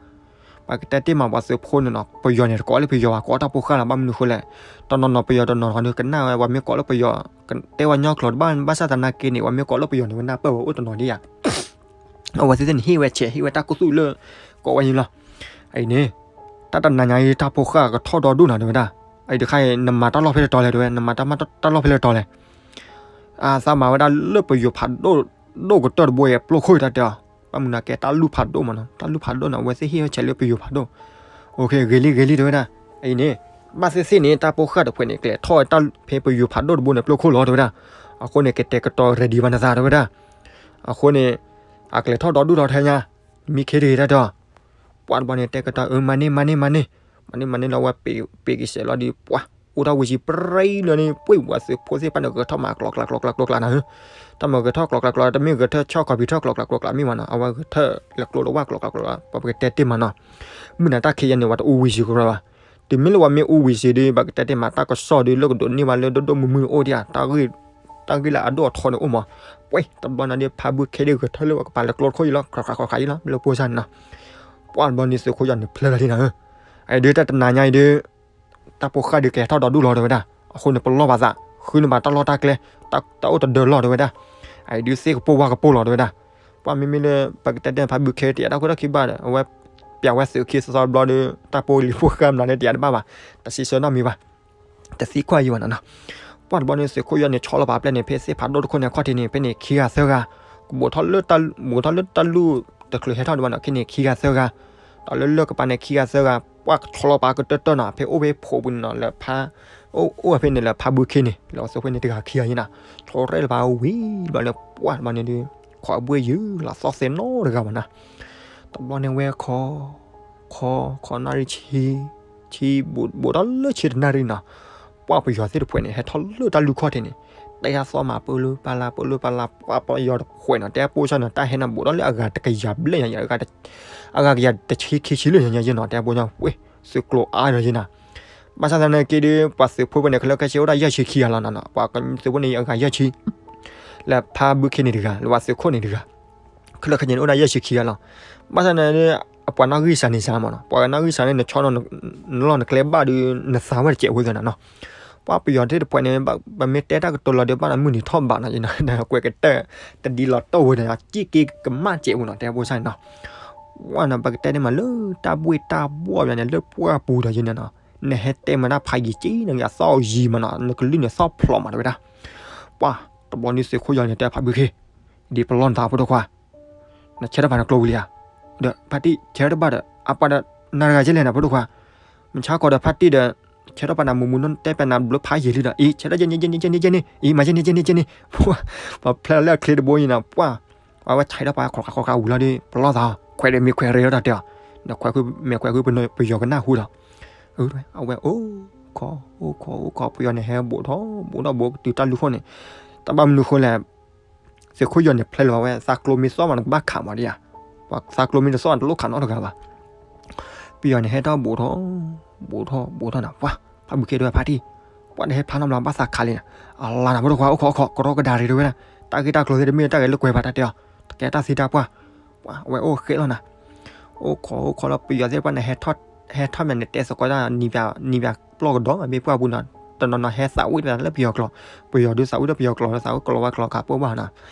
ပှၤကတဲတ့ၢ်မးပှၤသုးဖိန့ၣ်နီၤ ပယီၤန့ၣ်တကိးလၢပယီၤဘၣ် ကိးတၢ်ဖိဃၢ်လီၤ ဘၣ်မနုၤဃိလဲၣ်. တနီၤနီၤပယီၤတနီၤနီၤဒီးကနၣ်ဝဲ ပှၤမ့ၢ်ကိးလၢပယီၤ တဲဝဲညီကျိာ်တဘၣ်ဘၣ်ဆၣ်သနာ်က့န့ၣ် ပှၤမ့ၢ်ကိးလၢပယီၤန့ၣ် ဝဲနၢ်ပၢၢ်ဝဲအိၣ်တနီၤဒံးဧါ. အဝဲသ့ၣ်န့ၣ်ဟ့ၣ်ဝဲဆဲး ဟ့ၣ်ဝဲတၢ်ကူၣ်သူၣ်လၢ ကိးဝဲန့ၣ်လီၤ. အံၤန့ၣ် တၢ်တနၤညါအံၤ တၢ်ဖိဃၢ်ကထီၣ်ဒီဒူၣ်နီၤ တဲဝဲဒၣ်. အံၤတခါအံၤ နမၤတၢ်လီၢ်ဖဲလဲၣ်တီၤလဲၣ် တဲဝဲ နမၤတၢ်လီၢ်ဖဲလဲၣ်တီၤလဲၣ်. အသးမၤဝဲဒၣ်လၢပယိၤဖးဒိၣ် ဒိၣ်ကတၢၢ်တဘိအံၤ ပျိခိၣ်အံၤတၢ်တဲအီၤ. ဘၣ်မနုၤကဲတၢ်လူၢ်ဖးဒိၣ်မးနီၤ တၢ်လူၢ်ဖးဒိၣ်နီၤ အဝဲသ့ၣ်ဟ့ၣ်ဝဲဆဲးလၢပယိၤဖးဒိၣ်. ဂ့ၤလံ ဂ့ၤလံ တဲဝဲဒၣ်. အံၤန့ၣ် ဘၣ်သ့ၣ်သ့ၣ်န့ၣ် တၢ်ဖိဃၢ်တဖုန့ၣ် ကျဲၤထီၣ်ဝဲတၢ်ဖဲပယိၤဖးဒိၣ်တဘိန့ၣ် ပျိခိၣ်လီၤ တဲဝဲဒၣ်. အဃိန့ၣ် ကတဲာ်ကတီၤ ready ဘၣ်နသး တဲဝဲဒၣ်. အဃိန့ၣ် အကျဲၤထီၣ်ဒီဒူၣ်ဒီးထဲညါ မံခ့တဂ့ၤတၢ်တဲအီၤ. ပှၤတဘျီန့ၣ် တဲာ်ကတီၤ အၢ မၤန့ၢ် မၤန့ၢ် မၤန့ၢ်. မၤန့ၢ် မၤန့ၢ်လီၤ ဝဲပ့ၤက့ၤစဲးလီၤဒီး ပှၤ အိၣ်ထီၣ်ဝံၤဆံပြံလီၤန့ၣ် ပှၤသုးဖိသ့ၣ်တဖၣ်န့ၣ် ဂဲၤထီၣ်မၤကျိၤကျဲကျိၤကျဲကျိၤကျဲနီၤ. တၢ်မၤဂဲၤထီၣ်ကျိၤကျဲကျိၤ တမ့ၢ်ဂဲၤထၢၣ်ဆီၣ် computer ကျိၤကျဲကျိၤကျဲမ့ၢ်မးနီၤ အဝဲဂဲၤထၢၣ်လဲၤကျိၤတဝၢ်ကျိၤကျဲကျိၤ ပကတဲတ့ၢ်မးနီၤ. မုၢ်နၤတၢ်ခံးယဲၢ်န့ၣ် ပှၤတအူဝံၤဆံးကရီဘၣ်. တုၤမ့ၢ်လၢပှၤမ့ၢ်အူဝံၤဆံးဒီး ပကတဲတ့ၢ်မး တၢ်ကစီၣ်ဒီး လၢကဒိးန့ၢ်ဘၣ်လၢဒိၣ်ဒိၣ်မုၢ်မုၢ်အိၣ်ဒံးဧါ တၢ်ဂ့ၢ်လၢအဒိၣ်အထီန့ၣ်အိၣ်မး. ပှၤတဘျီန့ၣ်ဒီး ဖါဘုခ့ဒီးဂဲၤထၢၣ်လၢပှၤကပၤလဲၤကျိၤတခိၣ်အံၤလီၤ ခြးခြးခြးခြးအံၤလီၤ လၢဖိစၢ်န့ၣ်နီၤ. ပှၤတဘျီန့ၣ် သုးခိၣ်ယီၤန့ၣ်ဖျဲလီၤလံနီၤဧၢ. အံၤဒုးတၢ်တနၤညါအံၤဒုး တၢ်ဖိဃၢ်ဒုးကဲထီၣ်ဒီဒူၣ်လီၤတဲဝဲဒၣ်. အဃိန့ၣ် ပလီၢ်ပသး ဃုန့ၢ်ဘၣ်တၢ်လီၢ်တၢ်ကျဲ တၢ်အိၣ်တဒၢလီၤတဲဝဲဒၣ်. အံၤဒုးသ့ၣ်ကပိာ်ဝါကပိာ်လီၤတဲဝဲဒၣ်. ပှၤမ့မ့ၢ်လၢ ပကတဲတဲဖါဘုခ့တယၤတၢ်ခိၣ်တၢ်ခံဘၣ်ဒီး အဝဲ ပျးဝဲသုးခံစီစီတဘျီဒီး တၢ်ပိာ်လံၤဖိဃၢ်မျးလၢတယၤတဘၣ်ဘၣ်, တစံးဆၢနီတမံၤဘၣ်, တသံကွၢ်ယံၤဘၣ်နီၤနီၤ. ပှၢ်တဘျီန့ၣ် သုးခိၣ်ယီၤန့ၣ် ဆီလီၤပာ်ပျဲၢ်န့ၣ် ဖဲသ့ၣ်ဖးဒိၣ်တခိၣ်န့ၣ် အခီၣ်ထံးန့ၣ် ဖဲန့ၣ်ခံဂၤသၢဂၤ, ဘူးထီၣ်လၢတၢ်လူၢ်တချုးဟဲထီၣ်ဒံးဘၣ်နီၤ ခဲန့ၣ်ခံဂၤသၢဂၤ, ဒီးလၢလၢၢ်ကပၤန့ၣ်ခံဂၤသၢဂၤ, ပှၢ်ဆီလီၤပာ်ကတၢၢ်တၢၢ်နီၤ ဖဲအိၣ်ဖဲဖိးပူၤန့ၣ်နီၤ လၢဖး အိၣ်အိၣ်ဖဲန့ၣ်လၢဖးဘုခ့န့ၣ် လၢသုးခိၣ်န့ၣ်တဂၤခံဂၤယံၤနီၤ, ဆီရဲၣ်လီၤပာ်ဝံၤဘျီန့ၣ် ပှၢ်တဘျီန့ၣ်ဒီး ခိးအဘှ့ၣ်ယုာ်လီၤသီၣ်သ့နီတဂၤဘၣ်နီၤ. တဘျီန့ၣ်ဝဲခီ ခီ ခီနၣ်ရံၣ်ဆံ ဆံ ဘူးထီၣ်လၢဆံတနၣ်ရံၣ်နီၤ, ပှၢ်ပယီၤသ့ၣ်တဖှဲးန့ၣ် ဟဲထီၣ်လၢတၢ်လူၢ်ခီၣ်ထံးန့ၣ်, တဲတၢ်သီၣ်မၤပၢလူပၢ်လၢ် ပၢလူပၢ်လၢ် ပှၢ်ပယီၤတဖှဲးနီၤ တဲပိၢ်ဆၣ်နီၤ တၢ်ဟဲန့ၣ်ဘူးထီၣ်လၢအဂၤတကယၤဘျဲၣ်ညါယံၤ, အဂၤကယၤတဆံခံဆံလၢညါယံၤနီၤ တဲပိၢ်ဆၣ်ဝဲ သုးကျိၤအါဒီးယံၤနီၤ. ဘၣ်ဆၣ်သနာ်က့ဒီး ပှၤသုးဖိဖဲန့ၣ် ခဲလၢာ်ခဲဆ့အိၣ်ဒၣ်ယဲၢ်ဆံခံဂၤလီၤနီၤ, ပှၤသုးဖိန့ၣ်အဂၤယဲၢ်ဆံ လၢဖးဘုခ့န့ၣ်တဂၤ လၢပှၤသုးခိၣ်န့ၣ်တဂၤ ခဲလၢာ်ခဲဆ့န့ၣ်အိၣ်ဒၣ်ယဲၢ်ဆံခံဂၤလီၤ. ဘၣ်ဆၣ်န့ၣ် အပှၤနီၣ်ဂံၢ်စၢ်န့ၣ်စၢ်မးနီၤ, ပှၤနီၣ်ဂံၢ်စၢ်န့ၣ် နဆီနီၤ နလီၢ်နကျဲဘၣ်ဒီး နသးဝဲတစဲးဖိသနာ်နီၤ. ပှၢ်ပယီၤသ့ၣ်တဖှဲးန့ၣ် ပမ့ၢ်တဲတၢ်ကတိၤလီၤဒီး ဘၣ်နမုၢ်နံၤထီၣ်ဘးနီၤ ကွဲးကတၢၢ် တဒ်လီၤတီၢ်ဝဲန့ၣ် စံၣ်က့ၤကမၣ်စဲးဖိနီၤ တဲပိၢ်ဆၣ်န့ၣ်နီၤ. ပှၢ်နီၤ ပကတဲန့ၣ်မးလၢတၢ်ဘှ့ၣ်တၢ်ဘှီၣ်ယၤန့ၣ် လၢပှၢ်ပူၤဒီးယံၤန့ၣ်နီၤ, နဟဲတဲမးတၢ်ဖးယံၤကံနီၤ ယသီၣ်ယံၤမးနီၤ နကလုၢ်န့ၣ်သီၣ်ဖျိးမးတဝဲဒၣ်. ပှၢ်တဘျီန့ၣ်သုးခိၣ်ယီၤန့ၣ် တဲဖးဘုခ့ ဒ်ပလီၢ်နသးဖိတခွါ, နဆဲးထီၣ်ပာ်နကျိဝံၤလံဧါ, ဒီးဖါတံၢ်ဆဲးထီၣ်တဘၣ်ဒီး အပှၤဒီးနၤတဂၤကဲလဲၣ်နၤဖိတခွါ, မုၢ်ဆါခီဒီးဖါတံၢ်ဒီး ဆဲးထီၣ်ပာ်နၤမူးမူးနီၣ် တဲပာ်နၤဘျုးဖးယံၤလံဒီး အံၤ ဆဲးထီၣ်ယဲန့ၣ် ယဲန့ၣ် ယဲန့ၣ် ယဲန့ၣ် အံၤ မၤယဲန့ၣ် ယဲန့ၣ် ယဲန့ၣ်, ပှၤဖျဲလၢအချ့တဘိယံၤနီၤ ပှၢ် အဝဲဆဲးထီၣ်ပာ်ခီခါခီခါဝံၤလီၤဒီး ပလီၢ်သး ခွဲးဒီးမ့ၢ်ခွဲးရ့ထီၣ်တၢ်တဲအီၤ, နခွဲးဃု မ့ၢ်ခွဲးဃုပယီၤကနၣ်ဟူဒီး အဝဲအိၣ်ခိး အိၣ်ခိး အိၣ်ခိး ပယီၤန့ၣ်ဟဲဘူးထီၣ် ဘူးထီၣ်ဘူးကတုၤတၢ်လူၢ်ခိၣ်န့ၣ်, တၢ်ဘၣ်မနုၤဃိလဲၣ် သုးခိၣ်ယီၤန့ၣ် ဖျဲလီၤဝဲ သးကျိမ့ၢ်သီၣ်မးနကဘၣ်ခးမးဒ်ဧါ, ပှၤသးကျိမ့ၢ်တသီၣ်တလိၣ်ခးနီတဂၤဘၣ်. ပယီၤန့ၣ်ဟဲထီၣ်ဘူးထီၣ် ဘူးထီၣ် ဘူးထီၣ်နၤ ပှၢ် ဖးဘုခ့တဝဲဖါတံၢ်, ပှၢ်တဟဲဖျါနီတဘျီဘၣ်သးခးလံနၤ, အလါနၤဖိတခွါ အိၣ်ခိး အိၣ်ခိး ကရီကဒါရ့တဝဲဒၣ်, တၢ်ဂ့ၢ်တၢ်ကျိၤသ့ၣ်တမ့ၢ်တၢ်ဂ့ၢ်လၢကွဲးဘၣ်တၢ်တဲအီၤ, တကဲတၢ်သံတၢ်ပှၢ်, ပှၢ် အဝဲအိၣ်ဃဲလီၤနၤ အိၣ်ခိးအိၣ်ခိးလီၤ ပယီၤသ့ၣ်တဖၣ်န့ၣ် ဟဲထီၣ်မးန့ၣ် တဲသကိးတၢ် နံၤပျးပျီၢ်ကဒီး မ့ၢ်ပှၢ်ပူၤနီၤ, တနီၤနီၤဟဲသးဝံၣ်တၢ်လၢပယီၤကျိာ်, ပယီၤဒုးသးဝံၣ်ဒီးပယီၤကျိာ် သးဝံၣ်ကျိာ်ဝဲကျိာ်ခးပိၢ်ဘၣ်နီၤ,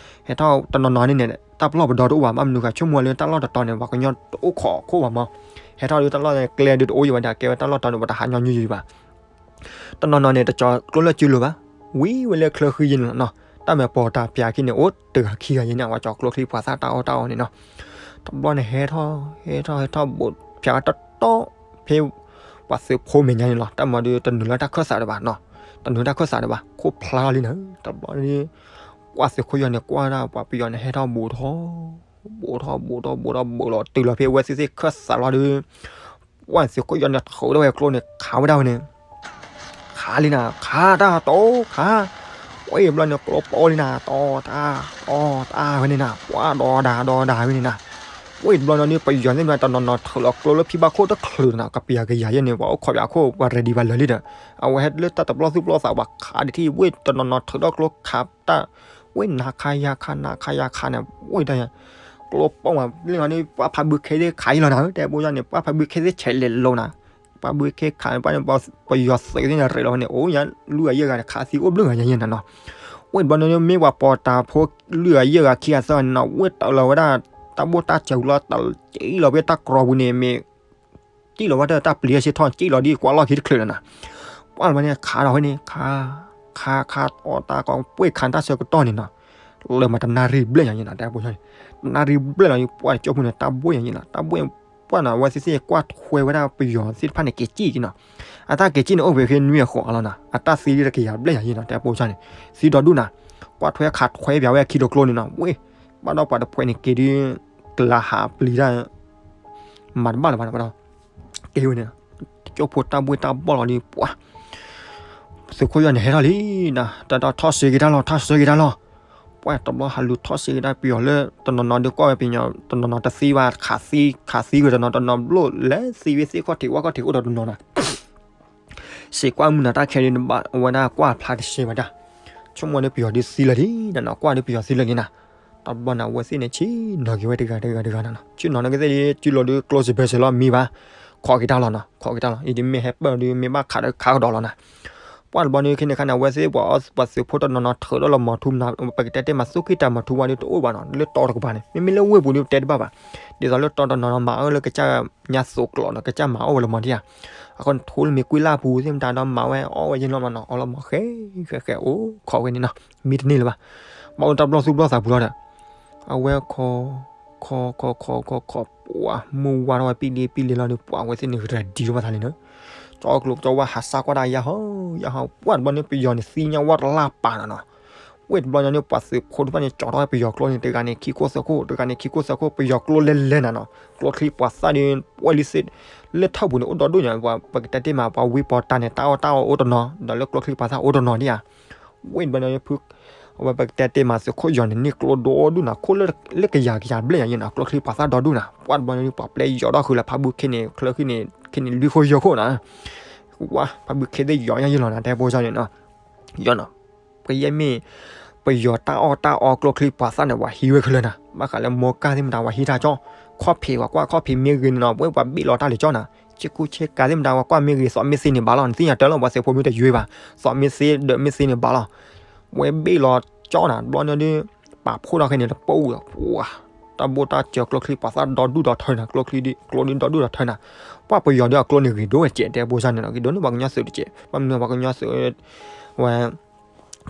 ဟဲထီၣ်တနီၤနီၤန့ၣ်န့ၣ် တၢ်ပျီၢ်ပဒီတအိၣ်ဘၣ် ဘၣ်မနုၤဃိ ဆိကမိၣ်လၢတၢ်လီၢ်တတီၤန့ၣ် ပှၤကညီတအိၣ်ခိးခိၣ်ဘၣ်မး, ဟဲထီၣ်ဒုးတၢ်လီၢ်န့ၣ် ကျဲဒုးတအိၣ်ယံၤဘၣ်ဒီး ကဲဝဲတၢ်လီၢ်တီၤန့ၣ် ပှၤတဟးညီနုၢ်ယံၤဘၣ် တနီၤနီၤန့ၣ် တကၠီၤကျိလၢစုလိၤဘၣ်, ဝံၤဝဲလၢချၢဃံယံၤန့ၣ်လီၤနီၤ, တၢ်မၤပီၤတၢ်ပၠးခံန့ၣ် အိၣ်တဂၤခံဂၤယံၤန့ၣ် ပှၤကၠီၤကျိချံပှၤသၣ်တၢ်အီၣ်တၢ်အီန့ၣ်နီၤ, တဘျီန့ၣ်ဟဲထီၣ် ဟဲထီၣ် ဟဲထီၣ်ဘူးဖၠးဝဲတီတီ ဖဲ ပှၤသုးဖိမဲာ်ညါန့ၣ်လီၤ, တၢ်မၤဒုးတနုာ်လၢတၢ်ခၢၣ်သးဒံးဘၣ်နီၤ, တနုာ်တၢ်ခၢၣ်သးဒံးဘၣ် ခိၣ်ဖျါလီၤလံနီၤ, တဘျီန့ၣ် ပှၤသုးခိၣ်ယီၤန့ၣ် ကွၢ်ဒၣ်ပှၤပယီၤန့ၣ် ဟဲထီၣ်ဘူးထီၣ် ဘူးထီၣ် ဘူးထီၣ် ဘူးထီၣ် ဘူးလီၤ တုၤလီၤဖဲဝဲသ့ၣ်သ့ၣ်ခၢၣ်သးလီၤဒီး ပှၢ်သုးခိၣ်ယီၤန့ၣ် ထုးထီၣ်ဝဲကျိန့ၣ် ခးဝဲဒၣ်ဝဲန့ၣ် ခးလံနၤ ခးတၢ်တီခး, ဝဲအံၤဘျီန့ၣ် ကျိပီလံနၤ တီတၢ် တီတၢ်ဝဲန့ၣ်နၤ ပှၢ်ဒီဒၤဒီဒၤဝဲန့ၣ်နၤ, ဝဲအံၤတဘျီန့ၣ် ပယီၤသ့ၣ်တဖၣ်တနီၤနီၤထုးလီၤကျိလၢဖံဘၣ်ခိၣ်တချုးနၤ ကပယၤကယၤယဲန့ၣ် ပှၤအိၣ်ခိးပၠးခိၣ် ပှၤ ready ဘၣ်လၢာ်လံဒီး အဝဲဟဲလၢတၢ်တပျီၢ်သူၣ်ပျီၢ်သး ပှၤခးဒံးထံၣ် ဝဲတနီၤနီၤထုးထီၣ်ကျိခးတၢ် ဝဲနၤခးယၤခးနၤခးယၤခးန့ၣ် ဝဲတၢ် ကျိပီမး လၢန့ၣ် ပှၢ်ဖးဘုခ့သ့ၣ်ခးယံၤလီၤနၤ တဲဘိယါန့ၣ် ပှၢ်ဖးဘုခ့သ့ၣ်ဆဲးလဲၤလိၤနၤ, ပှၢ်ဘုခ့ခးန့ၣ် ပှၢ်န့ၣ် ပယီၤသုးသ့ၣ်န့ၣ် ရဲၣ်လီၤဝဲန့ၣ် အိၣ်ယါ လွံၢ်ဂၤယဲၢ်ဂၤန့ၣ် ခးသံအိၣ်ဘျုးဂၤယဲၢ်ယဲၢ်နၤနီၤ, ဝဲတဘျီန့ၣ် မ့ၢ်ပှၤပီၤတၢ်ဖိလွံၢ်ဂၤယဲၢ်ဂၤခံဂၤသၢဂၤန့ၣ်နီၤ ဝဲတၢ်လီၤဝဲဒၣ် တၢ်ဘိၣ်တၢ်စၢၤလီၤ တၢ်စံၣ်လီၤဖဲတၢ်ကြီပူၤန့ၣ် မ့ၢ် စံၣ်လီၤဝဲဒၣ်တၢ်ပျံၤအဆ့ထီၣ် စံၣ်လီၤဒ်ကွၢ်လီၢ်ခံတချုးလီၤနၤ, ပှၢ်လီၤန့ၣ် ခးဒီးဝဲန့ၣ် ခး ခးခးတီတၢ်ကီပှ့ၢ်ခးတၢ်ဆၢကတီၢ်န့ၣ်နီၤ, လၢမၤတနၣ်ရံၣ်ဘျဲၣ်ညါယဲၢ်နီၤ တဲဘိယါန့ၣ်, တနၣ်ရံၣ်ဘျဲၣ်လီၤ ပှၢ်ကၠိဖိန့ၣ် တၢ်ဘိၣ်ညါယဲၢ်နီၤ တၢ်ဘိၣ် ပှၢ်န့ၣ် အဝဲသ့ၣ်သ့ၣ်ကွၢ်ထွဲဝဲဒၣ်ပယီၤသ့ၣ်တဖၣ်န့ၣ် က့ၤစံၣ်က့ၤနီၤ, အတၢ်က့ၤစံၣ်န့ၣ် အိၣ်ဖဲဖဲနွံအဃိးလီၤနၤ အတၢ်သံလံတကယၤဘျဲၣ်ညါယဲၢ်နီၤ တဲဘိယါန့ၣ်, သံဒီဒူၣ်နၤ, ကွၢ်ထွဲခးထွဲပၠးဝဲအခံတကျိန့ၣ်နီၤ ဝဲ ဘၣ်ဒီးပှၤတဖှဲးန့ၣ်က့ၤဒုး ကလၤဟးပျံၤတၢ် မၤတဘၣ်လၢၤဘၣ်နီၤ ကဲဝဲန့ၣ် ကၠိဖိတၢ်ဘှ့ၣ်တၢ်ဘီၣ်လီၤဒုး ပှၢ် သုးခိၣ်ယီၤန့ၣ်ဟဲထီၣ်လံနၤ တၢ်ထီၣ်စ့က့ၤတၢ်လီၤ ထီၣ်စ့က့ၤတၢ်လီၤ, ပှၢ်တဘျီဟးလူၤထီၣ်စ့က့ၤတၢ်ပယီၤလၢ တနီၤနီၤဒုးကွၢ်ဝဲပယီၤ တနီၤနီၤတသံဘၣ် ခးသံ ခးသံဝဲတနီၤ တနီၤဘျိၣ်လဲၤသံဝဲသ့ၣ်ခီၣ်ထံးဝၣ်ခီၣ်ထံးအိၣ်ဒီးတနီၤနၤ စ့ၢ်ကွၢ်မုၢ်နၤတၢ်ခဲဒုး နဘၣ်ဝဲဒၣ်ကွၢ်ဖျါတစဲးဘၣ်တၢ်, ဆိကမိၣ်ဒီးပယီၤဒုးသံလၢာ်လံနၤနီၤ ကွၢ်ဒီးပယီၤသံလၢာ်လံနၤ, တဘျီနၤဝဲသ့ၣ်န့ၣ် ဆ့ၣ်နီၤက့ၤဝဲတဂၤတဂၤတဂၤနၤနီၤ ဆ့ၣ်နီၤန့ၣ်ကသ့ၣ်ဒုး စုလိၤဒုး ကျိစံးဘဲစဲးလီၤမံဘၣ်, ခိးက့ၤတၢ်လီၤနီၤ ခိးက့ၤတၢ်လီၤ အံၤဒုးမ့ၢ်ဟဲပၢၢ်ဒုး မ့ၢ်ဘၣ်ခးဒီးခးကဒီးလီၤနၤ, ပှၢ်တဘျီန့ၣ် ခဲန့ၣ်ခါန့ၣ် အဝဲသ့ၣ်ပှၤအီ ပှၤသုးဖိတနီၤနီၤထုးထီၣ်လၢမီၤထူမနၤ ပကတဲတ့ၢ်မး သူၣ်ကံၢ်တၢ်မီၤထူဝါဒီးတအိၣ်ဘၣ်နီၤ လၢတီတကပၤန့ၣ် မ့မ့ၢ်လၢဝ့ၢ်ပူၤဒီးပတဲတဘၣ်ဘၣ်. ဒ်သိးလၢတီတနီၤနီၤ မၤအီၣ်လၢကစၢ်ညါသိးကျိးနီၤ ကစၢ်မၤအီၣ်ဝဲလၢမီၤဒံဧါ. အဃိန့ၣ် ထိလၢမ့ၤကွံလၢ်ပူၤသ့ၣ်မတၤဒီးမၤဝဲအီၣ်ဝဲယဲၢ်လီၤမးနီၤ အီၣ်လၢမီၤဃဲဃဲဃဲအိၣ်ခိးဝဲန့ၣ်နီၤ မံတန့ၢ်လၢၤဘၣ်. ဘၣ်အိၣ်တၢ်ဘျီၣ်သူဘျီၣ်သးပူၤလီၤဒီး အဝဲခိး ခိးခိးခိးခိးခိး ပှၤမုၢ်ဝါထီၣ်ဝဲပံလံပံလံလီၤဒီး ပှၤအဝဲသ့ၣ်န့ၣ် ready လီၤပသးလံနီၤ. ကၠီကျိးကၠီဝါဟးစၢ်ကွၢ်ဒၣ် ယၢ်ဟီ ယၢ်ဟီ ပှၢ်တဘျီန့ၣ် ပယီၤန့ၣ် သံညါဝဲတလၢ်ပာ်နီၤနီၤ. ဝ့ၢ်တဘျီညါန့ၣ် ပှၤသုးဖိတဖၣ်န့ၣ် ကၠီထီၣ်ဝဲပယီၤကျိန့ၣ် တဂၤန့ၣ် ခံခိၣ်သၢခိၣ် တဂၤန့ၣ် ခံခိၣ်သၢခိၣ် ပယီၤကျိလဲၤလဲၤနၤနီၤ ကျိချံပှၤသၣ်ဒီး ပှဲၤလံစ့ လၢထၢၣ်ပူၤန့ၣ် အိၣ်ဒီဒူၣ်ညါ ပှၤပကတဲတ့ၢ်မး ပှၤဝံပီၤတၢ်န့ၣ် တၢ်အီၣ်တၢ်အီအိၣ်တနီၤ ဒီးလၢကျိချံပှၤသၣ်အိၣ်တနီၤဒံဧါ. ဝ့ၢ်တဘျီညါဖု အဝဲပကတဲတ့ၢ်မးသုးခိၣ်ယီၤန့ၣ် န့ၢ်ကျိဒီဒူၣ်နၤ ခိၣ်လၢကယၤကယၤဘျဲၣ်ညါယဲၢ်နၤ ကျိချံပှၤသၣ်ဒီဒူၣ်နၤ ပှၢ်တဘျီညါန့ၣ် ပှၤပျဲယီၤထီၣ်ဃုာ်လၢဖးဘုခ့န့ၣ် ချၢဃံန့ၣ် ခ့န့ၣ်လွံၢ်ခိၣ်ယဲၢ်ခိၣ်နၤ ဝါ ဖးဘုခ့သ့ၣ်ယီၤညါယဲၢ်လီၤနၤ တဲဘိၣ်ဆၣ်န့ၣ်နီၤ ယီၤနီၤ ပယဲၢ်မ့ၢ် ပယီၤတၢ်အီၣ်တၢ်အီကျိချံပှၤသၣ်န့ၣ် ပှၤဟံးဝဲခဲလၢာ်နၤ ဘၣ်ဃးလၢမီကၢ်သ့ၣ်မတၤ ပှၤဟံးတၢ်ကၠီ ခီၣ်ဖံးပှၤကွၢ် ခီၣ်ဖံးမ့ၢ်ဂ့ၤန့ၣ်နီၤ ပဝဲပှၤဘ့ၣ်လီၤတၢ်လၢကၠီနၤ ဆ့ကူဆ့ကၤသ့ၣ်မတၤ ပှၤကွၢ်မ့ၢ်ဂ့ၤ သီးမ့ၢ်သ့န့ၣ်ဘၣ်လီၤ နသ့ၣ်ညါတၢ်လီၤ ပှၤသုးဖိမ့ၢ်တယွ့ဘၣ် သီးမ့ၢ်သ့ ဒၢးမ့ၢ်သ့န့ၣ်ဘၣ်လီၤ ဝဲဘ့ၣ်လီၤကၠီနၤ တဘျီန့ၣ်ဒီး ပာ်ဖှိၣ်ထီၣ်ခဲန့ၣ် တပိၢ်ဝဲ ပှၤ တၢ်ဘိၣ်တၢ်စၢၤကျိချံပှၤသၣ်ဒီဒူၣ်ဒီထၢနၤ ကျိချံဒ် ကျိဒ်ဒီဒူၣ်ဒီထၢနၤ ပှၢ်ပယီၤဒီးအကျိန့ၣ်ဂ့ၤဒိၣ်ဝဲကဲး တဲဘိၣ်ဆၣ်န့ၣ်နီၤ ဂ့ၤဒိၣ်န့ၣ် ပှၤကညီသုးတကဲး ဘၣ်မနုၤပှၤကညီသုး ဝဲ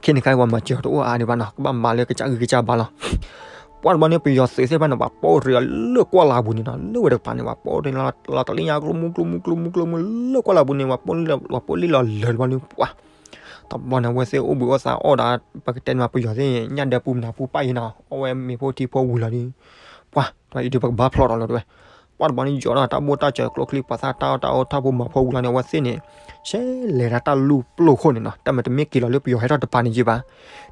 ခဲန့ၣ်ခါပှၤမၤစၢၤတအိၣ်အါဒံးဘၣ်နီၤ ကဘၣ်မၤလၢကစၢ်ဂံၢ်ကစၢ်ဘါလီၤ ပှၢ်တဘျီန့ၣ် ပယီၤသုးသ့ၣ်တဖၣ်န့ၣ် ပှၤပိၢ်ရ့ၣ်အီၤလၢကွၢ်လၢ်ပူၤန့ၣ်နီၤ လၢဝဲတကပၤန့ၣ် ပှၤပိၢ်ရ့ၣ်လီၤတလ့ၣ်ညါ ကျိမူကျိမူကျိမူကျိမူ လၢကွၢ်လၢ်ပူၤန့ၣ် ပှၤပိၢ်လံလီၤလၢတဘျီန့ၣ် ပှၢ် တဘျီန့ၣ် အဝဲသ့ၣ်အိၣ်ဘှံးအိၣ်သါအီၣ်ဒီး ပကတဲန့ၣ်မး ပယီၤသ့ၣ် ညၣ်ဒၢပူၤမနၤပူၤပၢ်အံၤနီၤ အီၣ်ဝဲမ့ၤဖိထံဖိဝံၤလီၤဒီး ပှၢ် အံၤဒုးပကဘၣ်ဖျိးဒီးလီၤတဲဝဲ ပှၢ်တဘျီန့ၣ် ယီၤဒီးတၢ်ဘိၣ်တၢ်စၢၤကျိချံပှၤသၣ်တၢ်အီၣ်တၢ်အီထီၣ်ဖိမၤဖိဝံၤလီၤန့ၣ် အဝဲသ့ၣ်န့ၣ် ဆဲးလဲၤဒၣ်တၢ်လူၢ်ပျိၢ်ခိၣ်န့ၣ်နီၤ တၢ်မ့ၢ်တမ့ၢ်က့ၤလီၤလၢပယီၤဟဲထီၣ်တပၤန့ၣ်ယံၤဘၣ်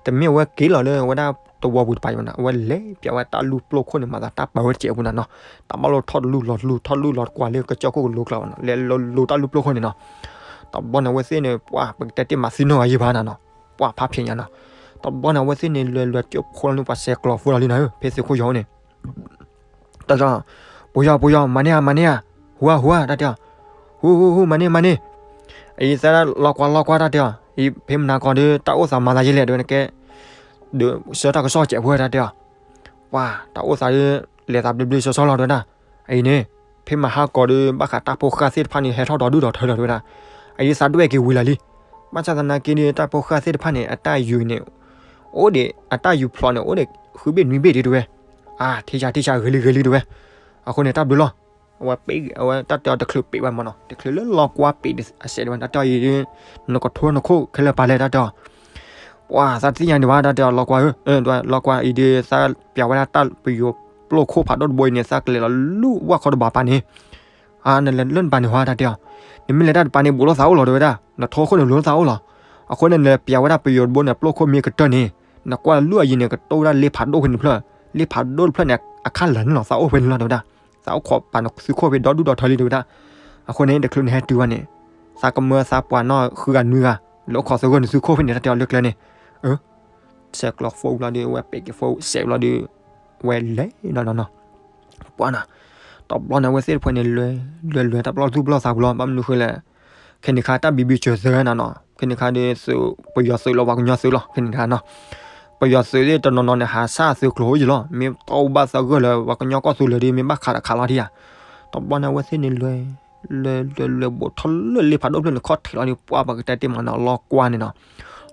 တမ့ၢ်အဝဲက့ၤလီၤလၢဝဲဒၣ်တဝီပူၤတပၤယံၤဘၣ်နီၤ အဝဲလဲၤပၠးဝဲတၢ်လူၢ်ပျိၢ်ခိၣ်န့ၣ် မၤသးတၢ်ပာ်ဝဲတစဲးပူၤနၤနီၤ တၢ်ဘၣ်လိၣ်ထီၣ်တလူၢ်လီၤတလူၢ် ထီၣ်တလူၢ်လီၤတကွၢ်လၢကစၢၢ်ခိၣ်ကလိကျါဘၣ်နီၤ လဲၤလိၤလိၤတၢ်လူၢ်ပျိၢ်ခိၣ်န့ၣ်နီၤ တဘျီန့ၣ် အဝဲသ့ၣ်န့ၣ် ပှၢ် ပကတဲတ့ၢ်မးသံနီၢ်ဂၤယံၤဘၣ်နၤနီၤ ပှၢ်ဖးဖျဲးညါနီၤ တဘျီန့ၣ် အဝဲသ့ၣ်န့ၣ် လဲၤလဲၤကၠိဖိလီၤန့ၣ် ပှၤစဲးကျိးဖိလီၤလံနၤဧၢ ဖဲသုးခိၣ်ယီၤန့ၣ် တၢ်တဲအီၤ ပယီၤ ပယီၤ မၤန့ၢ်ဧါ မၤန့ၢ်ဧါ ဟူဧါ ဟူဧါ တၢ်တဲအီၤ ဟူ ဟူ ဟူ မၤန့ၢ် မၤန့ၢ် အံၤသးလီၤကွၢ်လီၤကွၢ်တၢ်တဲအီၤ အံၤဖဲမနၤကီၢ်ဒီး တၢ်အိၣ်သးမၤသးယဲလဲၣ် တဲဝဲန့ၣ်ကဲ ဒီးဆှၢတၢ်ကစီၣ်စဲးဖိတၢ်တဲအီၤ ပှၤ တၢ်အိၣ်သးဒီး လဲၤသးဘျ့ဘျ့ဆှီဆှီလီၤတဲဝဲဒၣ် အံၤန့ၣ် ဖဲမဟါကီၢ်ဒီး ဘၣ်ဃးတၢ်ဖိဃၢ်သ့ၣ်တဖၣ်န့ၣ် ဟဲထီၣ်ဒီဒူၣ်ဒီထၢလီၤတဲဝဲဒၣ် အံၤသးဒွဲၣ်က့ၤဝံၤလီၤလံ ဘၣ်ဆၣ်သနာ်က့ဒီး တၢ်ဖိဃၢ်သ့ၣ်တဖၣ်န့ၣ် အတၢ်ယူၤန့ၣ် အိၣ်ဒံး အတၢ်ယူၤဖျိးန့ၣ် အိၣ်ဒံး ဃုဘ့ၣ်နွံဘ့ၣ်ဒံးတဲဝဲ အါ ထံၣ်ဆါထံၣ်ဆါဂ့ၤလံဂ့ၤလံတဲဝဲ အဃိန့ၣ် တၢ်ဘျုးလီၤ အဝဲပ့ၢ် အဝဲတၢ်တဲအီၤတချုးပ့းဘၣ်မးနီၤ တချုးလၢလီၤကွၢ်ပ့းအစဲးတဲဝဲ တၢ်တဲအီၤအံၤ နကထိနခိၣ်ခဲလၢာ်ပာ်လဲၣ်တၢ်တဲအီၤ ပှၤသးတသ့ၣ်ညါဒံးဘၣ်တၢ်တဲအီၤ လီၤကွၢ်ဧၢ လီၤကွၢ်အံၤဒီး သးပၠးဝဲဒၣ်တၢ်ပယီၤပျိၢ်ခိၣ်ဖးဒိၣ်တဘိအံၤန့ၣ် သးကလဲၤလီၤလူၢ်ဝၣ်ခီတဘးပာ်န့ၣ် အါ နလဲၤလၢနပာ်န့ၣ်ဟီတၢ်တဲအီၤ နမ့ၢ်လဲၤတၢ်တပာ်န့ၣ် ဘူးလိာ်သးအိၣ်လီၤတဲဝဲဒၣ် နထိခိၣ်န့ၣ်လိၤလိာ်သးအိၣ်လီၤ အဃိန့ၣ် နလဲၤပၠးဝဲဒၣ်ပယီၤတဘိန့ၣ် ပျိၢ်ခိၣ်မ့ၢ်ကတၢၢ်န့ၣ် နကွၢ်လူၢ်အယံၤန့ၣ် ကတိၢ်ဝဲဒၣ်လ့ဖးဒိၣ်ဖဲန့ၣ်တဖျၢၣ် လ့ဖးဒိၣ်တဖျၢၣ်န့ၣ် အခၣ်လၢာ်န့ၣ်လီၤ သးအိၣ်ဖဲန့ၣ်လီၤတဲဝဲဒၣ် သးအိၣ်ခိးပာ်နသုးခိၣ်ဖဲဒီဒူၣ်ဒီထၢလံတဲဝဲဒၣ် အဃိန့ၣ် တချုးနဟဲတုၤဘၣ်န့ၣ် သးကမၢသးပှၤနီၢ်ဃုဂၤနွံဂၤ လၢအိၣ်ခိးသဂၢၢ်နသုးခိၣ်ဖဲန့ၣ် တၢ်တဲအီၤလၢကျဲန့ၣ် အ ဆဲးကျိးဖိဝံၤလီၤဒီး အဝဲပ့းက့ၤဖိစဲးဝံၤလီၤဒီး ဝဲလဲၤနီၤနီၤနီၤ ပှၢ်နၤ တဘျီန့ၣ်အဝဲသ့ၣ်တဖၣ်န့ၣ် လဲၤလဲၤလဲၤတၢ်ဘျီၣ်သူၣ်ဘျီၣ်သးပူၤလီၤ ဘၣ်မနုၤဃိလဲၣ် ခဲန့ၣ်ခါတၢ်ဘံဘံစၢၤစၢၤနၤနီၤ ခဲန့ၣ်ခါဒီး ပယီၤသုးလီၤပှၤကညီသုးလီၤ ခဲန့ၣ်ခါနီၤ ပယီၤသုးသ့ၣ်တနီၤနီၤန့ၣ် ဟးဆၣ်သုးကျိၤအိၣ်ယံၤလီၤ မ့ၢ်တအိၣ်ဘၣ်သဂၢၢ်လၢ ပှၤကညီကီၢ်သူလ့ၤဒီး မ့ၢ်ဘၣ်ခးတခးလီၤဒံးဧါ တဘျီန့ၣ်အဝဲသ့ၣ်န့ၣ်လဲၤ လဲၤလဲၤလဲၤဘူးထီၣ်လၢလ့ဖးဒိၣ်ဖျၢၣ်န့ၣ် ခီၣ်ထံးလီၤဒီးပှၢ်ပကတဲတ့ၢ်မးနီၤ လီၤကွၢ်န့ၣ်နီၤ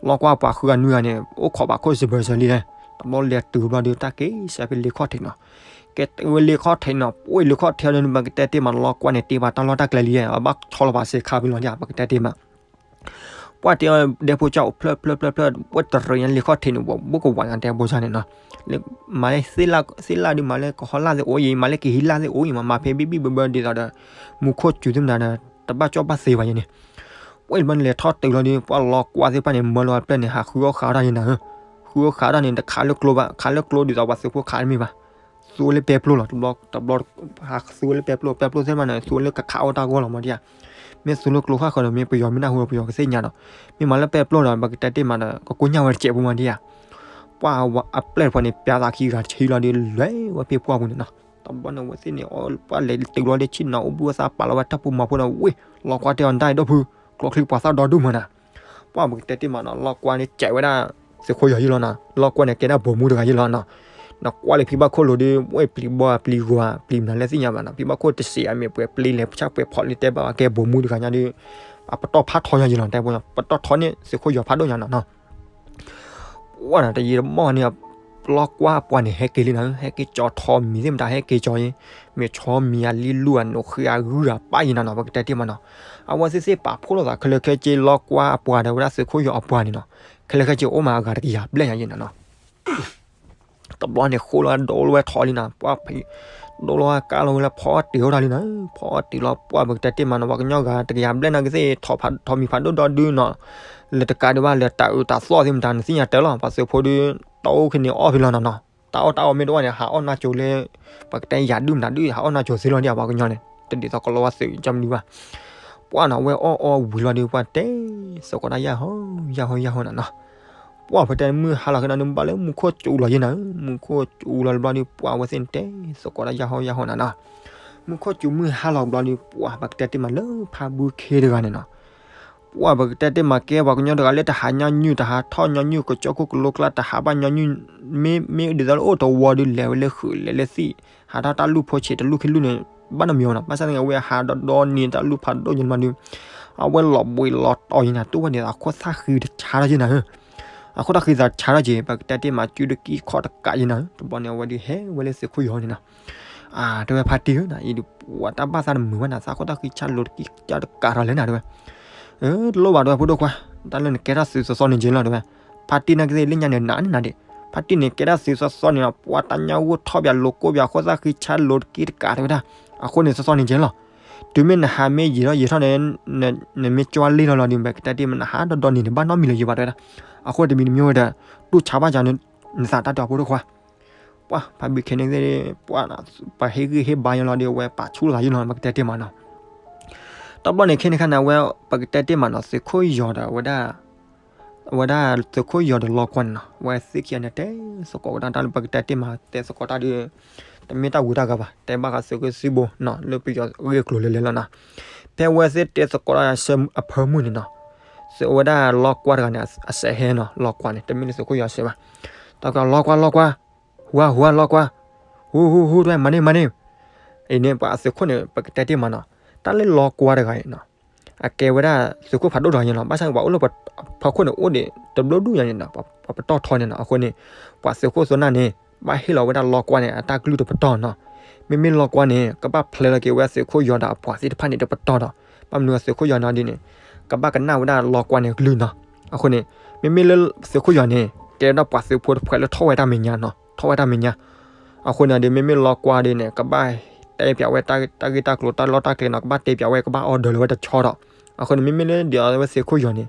လီၤကွၢ်ပှၤဃုဂၤနွံဂၤန့ၣ် အိၣ်ခိးဘၣ်ခိၣ်စံးဘၢၣ်စၢၤလံ တဘျီလဲၤတုၤဘျီဒီး တၢ်က့ၤစဲးဖဲလ့ခီၣ်ထံးနီၤ ကဲဝဲလ့ခီၣ်ထံးနီၤ ပှၢ်လ့ခီၣ်ထံးအီၤဒီး ပကတဲတ့ၢ်မး လီၤကွၢ်န့ၣ် တ့ပှၤတၢ်လီၢ်တၢ်ကျဲလံ အဘၣ်ဆီလီၤပှၤစ့ခါဖဲလီၤဒံး ပကတဲတ့ၢ်မး ပှၢ်တဲအီၤ ဒဲဖိကၠီအိၣ်ဖျၢၣ်ဖျၢၣ်ဖျၢၣ်ဖျၢၣ် ပှၢ်တရံးညါလ့ခီၣ်ထံးန့ၣ် ဝဲဘူးကဝၤညါတဲဘိဆါန့ၣ်နီၤ မၤလၢသ့ၣ်လၣ်ဒုး မၤလၢကဟီလၣ်သ့ၣ်အိၣ်အံၤ မၤလၢကဟံးလၣ်သ့ၣ်အိၣ်အံၤ မၤမၤဖဲဘံၣ်ဘံၣ်ဘၢဘၢဒ်သိးဒီး မူခိၣ်စူၤသ့ၣ်မတၤဒီး တဘၣ်ကၠီဘၣ်သ့ဘၣ်ယဲန့ၣ် ပှၢ်တဘျီန့ၣ်လဲၤထီၣ်တုၤလီၤဒီး ပှၢ်လီၤကွၢ်သ့ၣ်တဖၣ်န့ၣ် မၢလီၤအပျဲၢ်န့ၣ် ဟးဃုအီၣ်ဃးအီၣ်တၢ်ယဲနၤဧၢ ဃုအီၣ်ဃးအီၣ်တၢ်န့ၣ် တခးလၢကျိဘၣ် ခးလၢကျိဒ်သိးပှၤသုးဖိခးတမ့ၢ်ဘၣ် သူဝဲလၢပဲပျိလီၤ တဘျီ တဘျီ ဟးသူဝဲလၢပဲပျိ ပဲပျိသ့ၣ်တဖၣ်န့ၣ် သူဝဲလၢကခးအီၣ်တၢ်ဂီၢ်လီၤမးဒံးဧါ မ့ၢ်သူလၢကျိဃၣ်ဃၢၤဒီး မ့ၢ်ပယီၤမ့ၢ်နၢ်ဟူဒီး ပယီၤကသ့ၣ်ညါဒီး မ့ၢ်မၤလၢပဲပျိဒီး ပကတဲတ့ၢ်မးဒီး ကကိညၢ်ဝဲတစဲးဖိမးဒံးဧါ ပှၢ်အပျဲၢ်တဖၣ်န့ၣ် ပျးသးခံဂၤတဆံလီၤဒီး လဲၤဝဲဖဲပှၢ်ပူၤန့ၣ်နီၤ တဘျီန့ၣ်အဝဲသ့ၣ်န့ၣ် ပှၢ်လဲၤတုၤလီၤဒီး ဆ့ၣ်နီၤအိၣ်ဘှံးအိၣ်သါပာ်လီၤဝဲတၢ်ပူၤမၤဖိဒီး ဝ့ၢ် လီၤကွၢ်တဲအီၤ တၢ်အံၤဒီးဖု ကျိချံပှၤသၣ်ဒီဒူၣ်မးနၤ ပှၢ်ပကတဲတ့ၢ်မးနီၤ လီၢ်ကွၢ်န့ၣ် ကဲးဝဲဒၣ် သုးခိၣ်ယီၤယ့ၢ်လီၤနီၤ, လီၢ်ကွၢ်န့ၣ် ကဲဒၣ်ဗိုလ်မှူးတဂၤယ့ၢ်လီၤနီၤ. နကွၢ်လၢဖံဘၣ်ခိၣ်လိၤဒီး ဝဲပျံၤဘီပျံၤဂီၤ ပျံၤမနုၤလဲၣ်သ့ၣ်ညါဘၣ်နီၤ, ဖံဘၣ်ခိၣ်တစံးအမ့ၢ်ပှဲၤပျံၤလဲၤဆၣ်ပှဲၤဖီၣ်လၢတဲဘၣ်ကဲဗိုလ်မှူးတဂၤညါဒီး အပတီၢ်ဖးထီညါယ့ၢ်လီၤ တဲဖိ, ပတီၢ်ထီန့ၣ် သုးခိၣ်ယီၤဖးဒိၣ်ညါနီၤနီၤ. ပှၢ်နီၤ တယံာ်တမီၢ်န့ၣ် လီၢ်ကွၢ်အပှၤန့ၣ် ဟဲက့ၤလံနီၤ, ဟဲက့ၤကၠီထီမံၤသ့ၣ်မတၤ ဟဲက့ၤကၠီယ့ၢ်, မ့ၢ်ဆီမံၤအလံလူၢ်အနိးဃ့အဂုၢ်အပၢ်ယ့ၢ်နီၤနီၤ ပကတဲတ့ၢ်မးနီၤ. အဝဲသ့ၣ်သ့ၣ်ပာ်ဖှိၣ်လိာ်သးခဲလၢာ်ခဲဆ့ လီၢ်ကွၢ်အပှၤဒီးဝဲဒၣ်သုးခိၣ်ယီၤအပှၤန့ၣ်နီၤ, ခဲလၢာ်ခဲဆ့အိၣ်မးအဂၤတကယၤဘျဲၣ်ညါယ့ၢ်နီၤနီၤ. တဘျီန့ၣ် ဃိလီၤဒိလီၤဝဲထီလံနီၤ, ပှၢ်ဖံ ဒိလီၤဝဲကါလီၤဝဲလၢဖီအီၣ်တ့ၢ်အိၣ်တၢ်လံနီၤ, ဖီအီၣ်တ့ၢ်လီၤ ပှၢ်ပကတဲတ့ၢ်မးနီၤ, ပှၤကညီဂၤတကယၤဘျဲၣ်နီၤကသ့ၣ် ထီၣ်မံၤဖးဒိၣ်ဒီဒုနီၤ, လၢတကးဒံးဘၣ်လၢတၢ်အုးတၢ်သီၣ်သ့ၣ်မတၤ နသ့ၣ်ညါတၢ်လီၤ, ပှၤသုးဖိဒီးတၢ်အိၣ်ခဲန့ၣ်အီၣ်ဖဲလီၤနီၤနီၤ, တၢ်အီၣ်တၢ်အီမ့ၢ်တအိၣ်န့ၣ် ဟးအီၣ်နၢ်ကၠိၤလၢ ပကတဲယၤဒုၣ်မတၤဒုၣ် ဟးအီၣ်နၢ်ကၠိၤသ့လီၤဒ်အပှၤကညီန့ၣ် တဒ်သိးကလီၤဝဲသုးကၠီမနုၤဘၣ်. ပှၢ်နီၤ ဝဲအီၣ်အီၣ်ဝံၤလီၤဒီး ပှၢ်တဲသကိးတၢ်ယၢ်ဟီယၢ်ဟီယၢ်ဟီနီၤနီၤ. ပှၢ်ဖဲတဲမုၢ်ဟါလီၤက့ၤနီၤ နဘၣ်လၢမူခိၣ်စူၤလီၤယ့ၢ်နီၤ, မူခိၣ်စူၤလီၤတဘျီဒီး ပှၢ်ဝဲသ့ၣ်န့ၣ်တဲသကိးတၢ်ယၢ်ဟီယၢ်ဟီနီၤနီၤ. မူခိၣ်စူၤမုၢ်ဟါလီၤတဘျီဒီး ပှၢ်ပကတဲတ့ၢ်မးလၢဖးဘုခ့တဂၤန့ၣ်နီၤ ပှၢ်ပကတဲတ့ၢ်မးကဲပှၤကညီတဂၤလၢတဟးညီနုၢ် တဟးထီၣ်ညီနုၢ် ကကၠီခိၣ်ကလိကျါ တဟးဘၣ်ညီနုၢ် မ့ၢ် မ့ၢ်ဒ်သိးလၢအိၣ်တဝီဒီး လဲၤဝဲလၢဃုာ်လဲၤလၢသံၣ် ဟးထီၣ်တၢ်လူၢ်ဖိဆံးတလူၢ်ခံလူၢ်န့ၣ် ဘၣ်နီတမံၤနီၤ, ဘၣ်ဆၣ်သနာ်က့ အဝဲဟးဒီဒီန့ၣ် တၢ်လူၢ်ဖးဒိၣ်ညါမးဒီး အဝဲလီၤဘှံးလီၤတီၤယံၤနၤ တူၢ်ဝဲဒ်သိးအခိၣ်သၣ်ဃံတဆါထီၣ်ယံၤနၤဧၢ, အခိၣ်သၣ်ဃံသးဆါထီၣ်က့ၤ ပကတဲတ့ၢ်မး စုတကံခီၣ်တကးယံၤနၤဧၢ, တဘျီန့ၣ် အဝဲဒုးဟဲဝဲလၢသုးခိၣ်ယီၤန့ၣ်နီၤ တဲဝဲဖါတံၢ်ဧၢ နအံၤဒုးပှၤတၢ်ဘၣ်သးတမုာ်ဘၣ်နၤ သးခိၣ်သၣ်ဃံဆါလိၤတကံကၢ်တကးထီၣ်လဲၣ်နၤ တဲဝဲ, တလိၣ်ဘၣ် တဲဝဲ ဖိဒိၣ်ခွါ, တၢ်လၢနကဲထီၣ်သုးစီစီန့ၣ်က့ၤလီၤ တဲဝဲ, ဖါတံၢ်နာ်က့ၤသ့ၣ်လၢညါန့ၣ် နးန့ၢ်နၤဒံး, ဖါတံၢ်န့ၣ် ကဲထီၣ်သုးစီစီန့ၣ် ပှၤတၢ်ညါဂိၢ်ထီၣ်ပၠးလိၤကိၢ်ပၠး ခိၣ်သၣ်ဃံဆါလိၤတကံတကး တဲဝဲဒၣ်, အဃိန့ၣ် စီစီန့ၣ်က့ၤလီၤ, တုၤမ့ၢ်နဟးမ့ၢ်ယံာ်ထီၣ်ယံာ်ထီၣ်န့ၣ် နမ့ၢ်ကွၢ်လံလီၤလီၤဒီး ပကတဲတ့ၢ်မး နဟးဒီဒီန့ၣ် နဘၣ်နီတမံၤလၢၤယံၤဘၣ် တဲဝဲဒၣ်, အဃိတမံၤတမံၤဝဲဒီး တူၢ်ဆါဘၣ်ယၤ နသးတၢ်တဲအီၤ ဖိဒိၣ်ခွါ ပှၢ်ဖါဘံခ့န့ၣ်သ့ၣ် ပှၢ် ပှၤဟ့ၣ်ဂံၢ်ဟ့ၣ်ဘါယလီၤဒီး အဝဲပာ်ဆူၣ်လိာ်သးယလီၤ ပကတဲတ့ၢ်မးနီၤ, တဘျီန့ၣ်ခဲန့ၣ်ခါန့ၣ် အဝဲ ပကတဲတ့ၢ်မးနီၤ သုးခိၣ်ယီၤဒီးဝဲဒၣ် အဝဲဒၣ်သုးခိၣ်ယီၤဒီးလီကွၢ်န့ၣ်နီၤ အဝဲသ့ၣ်ခံဂၤန့ၣ်တဲသကိးဝဲဒၣ်တၢ်လၢပကတဲတ့ၢ်မး တဲသကိးတၢ်ဒီး တမ့ၢ်တၢ်ဝံတၢ်ဂၤဘၣ် တဲဘၣ်ဃးသုးက့ၢ်စုဘိနီၤ လၢပယီၤဂ့ၢ်ကျိၤလဲၤလဲၤလီၤနီၤ, ဖဲအဝဲသ့ၣ်တဲသကိးတၢ်ဆၢအဖၢမုၢ်န့ၣ်နီၤ သုးဝဲဒၣ်လီကွၢ်တဂၤန့ၣ် အစဲးဟဲနီၤ လီကွၢ်န့ၣ် တမ့ၢ်လၢသုးခိၣ်ယီၤစဲးဘၣ်, တၢ်ကလီကွၢ်လီကွၢ် ဟူဧါ ဟူဧါ လီကွၢ်, ဟူ ဟူ ဟူ တဝဲ မၤန့ၢ် မၤန့ၢ်, အံၤန့ၣ် ပှၤသုးခိၣ်န့ၣ် ပကတဲတ့ၢ်မးနီၤ, တၢ်လၢလီကွၢ်တဂၤအံၤနီၤ အကဲဝဲဒၣ်သုးခိၣ်ဖးဒိၣ်တဂၤန့ၣ်လီၤ, ဘၣ်ဆၣ်ပှၤအိၣ်လၢပဖီခိၣ်န့ၣ် အိၣ်ဒံးတဘျီဒူၣ်ညါန့ၣ်နီၤ ပှၤပတီၢ်ထီန့ၣ်နီၤ, အဃိန့ၣ် ပှၤသုးခိၣ်စိနၢ်န့ၣ် ဘၣ်ဟ့ၣ်လီၤဝဲဒၣ်လီကွၢ်န့ၣ် အတၢ်ကလုၢ်တပတီၢ်နီၤ, မ့မ့ၢ်လီကွၢ်န့ၣ် ကဘၣ်ဖျဲလီၤက့ၤဝဲသုးခိၣ်ယီၤဒီးအပှၤသ့ၣ်တဖၣ်န့ၣ်တပတီၢ်ဒီး ဘၣ်မနုၤသုးခိၣ်ယီၤန့ၣ်ဒ်န့ၣ် ကဘၣ်ကနၣ်ဝဲဒၣ်လီကွၢ်န့ၣ်ကလုၢ်နီၤ, အဃိန့ၣ် မ့မ့ၢ်လၢသုးခိၣ်ယီၤန့ၣ် ကဲဝဲဒၣ်ပှၤသုးဖိတဖုလၢထီၣ်ဝဲတၢ်မဲာ်ညါနီၤ ထီၣ်ဝဲတၢ်မဲာ်ညါ, အဃိန့ၣ်ဒီး မ့မ့ၢ်လီကွၢ်ဒ်န့ၣ် ကဘၣ်တဲပၠးဝဲတၢ် တၢ်ဂ့ၢ်တၢ်ကျိၤတၢ်လီၢ်တၢ်ကျဲနီၤ ကဘၣ်တဲပၠးဝဲ ကဘၣ် order လၢၤဝဲတဆီဒီး, အဃိန့ၣ် မ့မ့ၢ်လၢဒ်အဝဲသုးခိၣ်ယီၤန့ၣ်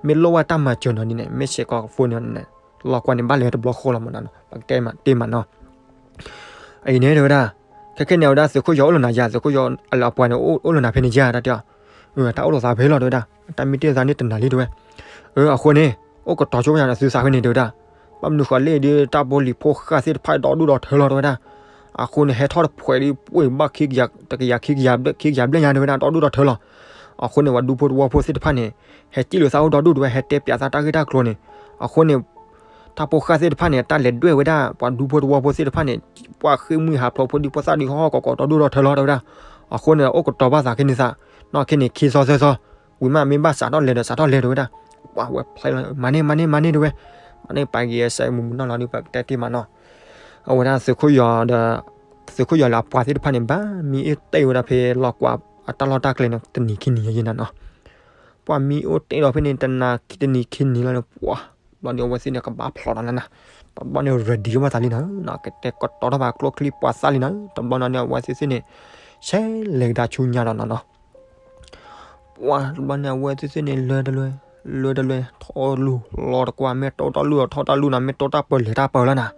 မ့ၢ်လိၣ်ဝဲတၢ်မၤစၢၤနီၤဒ်န့ၣ် မ့ၢ်စဲးကီးဖိန့ၣ် လီကွၢ်န့ၣ် ဘၣ်လဲၤတဘျီဃီလီၤမးနီၤ ပကတဲတ့ၢ်မးနီၤ အံၤန့ၣ်တဲဝဲဒၣ်, ခဲခဲန့ၣ် အဝဲဒၣ်သုးခိၣ်ယီၤအိၣ်လၢနၤယၤ သုးခိၣ်ယီၤအပှၤန့ၣ် အိၣ်လၢနၤဖဲန့ၣ်ယၤ တၢ်တဲအီၤ, တၢ်အိၣ်လိာ်သးဖဲလီၤတဲဝဲဒၣ်, တၢ်မ့ၢ်တ့ၢ်သးန့ၣ်တနာ်လံတဲဝဲ, အဃိန့ၣ် အိၣ်ကတီၤဆိယၤနသုသးဖဲန့ၣ်တဲဝဲဒၣ်, ဘၣ်မနုၤဃိလဲၣ်ဒီး တၢ်ဖိလံၤဖိဃာ်သ့ၣ်တဖၣ်ဒီဒူၣ်ဒီထၢလီၤတဲဝဲဒၣ်, အဃိန့ၣ် ဟဲထီၣ်တဖှဲးဒီး ပှ့ၤဘၣ်ခံကယၤ တကယၤခံကယၤဘျဲၣ် ခံကယၤဘျဲၣ်ညါတဲဝဲဒၣ် ဒီဒူၣ်ဒီထၢလီၤ, အဃိန့ၣ် ပှၤဒူဖိတဝီဖိသ့ၣ်တဖၣ်န့ၣ် ဟဲစံၣ်လိာ်သးအိၣ်ဒီဒူၣ်တဲဝဲ ဟဲတဲပၠးသးတၢ်ဂ့ၢ်တၢ်ကျိၤန့ၣ်, အဃိန့ၣ် တၢ်ဖိဃာ်သ့ၣ်တဖၣ်န့ၣ် တၢ်လဲၤဒွဲၣ်ဝဲဒၣ် ပှၤဒူဖိတဝီဖိသ့ၣ်တဖၣ်န့ၣ် ပှၤဃ့ၢ်မှံဟးဖျိးဖိဒံဖိသၣ်ဒံဟီၣ်ဟီၣ်ကီးကီးဒီဒူၣ်ဒီထၢလီၤတဲဝဲဒၣ်, အဃိန့ၣ် အိၣ်ကတီၤဘၣ်သးခဲန့ၣ်သး, နီၢ်ခဲန့ၣ် ခံသီသၢသီ, ဝံၤမးမ့ၢ်ဘၣ်စးထီၣ်လဲၤဒီးစးထီၣ်လဲၤတဲဝဲဒၣ်, ပှၤဝဲဖျဲလီၤ မၤန့ၢ် မၤန့ၢ် မၤန့ၢ်တဲဝဲ, မၤန့ၢ်ပာ်က့ၤအစဲးမုၢ်မုၢ်နီၢ်နီၢ်ဒီး ပကတဲတ့ၢ်မးနီၤ, အဝဲဒၣ်သုးခိၣ်ယီၤဒီး သုးခိၣ်ယီၤလၢအပှၤသ့ၣ်တဖၣ်န့ၣ် ဘၣ်မံအိၣ်တ့ၢ်ဝဲဒၣ်ဖဲလီၢ်ကွၢ်အတၢ်လီၢ်တၢ်ကျဲန့ၣ် တနံၤခံနံၤယဲၢ်နၤနီၤ ပှၤမံအိၣ်တ့ၢ်ဒီးဖဲန့ၣ် တနၤခံတနံၤခံနံၤလီၤန့ၣ် ပှၤ တဘျီန့ၣ် အဝဲသ့ၣ်န့ၣ် ကဘၣ်ဖျိးလီၤနၤ, တဘျီန့ၣ် ready ဘၣ်သးလံနၤ, ကတဲကတီၤထီၣ်ဘၣ်ကျိချံပှၤသၣ်လံနၤ, တဘျီန့ၣ် အဝဲသ့ၣ်သ့ၣ်န့ၣ် ဆဲးလဲၤကဒါဆူညါဒီးနီၤနီၤ, ပှၤ တဘျီန့ၣ် အဝဲသ့ၣ်သ့ၣ်န့ၣ် လဲၤတလဲၤ လဲၤတလဲၤ ထီၣ်လူၤလီၤတကွၢ် မ့ၢ်တိၢ်တၢ်လူၤဒီးထီၣ်တၢ်လူၤနၤ မ့ၢ်တိၢ်တၢ်ပၢၢ်လဲၤတၢ်ပၢၢ်လီၤနၤ,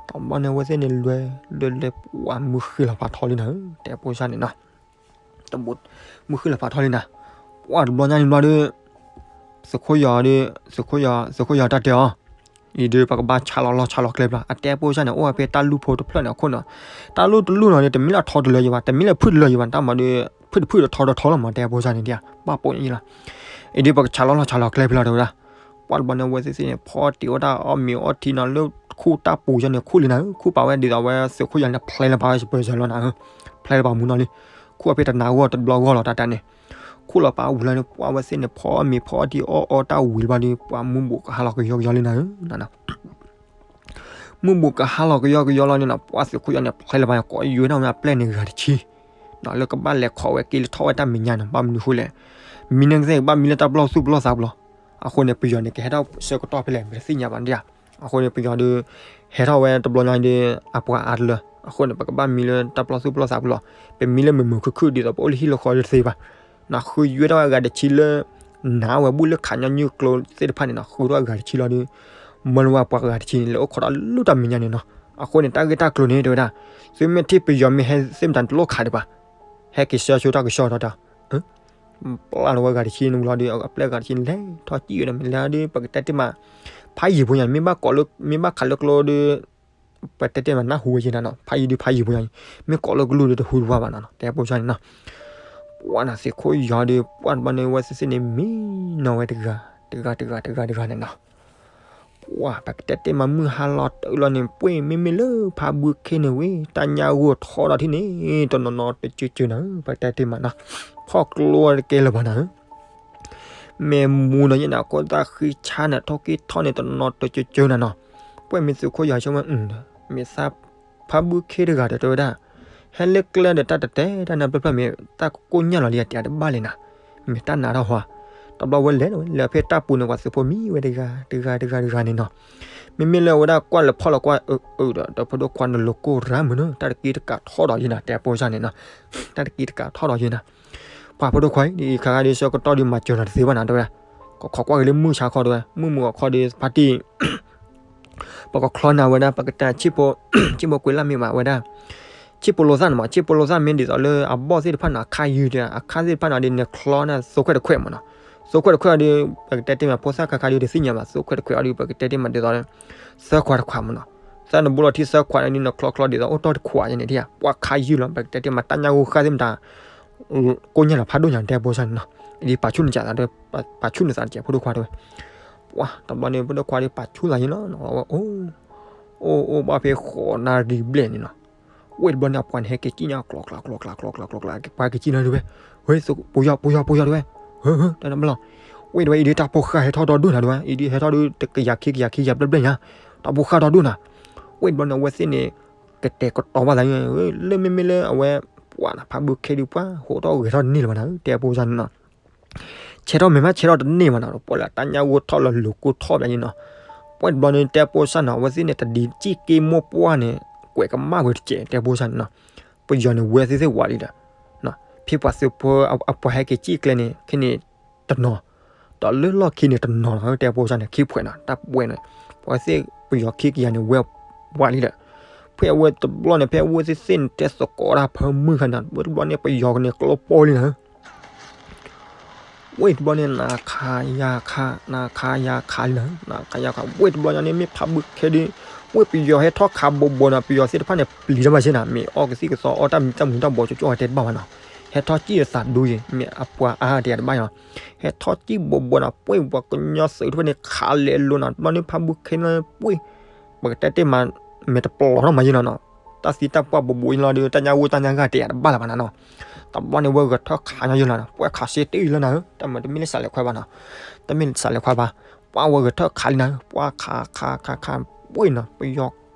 တဘျီန့ၣ် အဝဲသ့ၣ်န့ၣ် လဲၤ လဲၤလဲၤ ပှၤမုၢ်ဃ့လီၤဖးထီလံနၤ, တဲဖိစၢ်န့ၣ်နီၤ တဘိ မုၢ်ဃ့လီၤဖးထီလံနၤ, ပှၤတဘျီညါန့ၣ်ဘျီဒီး သုးခိၣ်ယီၤဒီး သုးခိၣ်ယီၤ သုးခိၣ်ယီၤတၢ်တဲအီၤ, အံၤဒီးပကဘၣ်ဆါလီၤလီၢ်ဆါလီၤကျဲဘျီ အတဲဖိစၢ်န့ၣ် အိၣ်ဝဲဖဲတၢ်လူၢ်ဖိတဖျၢၣ်န့ၣ်အခိၣ်န့ၣ်, တၢ်လူၢ်တလူၢ်နီၤဒီး တမ့ၢ်လၢထီတလၢယံၤဘၣ် တမ့ၢ်လၢဖုၣ်တလၢယံၤဘၣ် တၢ်မၤဒီး ဖုၣ်တဖုၣ်ဒီးထီတထီလီၤမး တဲဖိစၢ်န့ၣ်ဒ် ဘၣ်ပိာ်ညါယံၤလီၤ, အံၤဒ်ပကဆးလီၤလီၢ်ဆးလီၤကျဲဖဲလီၤ တဲဝဲဒၣ်. ပှၢ်တဘျီန့ၣ် အဝဲသ့ၣ်သ့ၣ်န့ၣ် ဖီတံၢ်ဝဲဒၣ်အီၣ်မ့ၤအီထံနီၤ လၢခူၣ်တၢ်ပူၤယီၤန့ၣ် ခူၣ်လံနၤဧၢ, ခူၣ်ပာ်ဝဲဒ်သိးဝဲသုးခိၣ်ယီၤန့ၣ် ဖျဲလၢၤဘၣ်ဝဲစပၢၤစၢၤလီၤနၤဧၢ, ဖျဲလၢၤဘၣ်မူနီၤလံ. ခူၣ်အဖဲတနၤဂီၢ်တဘျီဂီၢ်လီၤ တၢ်တၢ်န့ၣ် ခူၣ်လီၤပာ်ဝံၤလီၤန့ၣ် ပှၢ်ဝဲသ့ၣ်န့ၣ် ဖီအီၣ်မ့ၤဖီအီထံအီၣ်အီတၢ်ဝံၤလၢၤဘၣ်ဒီး ပှၢ်မုၢ်ဘူးကဟါလီၤကယီကယီလံနၤဧၢ, မုၢ်ဘူးကဟါလီၤကယီကယီလီၤန့ၣ်နီၤ ပှၢ်သုးခိၣ်ယီၤန့ၣ် ဖျဲလၢၤဘၣ်န့ၣ် ကိးယွဲထီၣ်ဝဲအပျဲၢ်န့ၣ်ဂၤတဆံ လၢကဘၣ်လဲၤခိးဝဲက့ၤလၢထီၣ်ဝဲတၢ်မဲာ်ညါန့ၣ် ဘၣ်မနုၤဃိလဲၣ်, မံၤန့ၣ်ကသ့ၣ်ကဘၣ်မံလၢတၢ်ပလီၢ်သူၣ်ပလီၢ်သးပူၤလီၤ. အဃိန့ၣ် ပယီၤန့ၣ် ကဟဲထီၣ်ဆၢကတီၢ်ဖဲလဲၣ် ပတသ့ၣ်ညါဘၣ်ဒၣ်ဧါ. အဃိန့ၣ် ပယီၤဒီး ဟဲထီၣ်ဝဲတဘျီညါဒီး အပှၤအါတလၢ, အဃိန့ၣ် ပကဘၣ်မံလၢတၢ်ပလီၢ်သူၣ်ပလီၢ်သးပူၤလီၤ. ပမံလၢမုာ်မုာ်ခုၣ်ခုၣ်ဒ်သိးပအိၣ်လၢဟံၣ်လၢဃီတသ့ဘၣ် နဃုယွဲထီၣ်ဝဲအဂၤတဆံလၢ နၤဝဲဘူၣ်လၢခးညီနုၢ်ကျိသ့ၣ်တဖၣ်န့ၣ်နီၤ ဃုထီၣ်အဂၤတဆံလီၤဒီး မၢလၢၤဝဲအပှၤဂၤတဆံန့ၣ် လၢအိၣ်ခိးဒီးလူၢ်တၢ်မဲာ်ညါန့ၣ်နီၤ. အဃိန့ၣ် တၢ်ဂ့ၢ်တၢ်ကျိၤန့ၣ် တဲဝဲဒၣ် သုမ့ၢ်ထံၣ်ပယီၤမ့ၢ်ဟဲသ့ၣ်မတၤတလိၣ်ခးဒံးဘၣ်, ဟဲက့ၤဆှၢဆိတၢ်ကဆှီထီၣ်တၢ် ပျၢ်လီၤဝဲဂၤတဆံန့ၣ်ဝံၤလီၤဒီး အပျဲၢ်ဂၤတဆံန့ၣ် လဲၤထီၣ်စံၣ်ဝဲဒီး မ့ၢ်လဲၤဒီး ပကတဲတ့ၢ်မး ဖးယံၤဖိညါန့ၣ် မ့ၢ်ဘၣ်ကိးလၢ မ့ၢ်ဘၣ်ခးလၢကျိဒီး ပတဲတ့ၢ်မးနၢ်ဟူဝဲယဲနၤနီၤ ဖးယံၤဒုးဖးယံၤဖိညါန့ၣ် မ့ၢ်ကိးလၢကလူၢ်ဒီးတဟူတဝါဘၣ်နီၤ တဲပိစၢ်န့ၣ်နီၤ. ပှၢ်နၤသုးခိၣ်ယီၤဒီး ပှၢ်တဘျီန့ၣ် ဝဲသ့ၣ်သ့ၣ်န့ၣ် မံနီၤဝဲတဂၤ တဂၤ တဂၤ တဂၤ တဂၤန့ၣ်နီၤ. ပှၢ် ပကတဲတ့ၢ်မး မုၢ်ဟါလီၤတုၤလီၤန့ၣ် ပှ့ၢ်မ့မ့ၢ်လၢဖးဘုခ့န့ၣ်ဝဲ တၢ်ညၣ်ဂိၢ်ထီဒီးထံၣ်န့ၣ် တနီၤနီၤတကၠၢကၠၢနၤဧၢ ပကတဲတ့ၢ်မးနီၤ ဖီၣ်ကျိတကဲလၢၤဘၣ်နၤဧၢ. မ့ၢ်မူနီၤယဲနၤ ခိၣ်သၣ်ဃံဆါန့ၣ် ထိၣ်က့ၤထီၣ်န့ၣ် တနီၤနီၤတကၠၢကၠၢနၤနီၤ. ပှဲၢ်မ့ၢ်သုးခိၣ်ယီၤဆိကမိၣ် မ့ၢ်သးဖးဘုခ့တဂၤဒီး တဲဝဲဒၣ် ဟဲလၢကျဲဒီးတၢ်တတဲတၢ်နၢ်ပျၢၢ်ဖျၢၣ် မ့ၢ်တၢ်ကိၢ်ညၣ်လီၤလံ အတဲတဘၣ်လဲၣ်နၤ မ့ၢ်တၢ်နးထီၣ်ဟီဧါ. တဘျီဝဲလဲၤဝဲ လဲၤဖဲတၢ်ပူၤန့ၣ် ပှၤသုးဖိမံဝဲတဂၤ တဂၤ တဂၤ တဂၤန့ၣ်နီၤ. မ့မ့ၢ်လၢအဝဲဒၣ်ကွၢ်လဲၤဖီၣ်လီၤကွၢ်အုးဒီး ဒီးဖိဒိၣ်ခွါနလိၤကိၢ်ရၢ်မုၢ်နီၤ တၢ်တက့ၢ်တကးထီၣ်ဒီးယဲနၤ တဲပိစၢ်န့ၣ်နီၤ. တၢ်တက့ၢ်တကးထီၣ်ဒီးယဲနၤ ပှၤဖိဒိၣ်ခွါအံၤ ဒ်အံၤခါခါဒီးဆၢကတီၢ်ဒီးမၤစၢၤနၤတသ့ဘၣ်နၤ တဲဝဲဒၣ်. ကခိးကွၢ်က့ၤလၢမုၢ်ဆါခီတဲဝဲ မုၢ်မုၢ်ဂီၤခီဒီး ဖါတံၢ် ပကချီနၤဝဲဒၣ် ပကတဲဆံၣ်ဖိ ဆံၣ်ဖိကွံာ်လၢ်မ့ၢ်ဘၣ်ဝဲဒၣ် ဆံၣ်ဖိလိာ်သၣ်န့ၣ်မး ဆံၣ်ဖိလိာ်သၣ်မ့ၢ်ဒ်သိးလၢအဘီၣ်သ့ၣ်တဖၣ်န့ၣ် အခါယုၢ်ဒီး အခါသ့ၣ်တဖၣ်န့ၣ်ဒီး နချီန့ၣ် သိခွဲးတခွဲးမးနီၤ. သိခွဲးတခွဲးအီၤဒီး ပကတဲတ့ၢ်မး ဖိသၣ်ခါခါဒီးတသ့ၣ်ညါဘၣ် သိခွဲးတခွဲးအီၤဒီး ပကတဲတ့ၢ်မးဒ်သိးလၢ သၢခွးတခွးမးနီၤ. သၢနဘိလီၤထံသၢခွးန့ၣ် နချီချီဒ်သိးအိၣ်တီၢ်တခွးယဲန့ၣ် ပှၤခါယုၢ်လီၤ ပကတဲတ့ၢ်မး တၢ်ညၣ်ဂိၢ်ဃၣ်သ့ၣ်မတၤ ကိၢ်ညၣ်လီၤဖးဒိၣ်ညါ တဲပိစၢ်န့ၣ်နီၤ. အံၤပာ်ဆူၣ်နသးဒီး ပာ်ဆူၣ်နသးတကဲး ဖိဒိၣ်ခွါတဲဝဲ. ပှၢ် တဘျီန့ၣ် ဖိဒိၣ်ခွါဒီးပာ်ဆူၣ်သးယဲလီၤ အိၣ် အိၣ်ဘၣ်ဖဲဃိးနၣ်ရံၣ်ဘျဲၣ်န့ၣ်နီၤ. ဝဲတဘျီန့ၣ် အပှၤန့ၣ်ဟဲက့ၤစံၣ်ညါ ကျိးကျး ကျိးကျး ကျိးကျး ပှၤက့ၤစံၣ်လီၤဒုးဝဲ ဝဲ ပယီၤ ပယီၤ ပယီၤဒုးဝဲ ဟၢ တၢ်တဘျီ ဝဲတဘျီအံၤဒုး တၢ်ဖိဃၢ်ဟဲထီၣ်ဒီဒိၣ်နၤဒုးဝဲ အံၤဒုးဟဲထီၣ်ဒုး တကယၤခံကယၤခံကယၤဘျဲၣ်ဘျဲၣ်ညါ တၢ်ဖိဃၢ်ဒီဒိၣ်နၤ. ဝဲတဘျီန့ၣ် အဝဲသ့ၣ်န့ၣ် ကတဲာ်ကတီၤဘၣ်သး လၢမ့မ့ၢ်လၢအဝဲ ပှၢ်နၤ ဖးဘုခ့ဒုး ပှၢ် ဟိးထီၣ်ဂဲၤထီၣ်န့ၢ်လၢၤဘၣ်နၤ တဲပိစၢ်န့ၣ်နီၤ. ဆဲးထီၣ်မ့ၢ်မး ဆဲးထီၣ်တန့ၢ်ဘၣ်နီၤ ပှၢ်လၢတၢ်ညၣ်ဂိၢ်ထီၣ်လီၤလိၤကိၢ်ထီၣ်ဘၣ်န့ၣ်နီၤ. ဝဲတဘျီန့ၣ် တဲပိစၢ်နီၤ အဝဲသ့ၣ်န့ၣ် တဒ်စံၣ်က့မိၢ်ပှၢ်န့ၣ် ကွဲးကမၣ်ဝဲတကဲး တဲပိစၢ်န့ၣ်နီၤ. ပယီၤန့ၣ် ဝဲသ့ၣ်သ့ၣ်ဝးလံဒီး ဖဲပှၤသုးဖိအပှၤဟဲက့ၤစံၣ်ကျဲန့ၣ် ခဲန့ၣ် တနီၤ ဒီးလၢလီၢ်ခံန့ၣ်တနီၤနီၤ တဲပိစၢ်န့ၣ် ခံဖှဲးနီၤ တၢ်ပှဲၤန့ၣ် ပှၤသ့ၣ်ပယီၤခံကယၤန့ၣ် ဝဲဝးလံဒီး ဖဲအဝဲတဘျီန့ၣ် ဖဲအဝဲသ့ၣ်သ့ၣ်န့ၣ် တဲသကိးတၢ်ဖၢမုၢ်ခါန့ၣ် ဝဲတဘျီန့ၣ် ပယီၤကန့ၣ်ကျိပီလံနၤ ဝဲတဘျီန့ၣ် နၤခးယၤခး နၤခးယၤခးလံနၤ နၤခးယၤခး ဝဲတဘျီညါန့ၣ် မ့ၢ်ဖးဘုခ့ဒုး ဝဲပယီၤဟဲထီၣ်ခးဘိးဘိးနၤ ပယီၤသ့ၣ်တဖၣ်န့ၣ် ပျံၤထီၣ်ဘၣ်ဆ့နၤ မ့ၢ်အီၣ်ကသံၣ်ကသီအီၣ်တၢ်မံၤတၢ်မူၤတၢ်ဘီကၠိကၠိအီၤတဲတဘၣ်ဘၣ်နီၤ ဟဲထီၣ်စံၣ်အသးဒူယံၤ မ့ၢ်အပှၤအါတဲတဘၣ်ယံၤ ဟဲထီၣ်စံၣ်ဘိးဘိးနၤ ပှ့ၢ်ပှၤကညီသုးတဖၣ်န့ၣ် ခးလဲၤလိၤနၤ တဘျီန့ၣ်ဖးဘုခ့န့ၣ် ပှ့ၢ် ပကတဲတ့ၢ်မး မ့ၢ်တပျီၤထီၣ်မးယံၤလီၤနီၤ တၢ်သံတၢ်ပှၢ်ဘိးဘိးယံၤလီၤဒီး တၢ်ညၣ်ဂိၢ်တၢ်ညၣ်ဂၢ်တဲတဘၣ်လၢၤဘၣ်နၤနီၤ တဘျီန့ၣ် ဝဲဂဲၤထၢၣ်ခးညီယံၤလီၤနီၤ ပှၤခးစ့တ့ၢ်ယံၤလီၤနၤဧၢ တၢ်မ့ၢ်တမ့ၢ်လၢစးလဲၤခွါဘၣ်နီၤ တမ့ၢ်လၢစးလဲၤခွါဘၣ် ပှၤဝဲဂဲၤထၢၣ်ခးလံနၤဧၢ ပှၤခးခးခးခး ပှ့ၢ်နီၤ ပယီၤ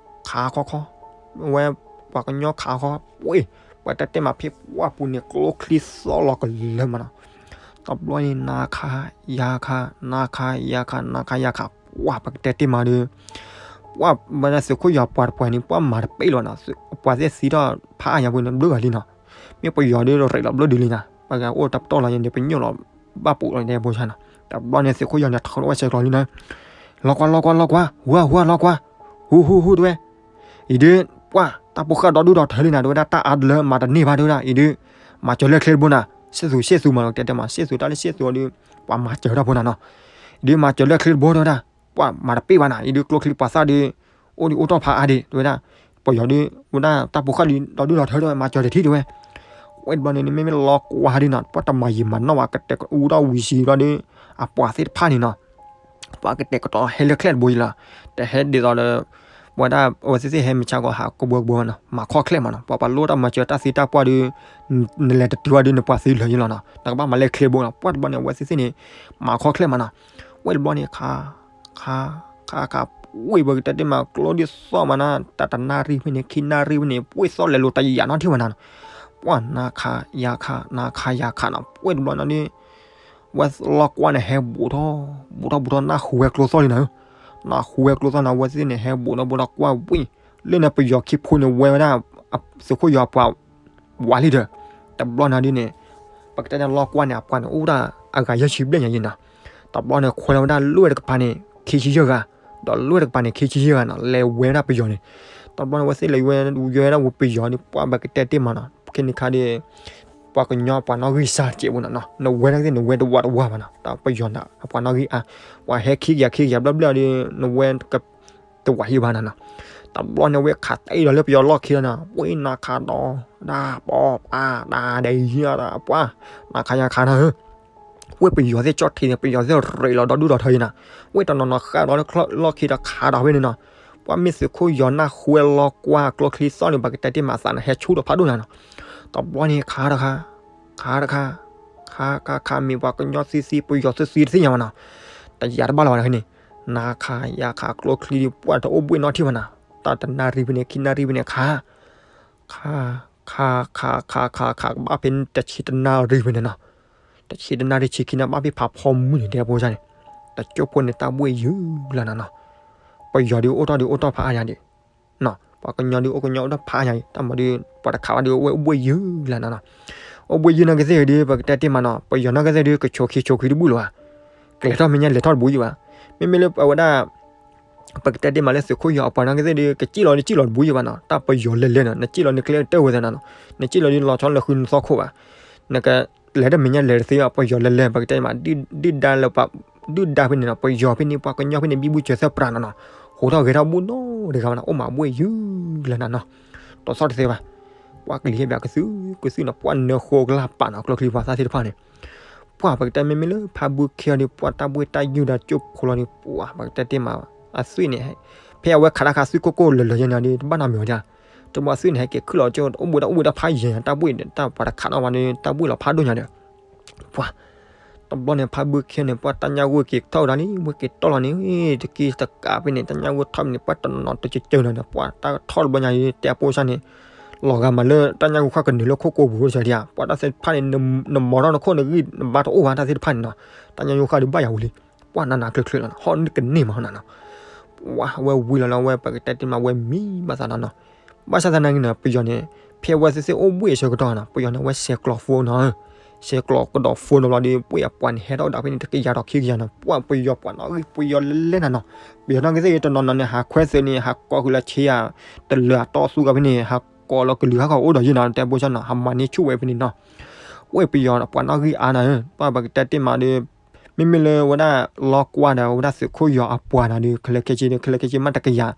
ခးခီခီ ဝဲ ပှၤကညီခးခီ ပှ့ၢ် ပှၤတဲတ့ၢ်မးဖဲပှၢ်ပူၤန့ၣ် ကျိချံသီလီၤကလၢမးနီၤ တဘျီန့ၣ် နၤခးယၤခး နၤခးယၤခး နၤခးယၤခး ပှၢ်ပကတဲတ့ၢ်မးဒီး ပှၢ်မ့ၢ်ဒၣ်သုးခိၣ်ယီၤပှၤတပှၤန့ၣ် ပှၢ်မၤတပ့ၢ်လီၤနီၤ ပှၤသ့ၣ်သံထီၣ်ဖးအါညါပူၤန့ၣ် ဘျုးဂၤလံနီၤ မ့ၢ်ပယီၤဒီးရးလီၤဘျုးဒုးလံနီၤ ပှၤဂၤအိၣ်တပတီၢ်လီၤန့ၣ် ပညိၣ်လီၤဘၣ်ပူၤလီၤန့ၣ် တဲပိစၢ်နီၤ တဘျီန့ၣ်သုးခိၣ်ယီၤန့ၣ် ထုးထီၣ်ဝဲဆဲးကျိးလံနီၤ လီၤကွၢ် လီၤကွၢ် လီၤကွၢ် ဟူဧါ ဟူဧါ လီၤကွၢ် ဟူ ဟူ ဟူ တဲဝဲ အံၤဒုး ပှၢ် တၢ်ပိာ်ဃာ်ဒီဒူၣ်ဒီထၢလံနၤ တဲဝဲဒၣ် တၢ်အါတလၢမၤတန့ၢ်ဘၣ် တဲဝဲဒၣ် အံၤဒုး မၤစၢၤလၢချ့တဘိနၤ စ့သူ စ့သူမး တဲတဲမး စ့သူတၢ်လၢစ့သူအီၤဒုး ပှၤမၤစၢၤတၢ်ဖိနၤနီၤ အံၤဒုး မၤစၢၤလၢချ့တဘိ တဲဝဲဒၣ် ပှၢ်မၤတပ့ၢ်ဘၣ်နၤ အံၤဒုးကျိချံပှၤသၣ်ဒုး အိၣ်ဒုးအိၣ်ထီၣ်ဖးအါဒံး တဲဝဲဒၣ် ပယီၤဒုး ဝဲဒၣ်တၢ်ပိာ်ဃာ်ဒုး ဒီဒူၣ်ဒီထၢ တဲဝဲ မၤစၢၤတထံၣ် တဲဝဲ ဝဲတဘျီန့ၣ် မ့မ့ၢ်လီကွၢ်ဒ်နီၤ ပှၤတမၤယံာ်မၤနီၣ်ဘၣ် ကတဲအူထီၣ်ဝံၤစံးဘျီဒီး အပှၤသ့ၣ်တဖၣ်န့ၣ်နီၤ ပှၤကတဲာ်ကတီၤဟဲလၢချဲၣ်တဘိယံၤလီၤ. တဟဲဒ်သိးဒီး ပဝဲဒၣ်အဝဲသ့ၣ်သ့ၣ်ဟဲမုၢ်ဆါဂီၤဟးကဘှီကဘှီနီၤ မၤခီၣ်ချဲၣ်မးနီၤ ပှၤပှၤလိၣ်တၢ်မၤစၢၤတၢ်သံတၢ်ပှၢ်ဒီး နလဲၤတတုၤဝဲဒီးနပှၤသံလၢာ်ယံၤလီၤနီၤ နကဘၣ်မၤလဲၢ်ချ့ဘိနီၤ ပှၤတဘျီန့ၣ် အဝဲသ့ၣ်သ့ၣ်န့ၣ် မၤခီၣ်ချဲၣ်မးနီၤ ဝဲတဘျီန့ၣ်ခါ ခါ ခါ ခါ ဝ့ၢ်ပကတဲတ့ၢ်မး ကျိဒ်သိးမးနီၤ တၢ်တနၣ်ရံၣ်ဖဲန့ၣ် ခံနၣ်ရံၣ်ဖဲန့ၣ် ဝ့ၢ်သီၣ်လဲၤလိာ်တယာ်နီၣ်ထံၣ်ဝဲနီၤနီၤ ပှၤနၤခါယၤခါ နၤခါယၤခါနီၤ ဝ့ၢ်တဘျီနီၤဒ် ဝဲလီကွၢ်န့ၣ် ဟဲဘူးထီၣ် ဘူးထီၣ်ဘူးထီၣ် နၢ်ဟူဝဲကျိသီၣ်လံနီၤ နၢ်ဟူဝဲကျိသီၣ်နီၤ အဝဲသ့ၣ်န့ၣ် ဟဲဘူးထီၣ်ဘူးထီၣ်ကွၢ်ဝ့ၢ် လၢန့ၣ် ပယီၤခံဖိန့ၣ် ဝဲဝဲဒၣ် သုးခိၣ်ယီၤအပှၤ ဝးလံဒီး တဘျီနီၤဒ်န့ၣ် ပကတဲန့ၣ်လီကွၢ်န့ၣ် အပှၤန့ၣ် အိၣ်ဒၣ်အဂၤယဲၢ်ဆံဘျဲၣ်ညါယံၤနီၤ တဘျီန့ၣ် ခွဲးလီၤဝဲဒၣ်လွံၢ်ဝဲတကပၤန့ၣ် ခံဆံယဲၢ်ဂၤ ဒီးလွံၢ်ဝဲတကပၤန့ၣ် ခံဆံယဲၢ်ဂၤနီၤ လဲၤဝဲဒၣ်ပယီၤန့ၣ် တဘျီန့ၣ် အဝဲသ့ၣ်လဲၤဝဲ ယဲဝဲဒၣ်ဝဲပယီၤန့ၣ် ပှၤပကတဲတ့ၢ်မးနီၤ ခဲန့ၣ်ခါဒီး ပှၤကညီပှၤနီၣ်ဂံၢ်စၢ်တစဲးဖိနီၤနီၤ နဝဲဒၣ်ကသ့ၣ် နဝဲတဝးတဝးဘၣ်နီၤ တၢ်ပယီၤန့ၣ် အပှၤနီၣ်ဂံၢ်အါ ပှၤဟဲခံကယၤခံကယၤဘျီဘျီဒီး နဝဲက တဝးဟံၣ်ဘၣ်နီၤနီၤ တဘျီန့ၣ် ဝ့ၢ်ခးတၢ်အံၤဒီးလၢပယီၤလီၢ်ခံလီၤနီၤ ဝ့ၢ်နၤခါဒီး ဒၣ်ပီပာ်တၢ်ဒဲးယၤဒီး ပှၤ နၤခါယၤခါနီၤ ဝ့ၢ်ပယီၤသ့ၣ်ကၠီၣ်ထံးန့ၣ် ပယီၤသ့ၣ်ရ့းလီၤဒီဒူၣ်ဒီထၢယံၤနီၤ ဝ့ၢ်တနီၤနီၤဃၣ်ဒီးလၢလီၢ်ခံဒီးခးဒီးဖဲန့ၣ်နီၤ ပှၤမ့ၢ်သုးခိၣ်ယီၤနၢ်ဟူဝဲလီကွၢ်ကျိချံသီၣ်န့ၣ် ပကတဲတ့ၢ်မးအသးန့ၣ် ဟဲဆူၣ်ဒီးဖးဒိၣ်ညါနီၤ တဘျီန့ၣ်ခါတခါ ခါတခါ ခါခါခါ မ့ၢ်ပှၤကညီသံသံ ပယီၤသံသံတသ့ၣ်ညါဘၣ်နီၤ တယာ်တဘၣ်လၢၤဘၣ်တခါန့ၣ် နၤခါယၤခါကျိချံဒီး ပှၤတအိၣ်ဘှ့ၣ်နီၣ်ထံၣ်ဘၣ်နီၤ တၢ်တနၣ်ရံၣ်ဖဲန့ၣ် ခံနၣ်ရံၣ်ဖဲန့ၣ်ခါ ခါ ခါ ခါ ခါ ခါ ခါ ကဘၣ်ဖဲန့ၣ် တဆံတနၣ်ရံၣ်ဖဲန့ၣ်နီၤ တဆံတနၣ်ရံၣ်ဆံခံနၣ် ဘၣ်ဖဲဖးဖီမုၢ်န့ၣ် တဲဖိစၢ်န့ၣ် တကၠိၢ်ဖိန့ၣ် တၢ်ဘှ့ၣ်ယုၢ်လၢနီၤနီၤ ပယီၤဒုးအိၣ်ထီၣ်ဒုးအိၣ်ထီၣ်ဖးအါညါဒံး ပှၤကညီဒုးအိၣ်ကညီအိၣ်ထီၣ်ဖးအါညါအံၤ တၢ်မၤဒုး ပှၤတခးဘၣ်ဒုးအိၣ်ဘှ့ၣ်ယုၢ်လၢနီၤနီၤ အိၣ်ဘှ့ၣ်ယုၢ်နီၢ်ကသ့ၣ်ဒုး ပကတဲတ့ၢ်မးနီၤ ပယီၤနီၢ်ကသ့ၣ်ဒုး ကဆိးခံဆိးခံတဘူၣ်လၢၤဘၣ် ကလဲၤထီၣ်မဲာ်ညါလဲၤထီၣ်တဘူၣ်ယံၤဘၣ် မ့မ့ၢ်လၢအဝဲဒၣ် ပကတဲတ့ၢ်မးလၢသုးခိၣ်ယီၤအပှၤနီၢ်ကသ့ၣ်ဒုး ကစံၣ်လီၤနစံၣ်လီၤတဘူၣ်ယံၤဘၣ်နီၤ တၢ်ပယီၤလဲၤလဲၤနီၤ နစံၣ်လီၤနကျဲတၢၢ်ဝဲသနာ်နီၤ နစံၣ်လီၤဒုးလီၤဆီလၢဃုနသီခိၣ်ဘၣ် နက လဲၤတမဲာ်ညါလဲၤတသ့ဘၣ် ပယီၤလဲၤလဲၤ ပကတဲတ့ၢ်မး ဒုၣ်ဒါလၢပှၤ ဒုၣ်ဒါဖဲန့ၣ်နီၤ ပယီၤဖဲန့ၣ် ပှၤကညီဖဲန့ၣ် ဘံဘူစၢၤသၢပြးနီၤနီၤ ဟူးထီၣ်ဂဲၤထီၣ်ဘူၣ်နီတဂၤဘၣ်နီၤ အိၣ်မးဘှ့ၣ်ယုၢ်လၢနီၤနီၤ တသီၣ်တသ့ဘၣ် ပှၤကလံၤဟဲဘၣ်ကသုးကသုးနီၤ ပှၤနၢဃိကလၢ်ပာ်နီၤ ကျိချံပှၤသၣ်သ့ၣ်တဖၣ်န့ၣ် ပှၤပကတဲမ့မ့ၢ်လၢဖးဘုခ့အီၤဒီး ပှၤတၢ်ဘှ့ၣ်တၢ်ယုၢ်ဒီးကၠိဖိလီၤဒီး ပှၤပကတဲတ့ၢ်မး အသွံၣ်န့ၣ် ဖဲအဝဲခးတၢ်ခါသွံၣ်ကိၢ်ကိၢ်လၢာ်လၢာ်ယဲၢ်န့ၣ်ဒီး တဘၣ်နီတမံၤဝဲဒၣ် တဘၣ်သွံၣ်န့ၣ် ဟဲက့ၤခုၣ်လီၤကၠိ အိၣ်ဘှ့ၣ်ဒီးအိၣ်ဘှ့ၣ်ဒီးဖးယဲၢ် တၢ်ဘှ့ၣ်ဒီးတၢ်ပှၤတခးနီၣ်ဝဲဒီး တၢ်ဘှ့ၣ်လီၤဖးဒိၣ်ညါဒီး ပှၤ တဘျီန့ၣ် ဖးဘုခ့န့ၣ် ပှၤတၢ်ညၣ်ဂိၢ်က့ၤထီၣ်ဝဲဒၣ်လံ ဝဲက့ၤတီၢ်လီၤန့ၣ် တက့ၢ်တကးဖဲန့ၣ် တၢ်ညၣ်ဂိၢ်ထီၣ်ဖဲန့ၣ် ပှၤတနီၤနီၤတကၢၤကၢၤနီၤဒီး ပှၤတၢ်ထီၣ်တဘျီညါအံၤ တဲအဖိစၢ်န့ၣ် လီၤဂာ်မးလၢတၢ်ညၣ်ဂိၢ်ဃၣ်ကနုာ်လၢခိၣ်ကိးပူၤစၢ်ဒံးဧါ ပှၤတၢ်သ့ၣ်တဖၣ်န့ၣ် နမီၤထီၣ်နခိၣ်နဂံၢ်နဘါတအိၣ်ဘၣ်တၢ်သ့ၣ်တဖၣ်န့ၣ်နီၤ တၢ်ညၣ်ဂိၢ်ဃၣ်ဒီးဘၣ်ယၤဝံၤလံ ပှၤနးနးကျၢၤကျၢၤလီၤ ဟီၣ်နကန့ၢ်မးနီၤနီၤ ပှၤဝဲဝံၤလီၤလီၤဝဲ ပကတဲတ့ၢ်မးဝဲမံဘၣ်သးနီၤနီၤ ဘၣ်ဆၣ်သနာ်က့န့ၣ် ပယီၤန့ၣ် ဖဲအဝဲသ့ၣ်သ့ၣ်အိၣ်ဘှ့ၣ်အဆၢကတီၢ်နီၤ ပယီၤန့ၣ် အဝဲဆဲးကျိးဖိနီၤ ဆဲးကျိးကဒီးဖိနီၤဘျီဒီး ပှ့ၢ်အပှၤန့ၣ် ဟဲထီၣ်ဒၣ်ဖဲန့ၣ် တကယၤဒီးခံကယၤနီၤ ပှၤပယီၤပှၤနီၣ်ဂံၢ်ပယီၤလဲၤလဲၤနီၤနီၤ ပယီၤနီၢ်ကသ့ၣ်တနီၤနီၤန့ၣ် ဟးခွဲးသုးန့ၣ် ဟးကိးဃုာ်လၢဆ့ယၤ တလၢာ်အတီသူကဖဲန့ၣ် ဟးကိးလီၤကလုာ်ဟးဂီၤအိၣ်ဒီးယဲၢ်နီၤ တဲဖိစၢ်နီၤ ဟးမၤန့ၢ်ဆူၣ်ဝဲဖဲန့ၣ်နီၤ ဝ့ၢ်ပယီၤပှၤနီၣ်ဂံၢ်အါနီၤ ပှၤပကတဲတ့ၢ်မးဒီး မ့မ့ၢ်လၢဝဲဒၣ်လီကွၢ်ဒီး ဝဲဒၣ်သုးခိၣ်ယီၤအပှၤနီၤဒီး ခဲလၢာ်ခဲဆ့ဒီး ခဲလၢာ်ခဲဆ့မးတကယၤ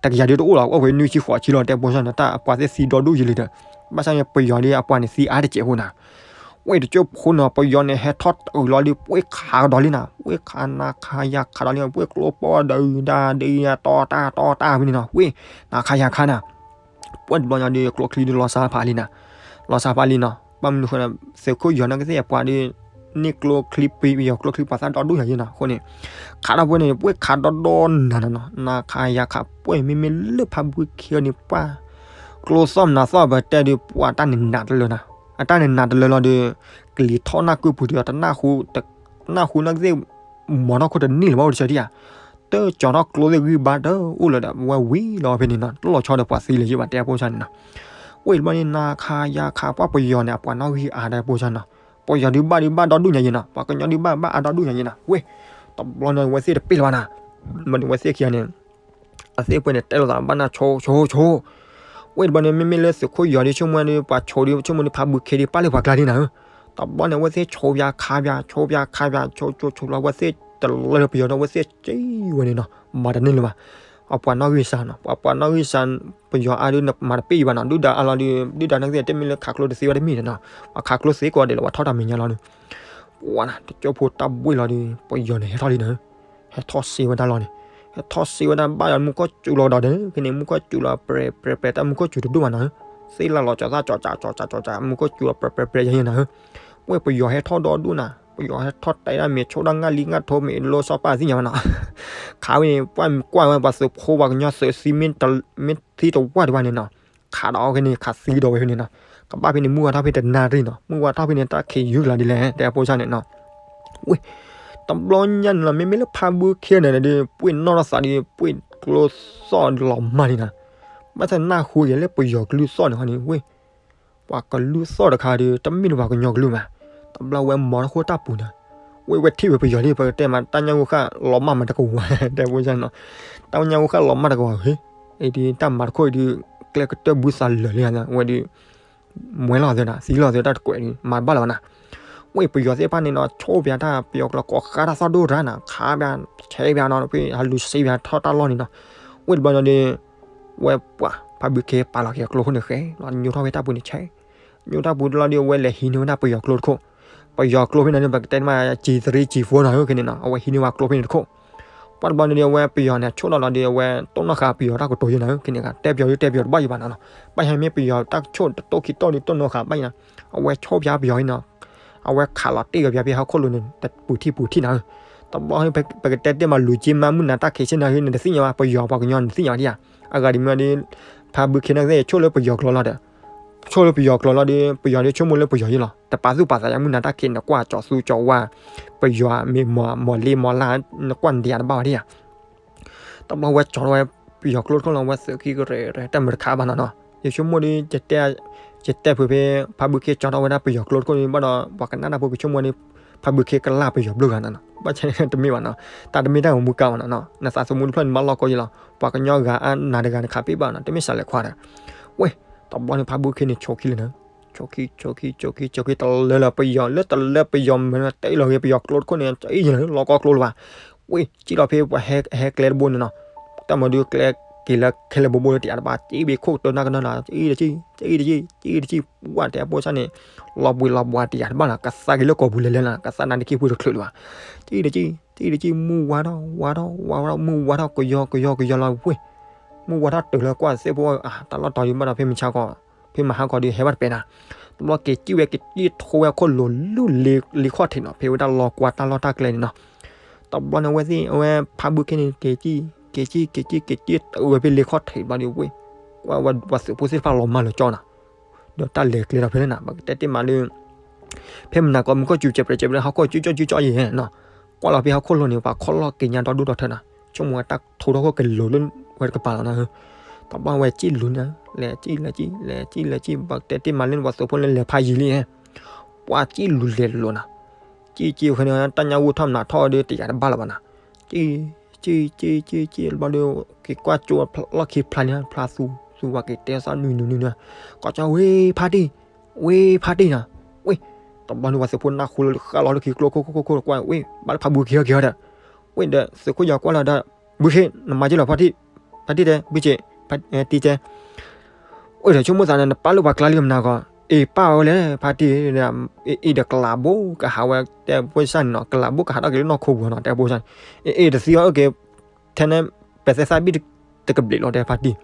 တကယၤဒုးတအိၣ်လီၤ အိၣ်ဖဲနွံဆံဃိးဆံလီၤ တဲဖိစၢ်နီၤ တၢ်အပှၤသ့ၣ်သံဒီဒူၣ်ယံၤလံဒီး ဘၣ်ဆၣ်န့ၣ် ပယီၤဒီးအပှၤန့ၣ်သံအါတစဲးဖိနီၤ ဝ့ၢ်တကၠိၢ်ဖိနီၤ ပယီၤန့ၣ် ဟဲထီၣ်တုၤလီၤဒီး ပှ့ၢ်ခးကဒီးလံနီၤ ပှ့ၢ်ခးနၤခးယၤခးဒီးလံ ပှ့ၢ်ကျိပီၢ်ဒီးဒၣ်ဒၣ်ယၤတီတၢ်တီတၢ်ဖဲန့ၣ်နီၤ ဝ့ၢ် နၤခးယၤခးနီၤ ပှၤတဘျီညါဒီး ကျိချံဒီးလီၤစၢ်ဖးလံနီၤ လီၤစၢ်ဖးလံနီၤ ဘၣ်မနုၤဃိ သုးခိၣ်ယီၤနီၢ်ကသ့ၣ်အပှၤဒီး န့ၢ်ကျိချံပယီၤကျိချံပှၤသၣ်ဒီဒူၣ်ညါယဲၢ်နီၤ အဃိန့ၣ် ခးထီၣ်ပှဲၤန့ၣ် ပှ့ၢ်ခးဒီဒီနၤနီၤနီၤ နၤခးယၤခး ပှဲၤမ့မ့ၢ်လၢဖးဘုခ့အီၤန့ၣ် ပှၤ ကျိသီၣ်မနုၤသီၣ်ပတဲဒီး ပှၤတၢ်န့ၣ်နးတလၢနီၤ အတၢ်န့ၣ်နးတလၢလီၤဒီး ကလံၤထီၣ်နၢ်ကုပူၤဒီး တနၢ်ဟူ တနၢ်ဟူနီၢ်ကသ့ၣ် မီၤထီၣ်ခိၣ်တန့ၢ်လၢၤဘၣ်အိၣ်တဆၢထံၣ်ဧါ တကၠီၤထီၣ်ကျိသ့ၣ်ဂံၢ်ဘါတအိၣ်လၢၤဒီး ဝဲဝံၤလီၤဖဲန့ၣ်နီၤ တလီၤဆီဒီးပှၤသံလၢၤယဲၢ်ဘၣ် တဲအဖိစၢ်န့ၣ်နီၤ ဝ့ၢ်တဘျီန့ၣ် နၤခးယၤခး ပှၤပယီၤန့ၣ် အပှၤနီၣ်ဂံၢ်အါဒီးဖိစၢ်နီၤ ပယီၤဒုးဘၣ်ဒုးဘၣ်ဒီဒူၣ်ညါယဲၢ်နီၤ ပှၤကညီဒုးဘၣ်ဘၣ်အါဒီဒူၣ်ညါယဲၢ်နီၤ ဝ့ၢ် တဘျီန့ၣ် ဝဲသ့ၣ်တပ့ၢ်လၢၤဘၣ်နီၤ မ့ၢ်န့ၣ်ဝဲသ့ၣ်ခံဂၤန့ၣ် အသ့ၣ်ပှဲၤန့ၣ်တဲလိာ်သးဘၣ်နၤဆိဆိဆိ ဝ့ၢ်တဘျီန့ၣ် မ့မ့ၢ်လၢသုးခိၣ်ယီၤဒုးဆိကမိၣ်ဒီး ပှၤဆိဒုးဆိကမိၣ်ဒီး ဖးဘုခ့ဒီး ပာ်လၢပှၤကျါဒ်နၤဧၢ တဘျီန့ၣ် အဝဲသ့ၣ်ဆိယၤခးယၤ ဆိယၤခးယၤ ဆိဆိဆိလီၤ အဝဲသ့ၣ်တလၢပယီၤဒီး အဝဲသ့ၣ်စံၣ်ဝဲန့ၣ်နီၤ မၤတန့ၢ်လၢၤဘၣ် အပှၤနီၣ်ဂံၢ်စၢ်နီၤ, ပှၤပှၤနီၣ်ဂံၢ်စၢ် ပယီၤအါဒုး နမၤတပ့ၢ်ယံၤဘၣ်နီၤ, ဒုၣ်ဒါအါလီၤဒုး ဒုၣ်ဒါန့ၣ်ကသ့ၣ်တမ့ၢ်လၢခးကျိတသ့ဝဲတမ့ၢ်နီၤ, ပှၤခးကျိသ့ကိးဂၤဒဲးလီၤ ပှၤထီၣ်တၢ်မဲာ်ညါလီၤဒုး, ပှၤနီၤ တကၠိဖိတၢ်ဘှ့ၣ်လီၤဒုး ပယီၤန့ၣ်ဟဲထီၣ်လံနီၤ, ဟဲထီၣ်စ့ဝဲဒၣ်လီၤန့ၣ်, ဟဲထီၣ်စ့ဝဲဒၣ်ဘၣ်ယီၤမူခိၣ်စူၤလီၤဒီးဒုး ဖဲန့ၣ် မူခိၣ်စူၤလီၤ ပြဲၤပြဲၤပြဲၤ တၢ်မူခိၣ်စူၤတဒိၣ်ဘၣ်နီၤ, သ့ၣ်လၢ်လီၤကၠီၤသၣ်ကၠီၤကၠီၤကၠီၤကၠီၤ မူခိၣ်စူၤလီၤ ပြဲၤပြဲၤပြဲၤယဲၢ်ယဲၢ်နီၤ, ဝဲပယီၤဟဲထီၣ်ဒီဒူၣ်နီၤ, ပယီၤဟဲထီၣ်တဲဒၣ်မ့ၢ်ဆိၣ်ဒၣ်ငၣ်လံငၣ်ထိမ့ၢ်လိစီၤပၢ်သ့ၣ်ညါဘၣ်နီၤ, ခးဝဲန့ၣ် ပှၤမ့ၢ်ကွၢ်ဝဲပှၤသုးဖိပှၤကညီသုးသံ မ့ၢ်သံတဝၢ်တဝၢ်န့ၣ်နီၤ, ခးဒီးအီၤဖဲန့ၣ် ခးသံဒီးဝဲဖဲန့ၣ်နီၤ, ကဘၣ်ဖဲန့ၣ် မုၢ်ဝါထီၣ်ဖဲတနၣ်ရံၣ်နီၤ, မုၢ်ဝါထီၣ်ဖဲန့ၣ် တၢ်ခံးယုၢ်ကလါဒ်လဲၣ် တဲဖိဆၣ်န့ၣ်နီၤ, ဝဲ တဘျီညါန့ၣ်လီၤ မ့မ့ၢ်လၢဖးဘုခ့န့ၣ်ဒီး ပှ့ၢ်နီၣ်ထီၣ်သးဒီး ပှ့ၢ်ကျိသီၣ်လီၤမၢ်န့ၣ်နီၤ, ဘၣ်ဆၣ်နၢ်ဟူယဲလၢပယီၤကလုၢ်သီၣ်န့ၣ်ဃီန့ၣ် ဝဲ ပှၤကလုၢ်သီၣ်တခါဒီး တမ့ၢ်လၢပှၤကညီကလုၢ်မး, တဘျီဝဲမီၤတၢ်ခိၣ်တၢ်ပူၤန့ၣ်, ဝဲဝဲထံၣ်ဝဲပယီၤလံ ပကတဲမး တၢ်ညၣ်ဂိၢ်ဃၣ်လီၤမၢ်မးတကဝၤ တဲဖိဆၣ်န့ၣ်နီၤ, တၢ်ညၣ်ဂိၢ်ဃၣ်လီၤမၢ်တကဝၤ ဟ့ၣ်, အံၤဒုးတၢ်မၤတခိၣ်အံၤဒုး ကျဲကတၢၢ်ဘုသးလၢာ်လံ ဝဲဒုး မွဲလီၤသး သံလီၤသးတၢ်တကွဲးဒုး မၤတဘၣ်လၢၤဘၣ်နီၤ, ဝဲပယီၤသ့ၣ်တဖၣ်န့ၣ်နီၤ ဆိၣ်ပၠးတၢ် ပယီၤကျိာ်ကိးဃါတၢ်သီၣ်ဒိၣ်တၢ်နီၤ ခးပၠး ဆဲးပၠးနီၤ ဖဲဟးလူၤစ့ပၠးထီၣ်တၢ်လီၢ်န့ၣ်နီၤ, ဝဲတဘျီန့ၣ်ဒီး ဝဲပှၤဖးဘုခ့ပာ်လီၤက့ၤအကျိခိၣ်န့ၣ်ဃဲ လီၤညိထီၣ်ဝဲတၢ်ပူၤန့ၣ်ဆဲး, ညိထီၣ်ပူၤတဘျီဒီး အဝဲလဲၤဟံးန့ၢ်ဝဲဒၣ်ပယီၤကျိတခိၣ်, ပယီၤကျိဖဲန့ၣ်ဒီး ပကတဲမး ကံသရံကံဖိနီၤ ဖဲန့ၣ်နီၤ အဝဲဟံးန့ၢ်ဝဲကျိဖဲန့ၣ်တခိၣ်, ပှၢ်တဘျီန့ၣ်ဒီး အဝဲပယီၤန့ၣ် ဆိၣ်လီၤလီၤဒီး အဝဲတိၣ်နီၣ်ဃာ်ပယီၤတၢ်ကတိၤယဲနီၤ ဖဲန့ၣ် တဲပယီၤဒုးတဲပယီၤတဘၣ်ယံၤဘၣ်နီၤနီၤ, ဘၣ်ဆၣ်မ့ၢ်ပယီၤတၢ်ဆိၣ်တတိၢ်ခံတိၢ်ဒုးတိၣ်နီၣ်ဃာ်ဘၣ်ယံၤနီၤ, အဝဲဆိၣ်ပၠးပယီၤအံၤနီၤ အဝဲခးလီၤတ့ၢ်က့ၤပၠးဖဲဟီၣ်ခိၣ်လိၤန့ၣ် တပူၤထံၣ်ပူၤထံၣ်နီၤ, တဘျီပကတဲတ့ၢ်မး လူၤက့မးမုၢ်နၤတၢ်ခံးဆ့ၣ်နီၤ နတသ့ၣ်ညါဘၣ် ပယီၤပှၤကညီနတသ့ၣ်ညါဘၣ်ဒံးဧါ, အဂၤဒ်မ့ၢ်ဒီး ဖးဘုခ့န့ၣ်ကသ့ၣ်ဆိၣ်လၢပယီၤကျိလီၤဒီး ဆိၣ်လၢပယီၤကျိလီၤဒီး ပယီၤဒီးဆိကမိၣ်လၢပယီၤယံၤလီၤ တပာ်သူၣ်ပာ်သးယါ မုၢ်နၤတၢ်ခံးနကွၢ်ကၠီၤသူကၠီၤဝါ ပယီၤမ့ၢ်မီၤလ့မီၤလၢ် နကွၢ်နဒံးဧါတဘၣ်ဘၣ်ဒံးဧါ တဘျီဝဲကၠီၤထီၣ်ဝဲ ပယီၤကျိတခိၣ်လီၤ ဝဲသုးခံကရၢၢ်တၢ်မုာ်တခါဘၣ်နီၤနီၤ ယဆိကမိၣ်ဒီး ယတဲဖုးဖဲ ဖးဘုခ့ကၠီၤထီၣ်ဝဲဒၣ်ပယီၤကျိတခိၣ်န့ၣ် ဘၣ်ဒီး ပှၤကနၣ်တၢ်ဖိကဆိကမိၣ်န့ၣ် ဖးဘုခ့ကလၢ်ပယီၤဘျုးဂၤနီၤနီၤ ဘၣ်ဆၣ်တမ့ၢ်ဘၣ်နီၤ တၢ်တမ့ၢ်တၢ်ဂီၤမူကါဘၣ်နီၤနီၤ နသးသမူတဖျၢၣ်န့ၣ် မၤလီၢ်ကီယံၤလီၤ ပှၤကညီဂၤအါနၤတဂၤန့ၣ် ခးပ့ၢ်ဘၣ်နီၤ တမ့ၢ်စးလဲၤခွါဒီး ဝဲ တဘျီန့ၣ် ဖးဘုခ့န့ၣ် ဆိးခံလၢာ်နီၤ ဆိးခံ ဆိးခံ ဆိးခံ ဆိးခံ တလၢလၢပယီၤ လၢတလၢပယီၤမ့ၢ်တဲလီၤဂ့ၤ ပယီၤကျိတခိၣ်န့ၣ် အံၤယလၢလီၢ်ကီကျိလၢၤဘၣ် ဝဲ စံၣ်လီၤဖဲပှၤဟဲကျဲတဘိန့ၣ်နီၤ တၢ်မၤဒုးကျဲက့ၤလၢခဲလၢာ်ဘိဘိလၢတယၤတဘၣ် စံၣ်ဘ့ၣ်ခိၣ်ကတၢၢ်နၢ်ကနၢလီၤ စံၣ်တစံၣ် စံၣ်တစံၣ် စံၣ်တစံၣ် ဝဲတဲအဖိဆၣ်န့ၣ် လီၤဘှံးလီၤဘှါတယၤတဘၣ်လီၤ ကသးက့ၤလၢကီၢ်ပူၤလဲၤလဲၤလီၤ ကသးနါဒ့ခံပူၤတချုးလၢၤဘၣ် စံၣ်တစံၣ် စံၣ်တစံၣ် မုၢ်ဝါထီၣ် ဝါထီၣ် ဝါထီၣ် မုၢ်ဝါထီၣ် ကယီကယီကယီလီၤဝဲ မုၢ်ဝါထီၣ်တုၤလၢကွၢ်သ့ၣ်ဖိ အတၢ်လီၢ်တီၤဒုးဘၣ်ဒီးဖဲမုၢ်ဆါခီ ဖဲမဟါခီဒုးဟဲဘၣ်တပဲာ်နၤ တဘျီက့ၤစံၣ်ဝဲက့ၤစံၣ်ထိဝဲအခိၣ်လိၤလူၢ်လ့ခီၣ်ထံးနီၤ ဖဲဝဲဒၣ်လီၢ်ကွၢ်တၢ်လီၢ်တၢ်ကျဲန့ၣ်နီၤ တဘျီန့ၣ်အဝဲသ့ၣ် အဝဲဖးဘုခ့န့ၣ် က့ၤစံၣ် က့ၤစံၣ် က့ၤစံၣ် က့ၤစံၣ် တုၤဝဲဖဲလ့ခီၣ်ထံးတဘျီဒုးဝဲ ကွၢ်ဝဲပှၤသုးဖိသ့ၣ်တဖၣ်လီၤမၢ်လၢကၠီနီၤ ဒီးတၢ်လဲၤကျဲဒီးဖဲလဲၣ်နၤ ပကတဲတ့ၢ်မးလၢ ဖဲမနၤကီး မူခိၣ်စူၤ ကဲးပြဲး ကဲးပြဲး ဟီၣ်ခိၣ်ကၠူကၠူကၠူကၠူယဲနီၤ ကွၢ်လီၤဖဲဟီၣ်ခိၣ်လိၤန့ၣ် ပှၤခီၣ်လီၢ်က့ၤညါဒီဒူၣ်ဒီထၢနီၤ ဆိကမိၣ်ဝဲတၢ်ထိထီၣ်ခိၣ်ကလိၤလၢဝဲတကပၤလီၤနီၤ တဘျီဝဲစံၣ်လူၤန့ၣ် လဲၤစံၣ် လဲၤစံၣ် လဲၤစံၣ် လဲၤစံၣ် ပကတဲတ့ၢ်မးလၢပှၤသုးဖိလၢလဲၤဖးယံၤလံ ပှၤစံၣ်လူၤလဲၤလိၤနီၤ စံၣ်စံၣ်ဖဲန့ၣ် တၢ်ညၣ်ဂိၢ်ထီၣ်မနၤထီၣ်ဒီးတယၤတဘၣ်လၢၤဘၣ်နီၤ စံၣ် စံၣ် စံၣ် စံၣ် စံၣ် တဘျီဒီး က့ၤကွၢ်ကၠိလီၢ်ခံဖျါန့ၣ် ဖျါသူ သူဝဲက့ၤတဲသးနွံနွံနွံနွံ ကီၢ်ကၠီဝ့ဖးတံၢ် ဝ့ဖးတံၢ်နီၤ ဝ့ တဘျီန့ၣ် ပှၤသုးဖိနၢ်ဟူလၢဃၣ်လီၤလၢခံကျိခိၣ်ခိၣ် ခိၣ်ခိၣ်ခိၣ် ကွၢ် ဝ့ ဘၣ်လၢဖးဘုခ့ဟီၣ်က့ၤဟီၣ်ဒီး ဝ့ဒီးသုးခိၣ်ယီၤကွၢ်လီၤဒီး ဘုခ့ နမၤက့ၤလီၤဖးတံၢ် ဖးတံၢ်တဲ ဘုခ့ တံၢ်တဲ အိၣ်ဒီးဆိကမိၣ်သးန့ၣ် နပာ်လၢပှၤကျါလံမနၤကီး အ့ၣ်ပာ်ဝဲလဲၣ် ဖါတံၢ် အ့ၣ်ဒီးကလးဘိကဟးဝဲ တဲဖိဆၣ်န့ၣ်နီၤ ကလးဘိကဟးထီၣ်က့ၤလၢနီၢ်ခိပူၤနီၤ တဲဖိဆၣ်န့ၣ် အ့ၣ်အ့ၣ်တသံအီၤ အိၣ်က့ၤ ထဲန့ၣ် ပဲာ်သဲသးဘံၣ်တကဘျံးလီၤ တဲဖါတံၢ်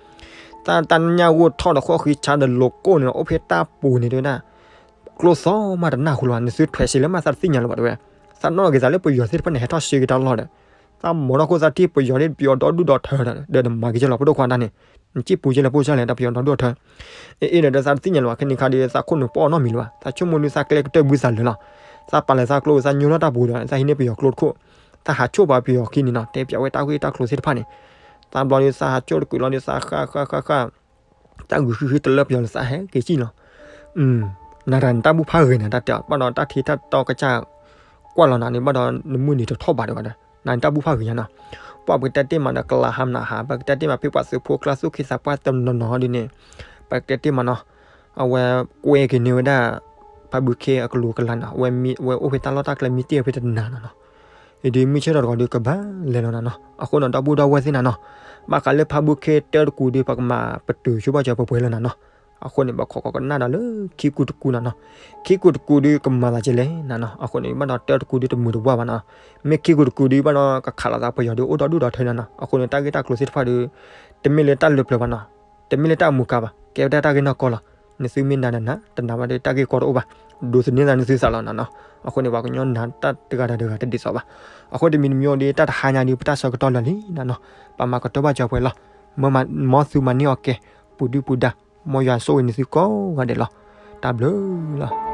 တၢ်တၢ်ညၣ်ဂိၢ်ထီၣ်ဒီးဃီၣ်ဃံဆါဒီးလိၤကိၣ်န့ၣ် အိၣ်ဖဲတၢ်ပူၤန့ၣ်တဲဝဲဒၣ် ကျိသီၣ်မးတနၢ်ဟူလၢၤဘၣ် နသုထွဲးစ့လၢမးသးတသ့ၣ်ညါလၢၤဘၣ်တဲဝဲ သးနီၣ်က့ၤသးလၢပယီၤသ့ၣ်တဖၣ်န့ၣ် ဟဲထီၣ်စ့က့ၤတၢ်လီၢ်ဒီး သးမၤထီၣ်ခိၣ်သးထံၣ်ပယီၤဒ်ပယီၤဒီဒူၣ်ဒီထၢဒီး နမၤက့ၤက့ၤလီၤဖိဒိၣ်ခွါတၢ်န့ၣ် နစံၣ်ပူၤက့ၤလၢဖိဆၣ်လဲၣ် တၢ်ပယီၤဒီဒူၣ်ဒီထၢ အ့ၣ်အ့ၣ်ဒီး သးတသ့ၣ်ညါလၢၤဘၣ် ခဲန့ၣ်ခါဒီး သးခိၣ်နူာ်ပီၣ်အီၤနီတမံၤလၢၤဘၣ် သးဆိကမိၣ်ဒုးသးကျဲကတၢၢ်ဘုသးလၢာ်လီၤ သးပာ်လၢသးကျိ သးညိထီၣ်တၢ်ပူၤဒီး သးဟံးန့ၢ်ပယီၤကျိတခိၣ် သးဟးဆိၣ်ပှၤပယီၤခံန့ၣ်နီၤ တဲပၠးဝဲတၢ်ဂ့ၢ်တၢ်ကျိၤသ့ၣ်တဖၣ်န့ၣ် သးဘျီဒီး သးဟးဆိၣ်တကုးလီၤဒီး သးဃၣ်ဃၣ်ဃၣ်ဃၣ် တၢ်ဂုာ်ဃံဃံတလၢပယီၤလၢသးဟဲက့ၤစံၣ်လီၤ နၤတၢ်နတၢ်ဘူၣ်ဖးဂ့ၤန့ၣ် တၢ်တဲအီၤ ဘၣ်ဒီးတၢ်ထံတၢ်တီကစၢ် ကွၢ်လီၤနၤန့ၣ် ဘၣ်ဒီးနမုၢ်နံၤတထီၣ်ဘးဒံးဘၣ်ဒီး နၤနတၢ်ဘူၣ်ဖးဂ့ၤညါနီၤ ပှၢ်ပကတဲတ့ၢ်မးဒီး ကလးဟးမနၤဟး ပကတဲတ့ၢ်မး ဖဲပှၤသုးဖိကျါသူၣ်က့သးပှၢ်တနီၤနီၤဒ်န့ၣ် ပကတဲတ့ၢ်မးနီၤ အဝဲကွဲက့ၤန့ၢ်ဝဲဒၣ် ဖးဘုခ့အကလူးကလးနီၤ အဝဲအိၣ်ဖဲတၢ်လီၢ်တၢ်ကျဲမံတ့ၢ်ဖဲတနၤနီၤနီၤ အံၤဒုးမုၢ်ဆ့ၣ်ထီၣ်တဂီၤဒုးကဘၣ်လဲၤလီၤနၤနီၤ. အဃိန့ၣ် ဒီပုၢ်ဒီဝဲၢ်သ့ၣ်နၤနီၤ, ဘၣ်ဃးလၢဖးဘိခဲတၢတကူဒုး ပကမၤပတုာ်ဆိဘၣ်စၢၤပှဲၤပှဲၤလီၤနၤနီၤ. အဃိန့ၣ် ပခိးကနၣ်ဒီးလၢခံကူတကူနၤနီၤ. ခံကူတကူဒုးကမၤသးကဲလဲၣ်နၤနီၤ. အဃိန့ၣ် ဘၣ်ဒီးတၢတကူဒုးတမုာ်တဝါဘၣ်နီၤ. မ့ၢ်ခံကူတကူဒုးဘၣ်ဒီး ကခးလိာ်သးပယီၤဒုးအိၣ်ဒီဒူၣ်ဒီထၢနၤနီၤ. အဃိန့ၣ် တၢ်ဂ့ၢ်တၢ်ကျိၤသ့ၣ်တဖၣ်ဒီး တမ့ၢ်လၢတၢ်လၢပျၢၤဘၣ်နီၤ. တမ့ၢ်လၢတၢ်အမူကၤဘၣ်, ကဲဝဲဒၣ်တၢ်ဂ့ၢ်နီၢ်ကီၢ်လီၤ. နသုမ့ၢ်နာ်ဒီးနာ်, တနာ်ဘၣ်ဒီးတၢ်ဂ့ၢ်ကီတအိၣ်ဘၣ်. ဒိးသန့ၤသးနသုသးလီၤနၤနီၤ. အဃိန့ၣ် ပှၤကညီနာ်တၢ်တဂၤဒီးတဂၤတဒ်သိးဘၣ်. အဃိတမံၤတမံၤအိၣ်ဒီး တၢ်တဟါညါဒီး ပတၢ်ဆၢကတီၢ်လၢာ်လံနၤနီၤ. ပမၤကတၢၢ်ဘၣ်စၢၤပှဲၤလီၤ. မ်သုမၤန့ၢ်အီၤကဲ ပူၤဒုၣ်ပူၤဒါ, မ်ယွၤဆိၣ်ဂ့ၤနသုကိးဂၤဒဲးလီၤ. တၢ်ဘျုးလီၤ.